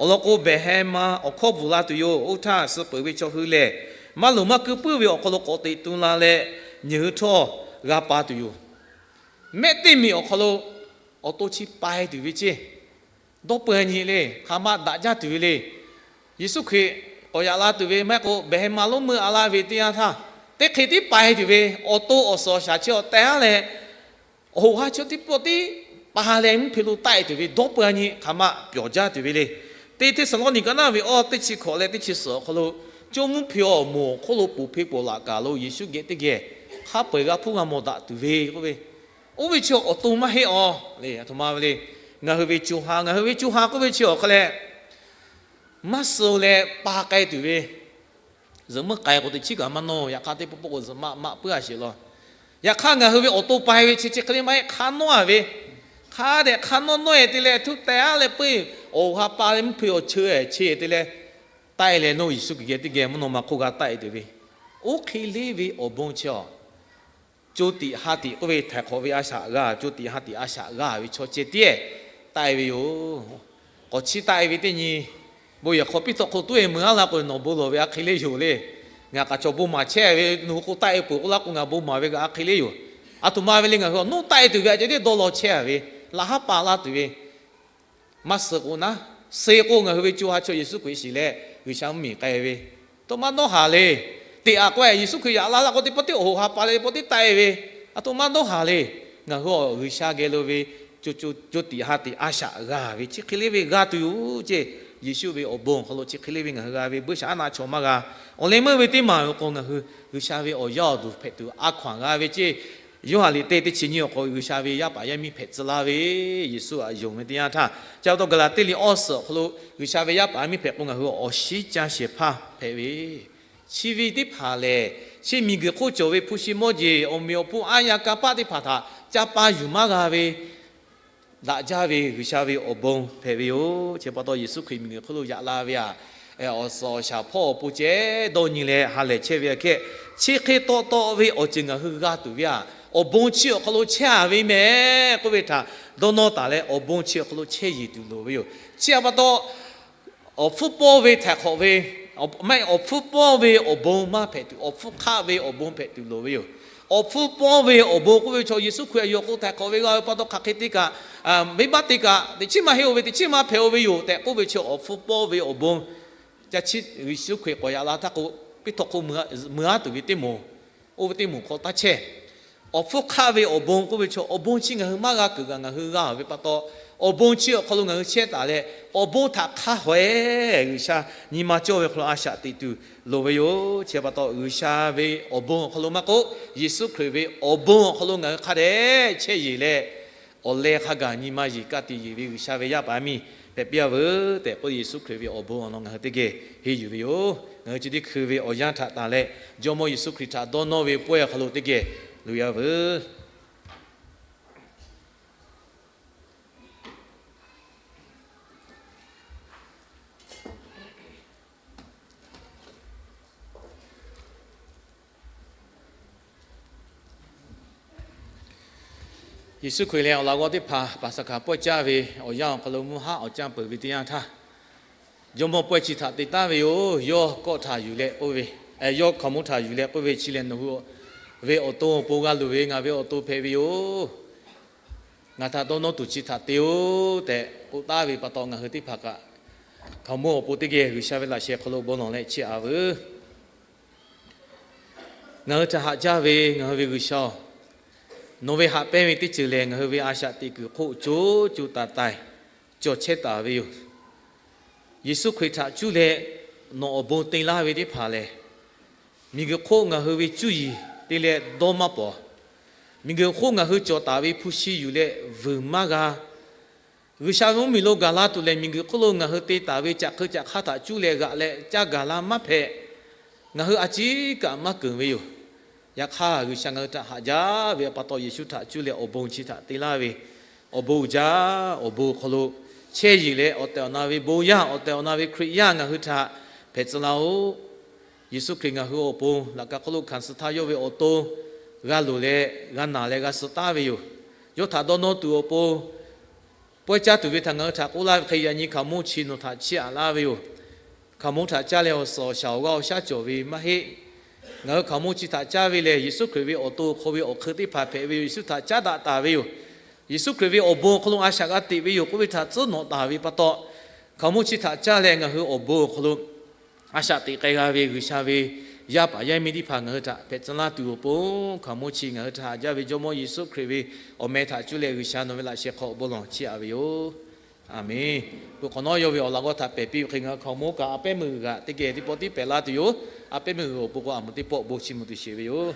Awˬ lawn k'o, behˬ heh ma awˬ hkawˇ bvuhˬ la tuˬ yoˬ. Oˇ htaˇ, suh peuˬ ve chaw hui lehˬ, maˇ loˍ maˇ keu puiˉ ve awˬ hk'aw lo k'awꞈ teꞈ tu la leh, nyi hui htawˇ g'a pa tuˬ yoˬ. Mehˆ teˇ meꞈ awˬ hk'aw lo awˬ to chi pai tuˬ ve ceˇ. Dawˇ peu-a nyi le, hk'aˬ ma daꞈ jaˇ tuˬ ve le. Yeˍsuˆ Hkriꞈ k'awꞈ yaꞈ la tuˬ ve maˇ heˆ k'o, behˬ heh ma lonˉ meuˇ a laˇ ve teˇ yanˇ htaˇ, teˇ hk'e tiˉ pai tuˬ ve, awˬ to awˬ suhˍ awˬ shaˍ chi awˬ tehˬ aˉ leh, awˬ hoꞈ ha chi tiˉ pawˆ tiˉ pa leh mvuhˇ hpe lo taˆ-e tuˬ ve, dawˇ peu-a nyi hk'aˬ ma pyawˬ jaˇ tuˬ ve le. Teˇ Hteˇsaˍlawˇniˆ ka naˉ ve awˇ teˇ chi hkawꞈ leh teˇ chi suhˍ awˬ hk'aw lo, co mvuhˇ hpe awˬ moˍ awˬ hk'oˆ lo poˬ hpe pawˬ laꞈ kaˬ lo Yeˍsuˆ geh teˇ geh hk'a peu-eˬ g'a hpuˇ g'a mawˬ daꞈ tuˬ ve k'oˆ ve, oˇ ve chi awˬ to maˇ heˆ-aw le. Aˬ htoꞈ ma ve le, ngaˬ hui ve co ha, ngaˬ hui ve co ha k'oˆ ve chi awˬ hk'aw leh, maˇ suh leh pa k'ai tuˬ ve, zuhꞈ meuˇ k'ai k'o teꞈ chiˉ kaꞈ maˇ nawˇ. Yaꞈ hk'aˇ, teˇ pawˆ pawˆ k'o zuhꞈ maꞈ maꞈ puiˉ-a sheˍ law. Yaꞈ hk'aˇ, ngaˬ hui ve awˬ to pai ve chi chi hk'e le maˇ heˆ. Hk'a nawˉ-a ve, hk'a dehꞈ hk'a nawˉ nawˉ-e te leh, htuˇ teh-a leh peuˬ, awˬ hoꞈ ha pa leh mvuhˇ hpe awˬ cheu-e che te leh, taˆ-e leh nawˇ Yeˍsuˆ Hkriꞈ geh teˇ geh mvuhˇ naw ma hk'oˆ g'a taˆ-e tuˬ ve, oˇ hk'e le ve awˬ bon chi-a, co tiꞈ ha tiꞈ k'oˆ ve htaiˍ hk'awꞈ ve a shaꞈ g'a, co tiꞈ ha tiꞈ a shaꞈ g'a ve chaw ceh tiˉ-e taˆ-e ve yoˬ. K'awꞈ chiˇ taˆ-e ve teˇ nyi, bon yehˬ hk'aw piˇ tawˆ hk'o tuˉ-e mui aˉ laˇ k'o, nawˬ bon lawˬ ve a hk'e le yoˬ le. Ngaˬ k'aꞈ chaw bon maˍ chehˇ ve, nawˬ hui k'o taˆ-e peuˬ k'oˆ laˇ k'o, ngaˬ bon maˍ ve kaꞈ a hk'e le yoˬ. Aˬ htoꞈ ma ve le, ngaˬ hui awˬ nuˉ taˆ-e tuˬ ve a ceh tiˉ dawˇ law chehˇ-a ve, laꞈ haˉ pa laˇ tuˬ ve, maˇ suh k'o naˉ, suh k'o ngaˬ hui ve co ha chaw Yeˍsuˆ Hkriꞈ shiˍ leh G'uiˬsha mvuhˇmiˬ k'ai ve, to maˇ dawˇ haˍ le. Teꞈ-aꞈ k'o-e, Yeˍsuˆ Hkriꞈ yaꞈ la laˇ k'o, teˇ pawˆ tiˉ awˬ hoꞈ ha pa leh teˇ pawˆ tiˉ taˆ-e ve, aˬ htoꞈ maˇ dawˇ haˍ le. Ngaˬ hui awˬ G'uiˬsha geh lo ve co tiꞈ ha tiꞈ a shaꞈ g'a ve chi hk'e le ve g'a tuˬ yoˬ ceˇ. Yeˍsuˆ ve awˬ bon awˬ hk'aw lo chi hk'e le ve ngaˬ hui g'a ve buiˇshaˆaˉnaˆ chaw maˇ g'a. Awˬ leh meuˇ ve teˇ maˬ ve k'o, ngaˬ hui G'uiˬsha ve awˬ yaˇ awˬ duˬ hpehꞈ tuˬ a hkaw-anˬ g'a ve ceˇ. Yoˇhanˬ liꞈ teˇ teˇ chi nyiˇ awˬ hk'aw G'uiˬsha ve yaˇ paˍ yaˇ miˇ hpehꞈ tcuh laˇ ve, Yeˍsuˆ htaꞈ yonˍ ve teˇ yanˇ htaˇ, chi pa taw Gaˍlaˍtiˆ liꞈ awˇ suhˍ awˬ hk'aw lo G'uiˬsha ve yaˇ paˍ yaˇ miˇ hpehꞈ k'o, ngaˬ hui awˬ shinˉ caˇ shehˍ hpaˇ hpehꞈ ve, chi ve teˇ hpaˍ lehˬ, chi miˬguiˬ hk'oˆ cawˬ ve hpu shi mawˇ jeˬ awˬ meꞈ awˬ hponˇ aˉ yaˇ kanˇ paˆ teˇ hpaˍ htaꞈ ca pa yuˬ maˇ g'a ve, daꞈ jaˇ ve G'uiˬsha ve awˬ bon hpehꞈ ve yoˬ. Chi pa taw Yeˍsuˆ Hkriꞈ miˬguiˬ hk'oˆ lo yaꞈ la ve aꞈ, awˬ suhˍ awˬ shaˍ hpawˇ awˬ pon ceh dawˇ nyi leh ha lehˬ chehˇ ve aꞈ kehˉ, chi hk'e taw taw ve awˬ ceuˬ ngaˬ hui g'a tuˬ ve aꞈ, awˬ bon chi awˬ hk'aw lo chehˇ-a ve mehˍ k'oˆ ve htaꞈ dawˇ nawˇ taˍ leh, awˬ bon chi awˬ hk'aw lo chehˇ yeˬ tuˬ loˍ ve yoˬ. Chi pa taw, awˬ hpfuhˇ pawˇ ve htaiˍ hk'awꞈ ve, awˬ hpfuhˇ pawˇ ve awˬ bon maˇ hpehꞈ tuˬ, awˬ hpfuhˇ hk'aˆ ve awˬ bon hpehꞈ tuˬ loˍ ve yoˬ. Awˬ hpfuhˇ pawˇ ve awˬ bon k'oˆ ve chaw Yeˍsuˆ Hkriꞈ yawˇ k'o htaiˍ hk'awꞈ ve g'a ve pa taw, hk'aˬ hk'e te kaꞈ, venˇbaˆ te kaꞈ teꞈ chiˉ maˇ heˆ-oˬ ve, teꞈ chiˉ maˇ hpehꞈ-oˬ ve yoˬ tehꞈ k'oˆ ve chi awˬ hpfuhˇ pawˇ ve awˬ bon, ca chiˉ Yeˍsuˆ Hkriꞈ k'awꞈ yaꞈ la htaˇ k'o, piˇ htawꞈ hk'oˆ mui aˉ tuˬ ve teˇ moˍ, oˇ ve teˇ moˍ hk'aw taˇ chehˇ. Awˬ hpfuhˇ hk'aˆ ve awˬ bon k'oˆ ve chaw, awˬ bon chi ngaˬ hui maˇ g'a kuiˬ kaꞈ ngaˬ hui g'a-oˬ ve pa taw, awˬ bon chi awˬ hk'aw lo ngaˬ hui chehˇ taˍ leh, awˬ bon htaꞈ hk'a haweh G'uiˬsha nyi ma cawˇ ve hk'aw lo a shaꞈ teꞈ tuˬ loˍ ve yoˬ. Chi pa taw, G'uiˬsha ve awˬ bon awˬ hk'aw lo maˇ k'oˆ, Yeˍsuˆ Hkriꞈ ve awˬ bon awˬ hk'aw lo ngaˬ hui hk'a dehꞈ chehˇ yeˬ leh, awˬ leh hk'a gaˬ nyi ma yeˬ ka tiꞈ yeˬ ve G'uiˬsha ve yaˇ paˍ yaˇ miˇ hpehꞈ piˇ-a veuˬ tehꞈ k'oˆ, Yeˍsuˆ Hkriꞈ ve awˬ bon awˬ lawn ngaˬ hui teˇ geh henˇ yuˬ ve yoˬ. Ngaˬ hui chi teˇ hkui ve awˬ yanˇ htaꞈ tanˬ leh, Jawˇmawˇ Yeˍsuˆ Hkriꞈ htaꞈ dawˇ nawˇ ve pawehˇ awˬ hk'aw lo teˇ geh loꞈ-e-a veuˬ. Yeˍsuˆ Hkriꞈ leh awˬ laꞈ g'awˇ teˇ hpaˍ Paˍsaˍhkaˍ pawehˇ caˇ ve awˬ yanˇ awˬ hk'aw lo mvuhˇ haˉ awˬ canˇ peuˬ ve teˇ yanˇ htaˇ, jawˇmawˇ pawehˇ chi htaꞈ te taˍ ve yoˬ. Yawˇ kawˆ htaꞈ yuˬ leh k'oˆ ve, yawˇ hkaoˍmonˇ htaꞈ yuˬ leh k'oˆ ve, Chi lehˬ nawˬ hui ve awˬ to awˬ pon g'a loˍ ve ngaˬ ve awˬ to hpehꞈ ve yoˬ. Ngaˬ htaꞈ dawˇ nawˇ tuˬ chi htaꞈ te-oˬ tehꞈ k'oˆ taˍ ve pa taw, ngaˬ hui teˇ hpaˍ kaꞈ hkaoˍmonˇ awˬ pon teˇ geh G'uiˬsha ve laꞈ sheh hk'aw lo bon lawˬ leh chiˇ aꞈ veuˬ. Ngaˬ hui htaꞈ haꞈ jaˇ ve ngaˬ hui ve G'uiˬsha-oˬ, nawˬ ve haꞈ pehnˇ ve teˇ ceuˬ lehˬ, ngaˬ hui ve a shaꞈ teꞈ kuiˬ hk'oˆ co co taiˍ taiˍ cawˬ chehˇ taˍ ve yoˬ. Yeˍsuˆ Hkriꞈ htaꞈ cuˇ leh nawˬ awˬ bon te laˇ ve teˇ hpaˍ lehˬ, miˬguiˬ hk'oˆ ngaˬ hui ve cuˇ yiˍ te leh dawˇ maˇ pawˍ. Miˬguiˬ hk'oˆ ngaˬ hui cawˬ taˍ ve hpu shi yuˬ leh vuiˬ maˇ g'a. G'uiˬsha ve mvuhˇmiˬ lo gaˬ la tuˬ lehˬ, miˬguiˬ hk'oˆ lo ngaˬ hui te taˍ ve caꞈ hk'eu caꞈ hk'aˇ htaꞈ cuˇ leh g'aꞈ leh caˇ gaˬ la maˇ hpehꞈ. Ngaˬ hui a ciˉ kaꞈ maˇ keunˍ ve yoˬ. Yaꞈ hk'aˇ, G'uiˬsha ngaˬ hui htaꞈ haꞈ jaˇ ve pa taw, Yeˍsuˆ htaꞈ cuˇ leh awˬ bon chi htaꞈ te laˇ ve, awˬ bon uiˍ jaˇ. Awˬ bon awˬ hk'aw lo chehˇ yeˬ leh awˬ tehˬ awˬ na ve bon yaˇ, awˬ tehˬ awˬ na ve Hkriꞈ yaˇ ngaˬ hui htaꞈ hpehꞈ tcuh laˇ-oˆ. Yeˍsuˆ Hkriꞈ ngaˬ hui awˬ pon laꞈ ka hk'oˆ lo hkanˍ suh htaˇ, yawˇ ve awˬ to g'a loˍ leh g'a naˬ leh g'a suh taˍ ve yoˬ. Yawˇ htaꞈ dawˇ nawˇ tuˬ awˬ pon pawehˇ caˇ tuˬ ve htaꞈ ngaˬ hui htaꞈ k'oˆ laˇ ve hk'e, yaꞈ nyi hkaoˍmonˇ chi nawˬ htaꞈ chiˇ aꞈ laˇ ve yoˬ. Hkaoˍmonˇ htaꞈ caˇ leh awˬ suhˍ awˬ shaˍ awˬ g'aˇ awˬ shaˉ cawˬ ve maˇ heˆ. Ngaˬ hui hkaoˍmonˇ chi htaꞈ caˇ ve lehˬ, Yeˍsuˆ Hkriꞈ ve awˬ to awˬ hk'aw ve awˬ hk'eun teˇ hpaˍ hpehꞈ ve yoˬ. Yeˍsuˆ htaꞈ caˉ daꞈ taˍ ve yoˬ. Yeˍsuˆ Hkriꞈ ve awˬ bon awˬ hk'aw lo a shaꞈ g'a teꞈ ve yoˬ k'oˆ ve htaꞈ tcuhˉ nawꞈ taˍ ve pa taw, hkaoˍmonˇ chi htaꞈ caˇ leh ngaˬ hui awˬ bon awˬ hk'aw lo a shaꞈ teꞈ k'ai g'a ve G'uiˬsha ve yaˇ paˍ yaˇ miˇ teˇ hpaˍ ngaˬ hui htaꞈ hpehꞈ tcuh laˇ tuˬ awˬ pon, hkaoˍmonˇ chi ngaˬ hui htaꞈ haꞈ jaˇ ve Jawˇmawˇ Yeˍsuˆ Hkriꞈ ve awˬ meh htaꞈ cuˇ leh G'uiˬsha nawˬ ve laꞈ sheh hk'aw bon lawˬ chiˇ aꞈ ve yoˬ. Aˬmenˍ. Peuˬ hk'awꞈ nawˉ yawˇ ve awˬ laꞈ g'awˇ htaꞈ pehˬ piˇ ve hk'e, ngaˬ hui hkaoˍmonˇ kaꞈ a pehˉ meuˇ g'uiˬ g'aꞈ teˇ geh teˇ pawˆ tiˉ pehˬ laˇ tuˬ yoˬ. A pehˉ meuˇ g'uiˬ awˬ pon k'o, a meuˍ teˇ pawˆ bon chiˇ mvuh tuˬ sheˍ ve yoˬ.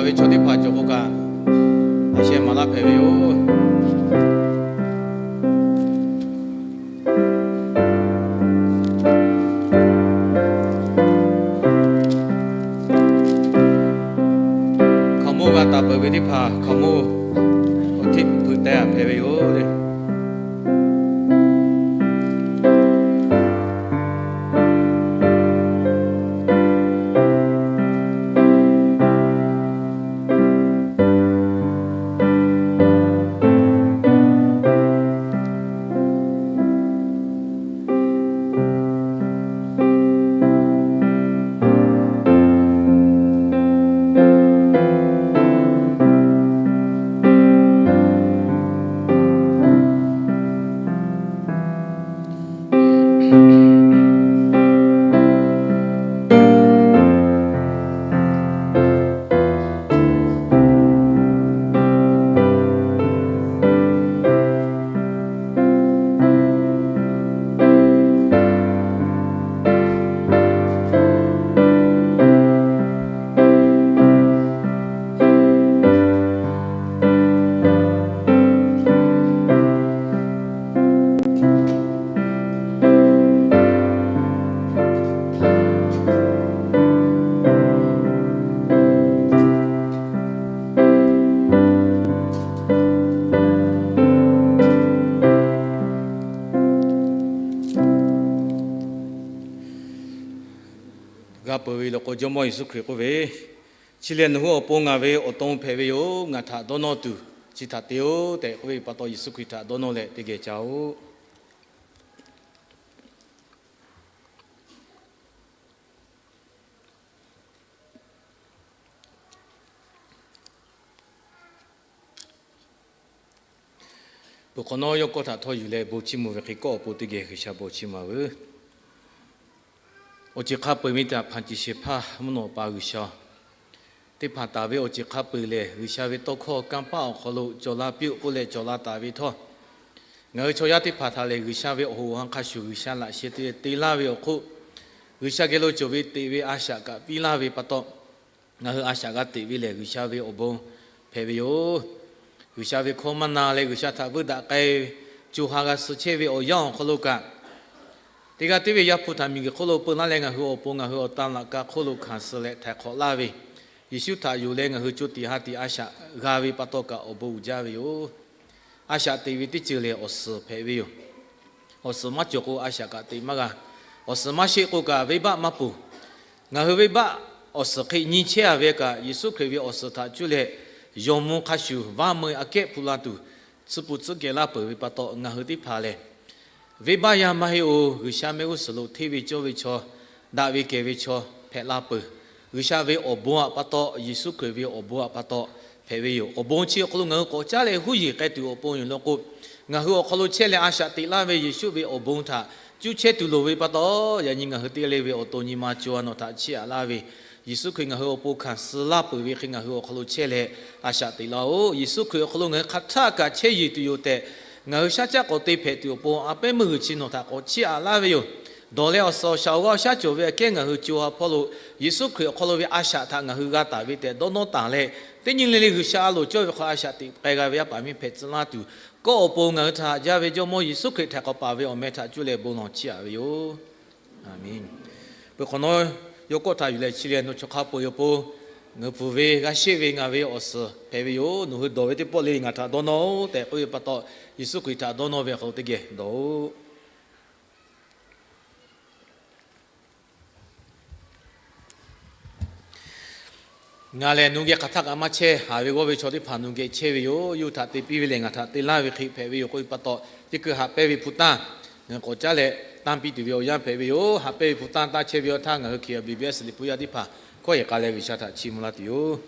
ve chaw teˇ hpaˍ cawˬ k'o kaꞈ, a sheh maˍ laˇ hpehꞈ ve yoˬ. Hkaoˍmonˇ g'a taˍ peuˬ ve teˇ hpaˍ hkaoˍmonˇ awˬ hteˆ hpeuꞈ teh a hpehꞈ ve yoˬ. G'a peuˬ ve lawˬ k'o, Jawˇmawˇ Yeˍsuˆ Hkriꞈ k'oˆ ve, Chi lehˬ nawˬ hui awˬ pon ngaˬ ve awˬ to hpehꞈ ve yoˬ. Ngaˬ htaꞈ dawˇ nawˇ tuˬ chi htaꞈ te-oˆ tehꞈ k'oˆ ve pa taw, Yeˍsuˆ Hkriꞈ htaꞈ dawˇ nawˇ leh teˇ geh caˇ-oˆ. Peuˬ hk'awꞈ nawˉ yawˇ kawˆ htaꞈ htawˇ yuˬ leh bon chiˇ mvuh ve hk'e, kawˆ awˬ pon teˇ geh G'uiˬsha bon chiˇ mvuh-a veuˬ. Awˬ ceuˬ hk'a peu-eˬ ve htaꞈ hpanˍ ceˬ shehˍ hpaˇ mvuhˇ naw pa G'uiˬsha, teˇ hpaˍ taˍ ve awˬ ceuˬ hk'a peu-eˬ lehˬ, G'uiˬsha ve tawˇ hkawˇ kanˇ paˆ awˬ hk'aw lo cawˬ la piˇ-oˆ k'oˆ leh cawˬ la taˍ ve htawˇ, ngaˬ hui chaw yaˇ teˇ hpaˍ htaꞈ lehˬ, G'uiˬsha ve awˬ hoꞈ awˬ ha hk'a shuˍ G'uiˬsha laꞈ sheh te te laˇ ve awˬ hk'oˆ, G'uiˬsha geh lo cawˬ ve teꞈ ve a shaꞈ kaꞈ piˇ laˇ ve pa taw, ngaˬ hui a shaꞈ g'a teꞈ ve lehˬ, G'uiˬsha ve awˬ bon hpehꞈ ve yoˬ. G'uiˬsha ve hkawˇ maˇ na leh, G'uiˬsha htaꞈ veuˆ daꞈ k'ai, co ha g'a suh chehˇ ve awˬ yanˇ awˬ hk'aw lo kaꞈ, teˇ g'aˇ tiˉ ve Yaˇ hpu htaꞈ miˬguiˬ hk'oˆ lo peu laˇ leh, ngaˬ hui awˬ pon ngaˬ hui awˬ tan laꞈ ka hk'oˆ lo hkanˍ suh leh htaiˍ hk'awꞈ laˇ ve, Yeˍsuˆ htaꞈ yonˍ leh ngaˬ hui co tiꞈ ha tiꞈ a shaꞈ g'a ve pa taw kaꞈ awˬ bon uiˍ jaˇ ve yoˬ. A shaꞈ teꞈ ve teˇ ceuˬ lehˬ, awˬ suhˍ hpehꞈ ve yoˬ. Awˬ suhˍ maˇ cawˬ k'o, a shaꞈ kaꞈ teꞈ maˇ g'a. Awˬ suhˍ maˇ sheˆ k'o kaꞈ, venˇbaˆ maˇ ponˬ. Ngaˬ hui venˇbaˆ awˬ suhˍ hk'e nyi chehˇ-a ve kaꞈ, Yeˍsuˆ Hkriꞈ ve awˬ suhˍ htaꞈ cuˇ leh, yawˬ mvuh hk'a shuˍ vaˇ meuˇ aꞈ kehˉ hpu la tuˬ, tsuhˇ pu tcuhˉ kehˬ laˇ peuˬ ve pa taw, ngaˬ hui teˇ hpaˍ lehˬ, venˇbaˆ yaˇ maˇ heˆ-oˬ. G'uiˬsha mehˆ g'uˇ suhˍ lo hteˇ ve cawˇ ve chaw, daꞈ ve kehˬ ve chaw hpehꞈ la peuˬ. G'uiˬsha ve awˬ bon aꞈ pa taw, Yeˍsuˆ Hkriꞈ ve awˬ bon aꞈ pa taw hpehꞈ ve yoˬ. Awˬ bon chi awˬ hk'aw lo ngaˬ hui k'awꞈ caˉ leh huˉ yeˬ k'ai tuˬ awˬ pon yoˬ law k'o, ngaˬ hui awˬ hk'aw lo chehˇ leh a shaꞈ teꞈ laˇ ve Yeˍsuˆ ve awˬ bon htaꞈ cuˇ chehˇ tuˬ loˍ ve pa taw, yaꞈ nyi ngaˬ hui teˇ g'aˇ le ve awˬ to nyi ma co-a nawˬ htaꞈ chiˇ aꞈ laˇ ve, Yeˍsuˆ Hkriꞈ ngaˬ hui awˬ pon hkanˍ suh laˇ peuˬ ve hk'e ngaˬ hui awˬ hk'aw lo chehˇ leh a shaꞈ teꞈ laˇ-oˆ. Yeˍsuˆ Hkriꞈ awˬ hk'aw lo ngaˬ hui hk'aˬ htaˆ kaꞈ chehˇ yeˬ tuˬ yoˬ tehꞈ, ngaˬ hui shaˉ caˆ k'awꞈ te hpehꞈ tuˬ awˬ pon a pehˉ meuˇ g'uiˬ chi nawˬ htaꞈ k'awꞈ chiˇ aꞈ laˇ ve yoˬ. Dawˬ leh awˬ suhˍ awˬ shaˍ awˬ g'aˇ awˬ shaˉ cawˬ ve aꞈ kehˉ ngaˬ hui co ha hpawˇ lo Yeˍsuˆ Hkriꞈ awˬ hk'aw lo ve a shaꞈ htaꞈ ngaˬ hui g'a taˍ ve tehꞈ dawˇ nawˇ taˍ leh, teˇ nyi le le G'uiˬsha a loˍ cawˇ ve hk'aw a shaꞈ teꞈ k'ai g'a ve yaˇ paˍ miˇ hpehꞈ tcuh laˇ tuˬ, kawˆ awˬ pon ngaˬ hui htaꞈ haꞈ jaˇ ve Jawˇmawˇ Yeˍsuˆ Hkriꞈ htaꞈ k'awꞈ paˍ ve awˬ meh htaꞈ cuˇ leh bon lawˬ chiˇ aꞈ ve yoˬ. Aˍmenˍ. Peuˬ hk'awꞈ nawˉ yawˇ kawˆ htaꞈ yuˬ leh chi leh nawˬ chaw hk'a peu-eˬ awˬ pon, ngaˬ hui pfuhˍ ve g'a sheˆ ve ngaˬ ve awˬ suhˍ hpehꞈ ve yoˬ. Nawˬ hui dawˬ ve teˇ pawˆ le ngaˬ htaꞈ dawˇ nawˇ-oˆ tehꞈ k'oˆ ve pa taw, Yeˍsuˆ Hkriꞈ htaꞈ dawˇ nawˇ ve awˬ hk'aw lo teˇ geh dawˬ-oꞈ. Ngaˬ lehˬ nawˬ geh hk'aˬ htaˆ kaꞈ maˇ chehˇ. Haˍ ve g'awˇ ve chaw teˇ hpaˍ nawˬ geh chehˇ ve yoˬ. Yawˇ hui htaꞈ te piˇ ve lehˬ, ngaˬ htaꞈ te laˇ ve hk'e hpehꞈ ve yoˬ k'oˆ ve pa taw, teˇ hkui haꞈ pehnˇ ve hpu tanˇ ngaˬ hui k'awꞈ caˉ leh tanˇ piˇ tuˬ ve awˬ yanˇ hpehꞈ ve yoˬ. Haꞈ pehnˇ ve hpu tanˇ taˇ chehˇ ve awˬ htaˇ, ngaˬ hui K B B S liꞈ hpu yaˇ teˇ hpaˍ hkawˇ yehˬ k'a leh G'uiˬsha htaꞈ chiˇ mvuh laˇ tuˬ yoˬ.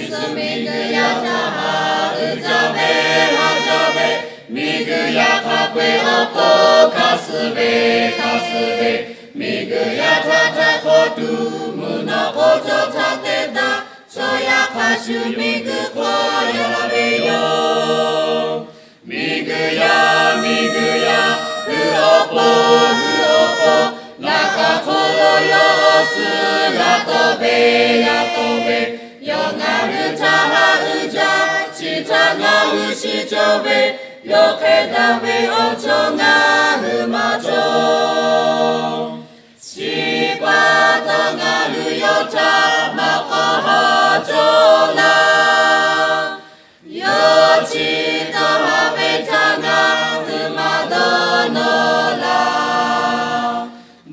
Yeˍsuˆ miˬguiˬ yaˇ htaꞈ haꞈ uiˍ jaˇ ve, haꞈ jaˇ ve, miˬguiˬ yaˇ hk'a peu-eˬ awˬ pon hkanˍ suh ve, hkanˍ suh ve, miˬguiˬ yaˇ htaꞈ htaiˍ hk'awꞈ tuˬ mvuhˇ naw k'oˆ cawˬ htaˇ teˇ daꞈ, chaw yaˇ hk'a shuˍ miˬguiˬ hk'aw yaꞈ la ve yoˬ. Miˬguiˬ yaˇ, miˬguiˬ yaˇ, hui awˬ pon, hui awˬ pon, laꞈ ka hk'oˆ lo yawˇ awˬ suhˍ g'a tawˆ ve, g'a tawˆ ve, yawˇ ngaˬ hui htaꞈ haꞈ uiˍ jaˇ, chi htaꞈ ngaˬ hui shiˍ cawˬ ve, yawˇ hk'e daꞈ ve awˬ cawˬ ngaˬ hui maˇ cawˬ. Chi pa taw ngaˬ hui yawˇ htaꞈ maˇ k'awꞈ haꞈ cawˬ laˇ. Yawˇ chi taw haꞈ ve htaꞈ ngaˬ hui maˇ dawˇ nawˇ laˇ.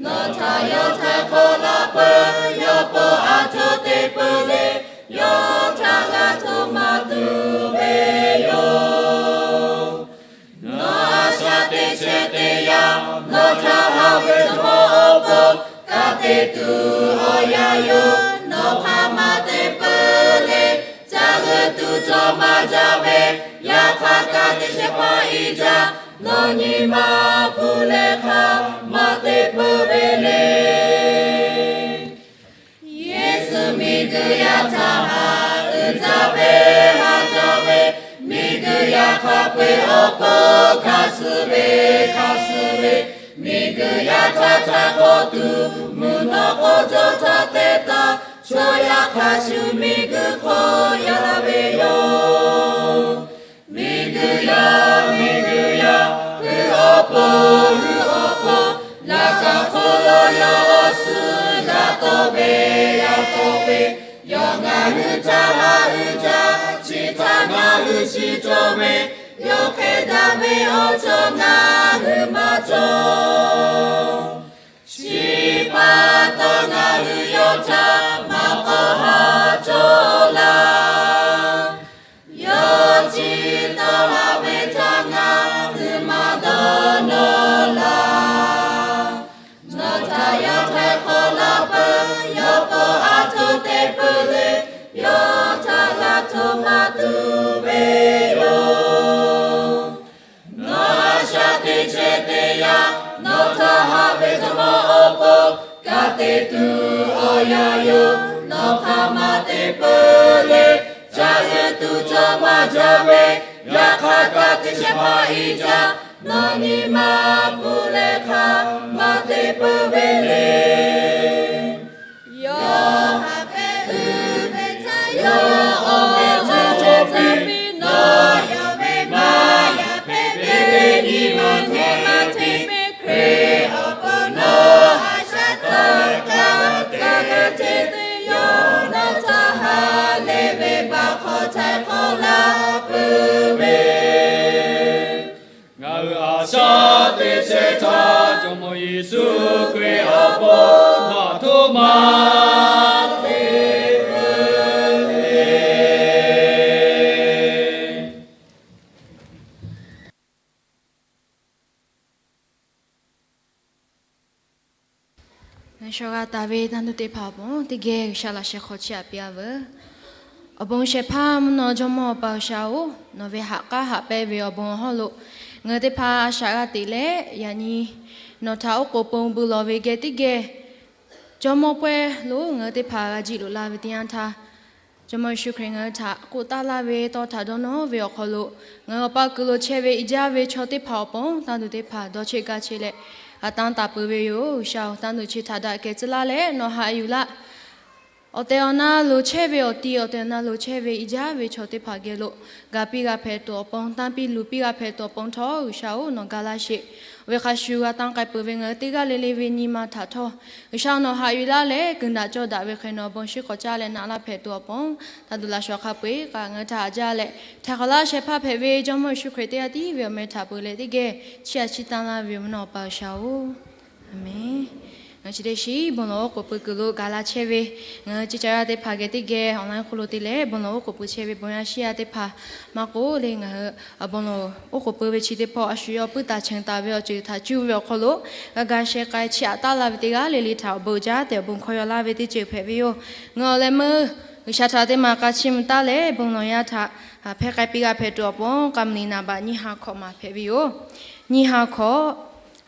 Nawˬ htaꞈ yawˇ htaiˍ hk'awꞈ laˇ peuˬ, yawˇ pon a htoꞈ te peuˬ le, yawˇ htaꞈ g'a htoꞈ ma tuˬ ve yoˬ. Nawˬ a shaꞈ teꞈ chehˇ teˇ yanˇ, nawˬ htaꞈ haꞈ ve jawˇmawˇ awˬ pon ka te tuˬ awˬ yanˇ yoˬ. Nawˬ hk'aˬ ma te peuˬ le, caˇ g'euꞈ tuˬ cawˬ maˇ jaˇ ve, yaꞈ hk'aˇ ka tiꞈ shehˍ hpaˇ iˉ jaˇ, nawˬ nyi ma hpu leh hk'aˬ ma te peuˬ ve le. Yeˍsuˆ miˬguiˬ yaˇ htaꞈ haꞈ uiˍ jaˇ ve, haꞈ jaˇ ve, miˬguiˬ yaˇ hk'a peu-eˬ awˬ pon hkanˍ suh ve, hkanˍ suh ve, miˬguiˬ yaˇ htaꞈ htaiˍ hk'awꞈ tuˬ mvuhˇ naw k'oˆ cawˬ htaˇ teˇ daꞈ, chaw yaˇ hk'a shuˍ miˬguiˬ hk'aw yaꞈ la ve yoˬ. Miˬguiˬ yaˇ, miˬguiˬ yaˇ, hui awˬ pon, hui awˬ pon, laꞈ ka hk'oˆ lo yawˇ awˬ suhˍ g'a tawˆ ve, g'a tawˆ ve, yawˇ ngaˬ hui htaꞈ haꞈ uiˍ jaˇ, chi htaꞈ ngaˬ hui shiˍ cawˬ ve, yawˇ hk'e daꞈ ve awˬ cawˬ ngaˬ hui maˇ cawˬ. Chi pa taw ngaˬ hui yawˇ htaꞈ maˇ k'awꞈ haꞈ cawˬ laˇ. Yawˇ chi taw haꞈ ve htaꞈ ngaˬ hui maˇ dawˇ nawˇ laˇ. Nawˬ htaꞈ yawˇ htaiˍ hk'awꞈ laˇ peuˬ, yawˇ pon a htoꞈ te peuˬ le, yawˇ htaꞈ g'a htoꞈ ma tuˬ ve yoˬ. Nawˬ a shaꞈ teꞈ chehˇ teˇ yanˇ, nawˬ htaꞈ haꞈ ve jawˇmawˇ awˬ pon ka te tuˬ awˬ yanˇ yoˬ. Nawˬ hk'aˬ ma te peuˬ le, caˇ g'euꞈ tuˬ cawˬ maˇ jaˇ ve, yaꞈ hk'aˇ ka tiꞈ shehˍ hpaˇ iˉ jaˇ, nawˬ nyi ma hpu leh hk'aˬ ma te peuˬ ve le. Yawˇ haꞈ pehˉ uiˍ ve htaꞈ yawˇ awˬ ve htaꞈ cawˬ piˇ, nawˬ yawˇ ve maˇ yaꞈ hpehꞈ ve nyi ma hteˇ maˇ hteˇ ve Hkriꞈ awˬ pon nawˬ a shaꞈ taˇ kaꞈ kaꞈ g'a hteˇ ve yoˬ. Nawˬ htaꞈ ha lehˬ ve baꞈ hk'aw htaiˍ hk'awꞈ laˇ peuˬ ve Ngaˬ hui a shaꞈ teꞈ chehˇ htaˇ, Jawˇmawˇ Yeˍsuˆ Hkriꞈ awˬ pon haꞈ htoˆ ma te peuˬ le. Ngaˬ shaw g'a taˍ ve tanˇ tuˬ teˇ hpaˍ awˬ pon teˇ geh G'uiˬsha laꞈ sheh hk'aw chiˇ aꞈ piˇ-a veuˬ. Awˬ bon shehˍ hpaˇ mvuhˇ naw Jawˇmawˇ Awˬ pa G'uiˬsha-oˬ, nawˬ ve haꞈ k'aˉ haꞈ pehnˇ ve awˬ bon awˬ hawˉ lo ngaˬ hui teˇ hpaˍ a shaꞈ g'a teꞈ leh, yaꞈ nyi nawˬ htaꞈ oˉ k'oˍ pon bui lawˬ ve geh teˇ geh Jawˇmawˇ pawehˇ lo ngaˬ hui teˇ hpaˍ g'a jiˆ loꞈ la ve teˇ yanˇ htaˇ, Jawˇmawˇ Yeˍsuˆ Hkriꞈ ngaˬ hui htaꞈ k'oˆ taˍ laˇ ve tawˇ htaꞈ dawˇ nawˇ ve awˬ hk'aw lo, ngaˬ hui awˬ pa kuiˬ lo chehˇ ve iˉ jaˇ ve chaw teˇ hpaˍ awˬ pon tanˇ tuˬ teˇ hpaˍ dawˇ cheˆ gaˇ cheˆ leh, g'a tanˇ taˍ peuˬ ve yoˬ. G'uiˬsha-oˬ, tanˇ tuˬ chi htaꞈ daꞈ kehˬ tcuh laˇ leh nawˬ haꞈ yuˬ laˇ. Awˬ tehˬ awˬ na lo chehˇ ve awˬ ti, awˬ tehˬ awˬ na lo chehˇ ve iˉ jaˇ ve chaw teˇ hpaˍ geh lo ga piˇ g'a hpehꞈ tuˬ awˬ pon, tanˇ piˇ luˬ piˇ g'a hpehꞈ tuˬ awˬ pon htawˇ, G'uiˬsha-oˬ, nawˬ ga laˇ sheˍ. Awˬ ve hk'a shuˍ g'a tanˇ k'ai peuˬ ve ngaˬ hui teˇ g'aˇ le le ve nyi ma htaꞈ htawˇ, G'uiˬsha nawˬ haꞈ yuˬ laˇ leh, kuiˬ naꞈ cawˇ daꞈ ve hk'e nawˬ awˬ bon shiˉ k'awꞈ caˇ leh naꞈ laˇ hpehꞈ tuˬ awˬ pon, tanˇ tuˬ laꞈ shawˍ hk'a peu-eˬ kaꞈ ngaˬ hui htaꞈ haꞈ jaˇ leh, htaiˍ hk'awꞈ laˇ shehˍ hpaˇ hpehꞈ ve Jawˇmawˇ Yeˍsuˆ Hkriꞈ teˇ g'aˇ tiˉ ve awˬ meh htaꞈ peuˬ leh teˇ geh chiˇ aꞈ chiˇ tanˇ laˇ ve mvuhˇ naw Awˬ pa G'uiˬsha-oˬ, Aˍmenˍ. Ngaˬ chi teˇ shiˍ bon lawˬ oˉ k'oˍ pui kuiˬ lo gaˬ la chehˇ ve ngaˬ hui ciˇ caˇ yaˇ teˇ hpaˍ geh teˇ geh online hk'oˆ lo te leh bon lawˬ oˉ k'oˍ pui chehˇ ve bon yaˇ shiˉ yaˇ teˇ hpaˍ maˇ k'oˆ le, ngaˬ hui bon lawˬ oˉ k'oˍ pui ve chi teˇ pawˆ a shu yawˇ puiˉ taˍ cheuˬ taˍ ve awˬ ceuˬ htaꞈ cuˇ ve awˬ hk'aw lo g'a ga sheh k'ai chiˇ aꞈ taˉ laˇ ve teˇ g'aˇ le le htaꞈ awˬ bon jaˇ tehꞈ awˬ bon hkawˇ yaw laˇ ve teˇ ceuˬ hpehꞈ ve yoˬ. Ngaˬ awˬ leh meuˇ G'uiˬsha htaꞈ teˇ maˬ k'a chiˇ mvuh taˉ leh, bon lawˬ yaˇ htaꞈ hpehˇ k'ai piˇ g'a hpehꞈ tuˬ awˬ pon, k'a mvuh ni naˍ baꞈ nyiˇ ha hkawꞈ maˍ hpehꞈ ve yoˬ. Nyiˇ ha hkawꞈ,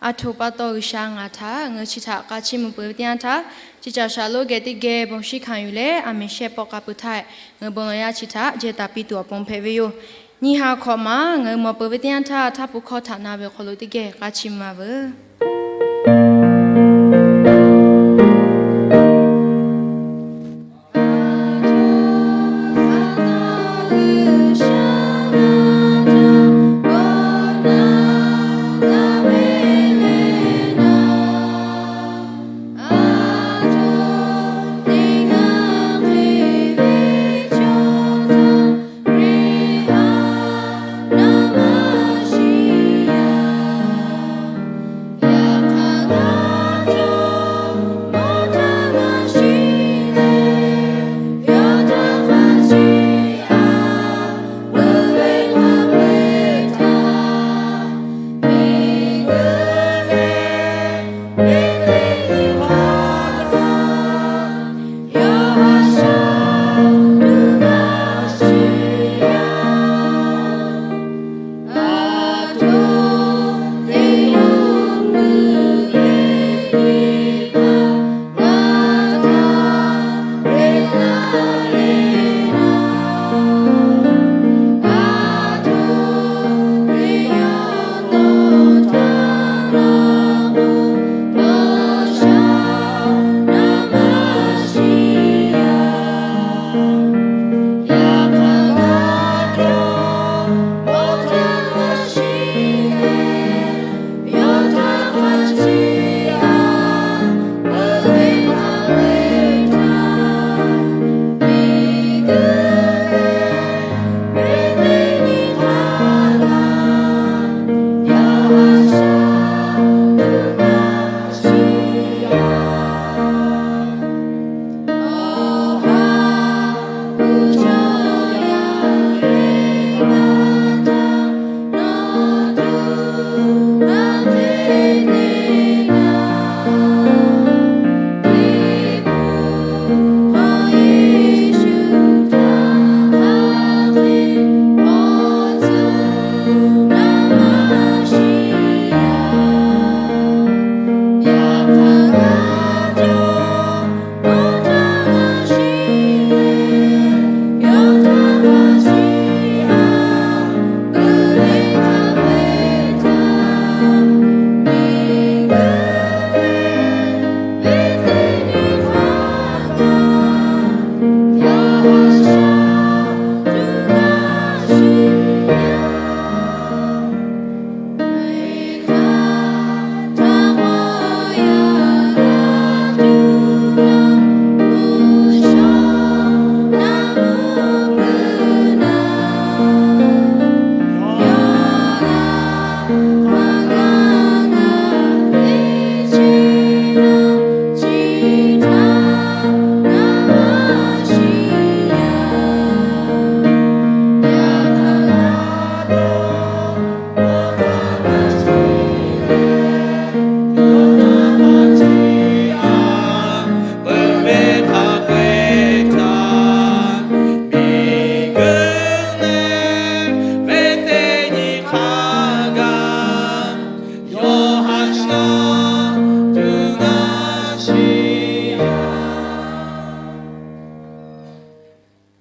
a htoꞈ pa taw G'uiˬsha ngaˬ htaꞈ ngaˬ hui chi htaꞈ k'a chiˇ mvuh peuˬ ve teˇ yanˇ htaˇ, chi caˬ shaˍ lonˉ geh teˇ geh bon shinˉ hkanˍ yuˬ leh, a mehˍ shehˆ pawˆ k'a peuˬ htaˇ, ngaˬ hui bon lawˬ yaˇ chi htaꞈ jehˇ taˍ piˇ tuˬ awˬ pon hpehꞈ ve yoˬ. Nyiˇ ha hkawꞈ maˬ ngaˬ hui mawˬ peuˬ ve teˇ yanˇ htaˇ, htaˇ pun hkawˇ htaꞈ na ve awˬ hk'aw lo teˇ geh k'a chiˇ mvuh a veuˬ.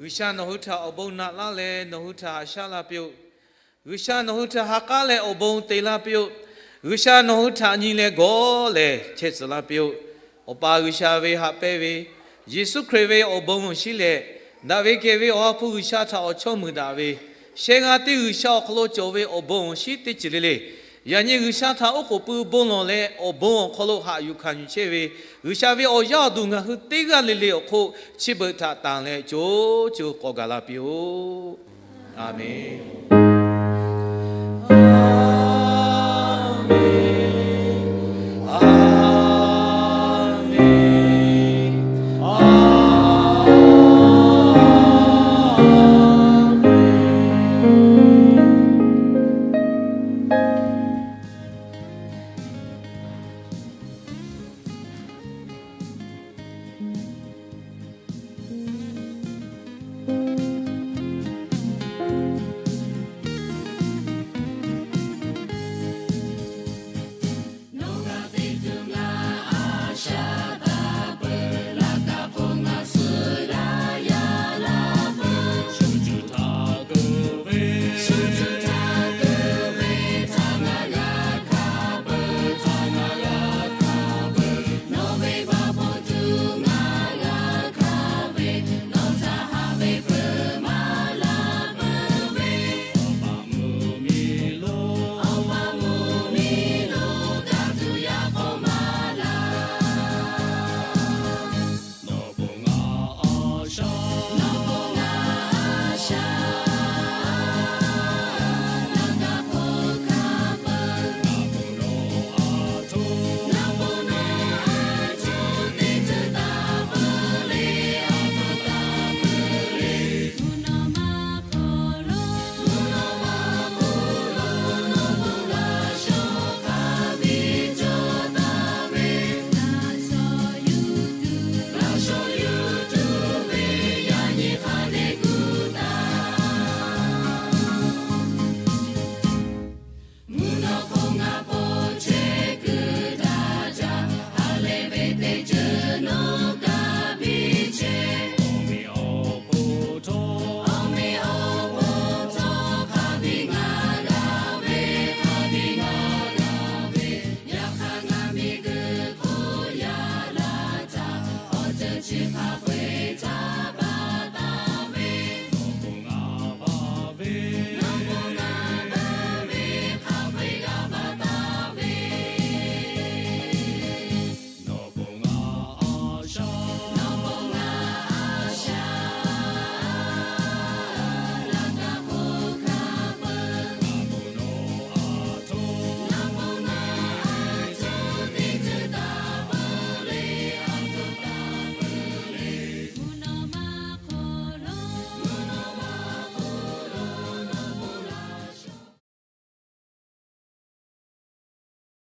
G'uiˬsha nawˬ hui htaꞈ awˬ bon naꞈ laˇ leh nawˬ hui htaꞈ haꞈ shaˉ la piˇ-oˆ. G'uiˬsha nawˬ hui htaꞈ ha k'aˉ leh awˬ bon te laˇ piˇ-oˆ. G'uiˬsha nawˬ hui htaꞈ nyi leh gawˬ leh chehˇ tcuh laˇ piˇ-oˆ. Awˬ pa G'uiˬsha ve haꞈ pehnˇ ve, Yeˍsuˆ Hkriꞈ ve awˬ bon awˬ shinˉ leh, daꞈ ve kehˬ ve Awˬ ha hpu G'uiˬsha htaꞈ awˬ chawˇ muiˬ daꞈ ve, sheh g'aˇ teˇ G'uiˬsha awˬ hk'aw lo cawˬ ve awˬ bon awˬ shinˉ teˇ ceuˬ le le, yaꞈ nyi G'uiˬsha htaꞈ oˉ k'oˍ pui bon lawˬ leh awˬ bon awˬ hk'aw lo haꞈ yuˬ hkanˍ yuˬ chehˇ ve, G'uiˬsha ve awˬ yaˇ awˬ duˬ ngaˬ hui teˇ g'aˇ le le awˬ hk'oˆ chi beuꞈ htaꞈ tanˬ leh co co k'awꞈ gaˬ la piˇ-oˆ. A menˬ.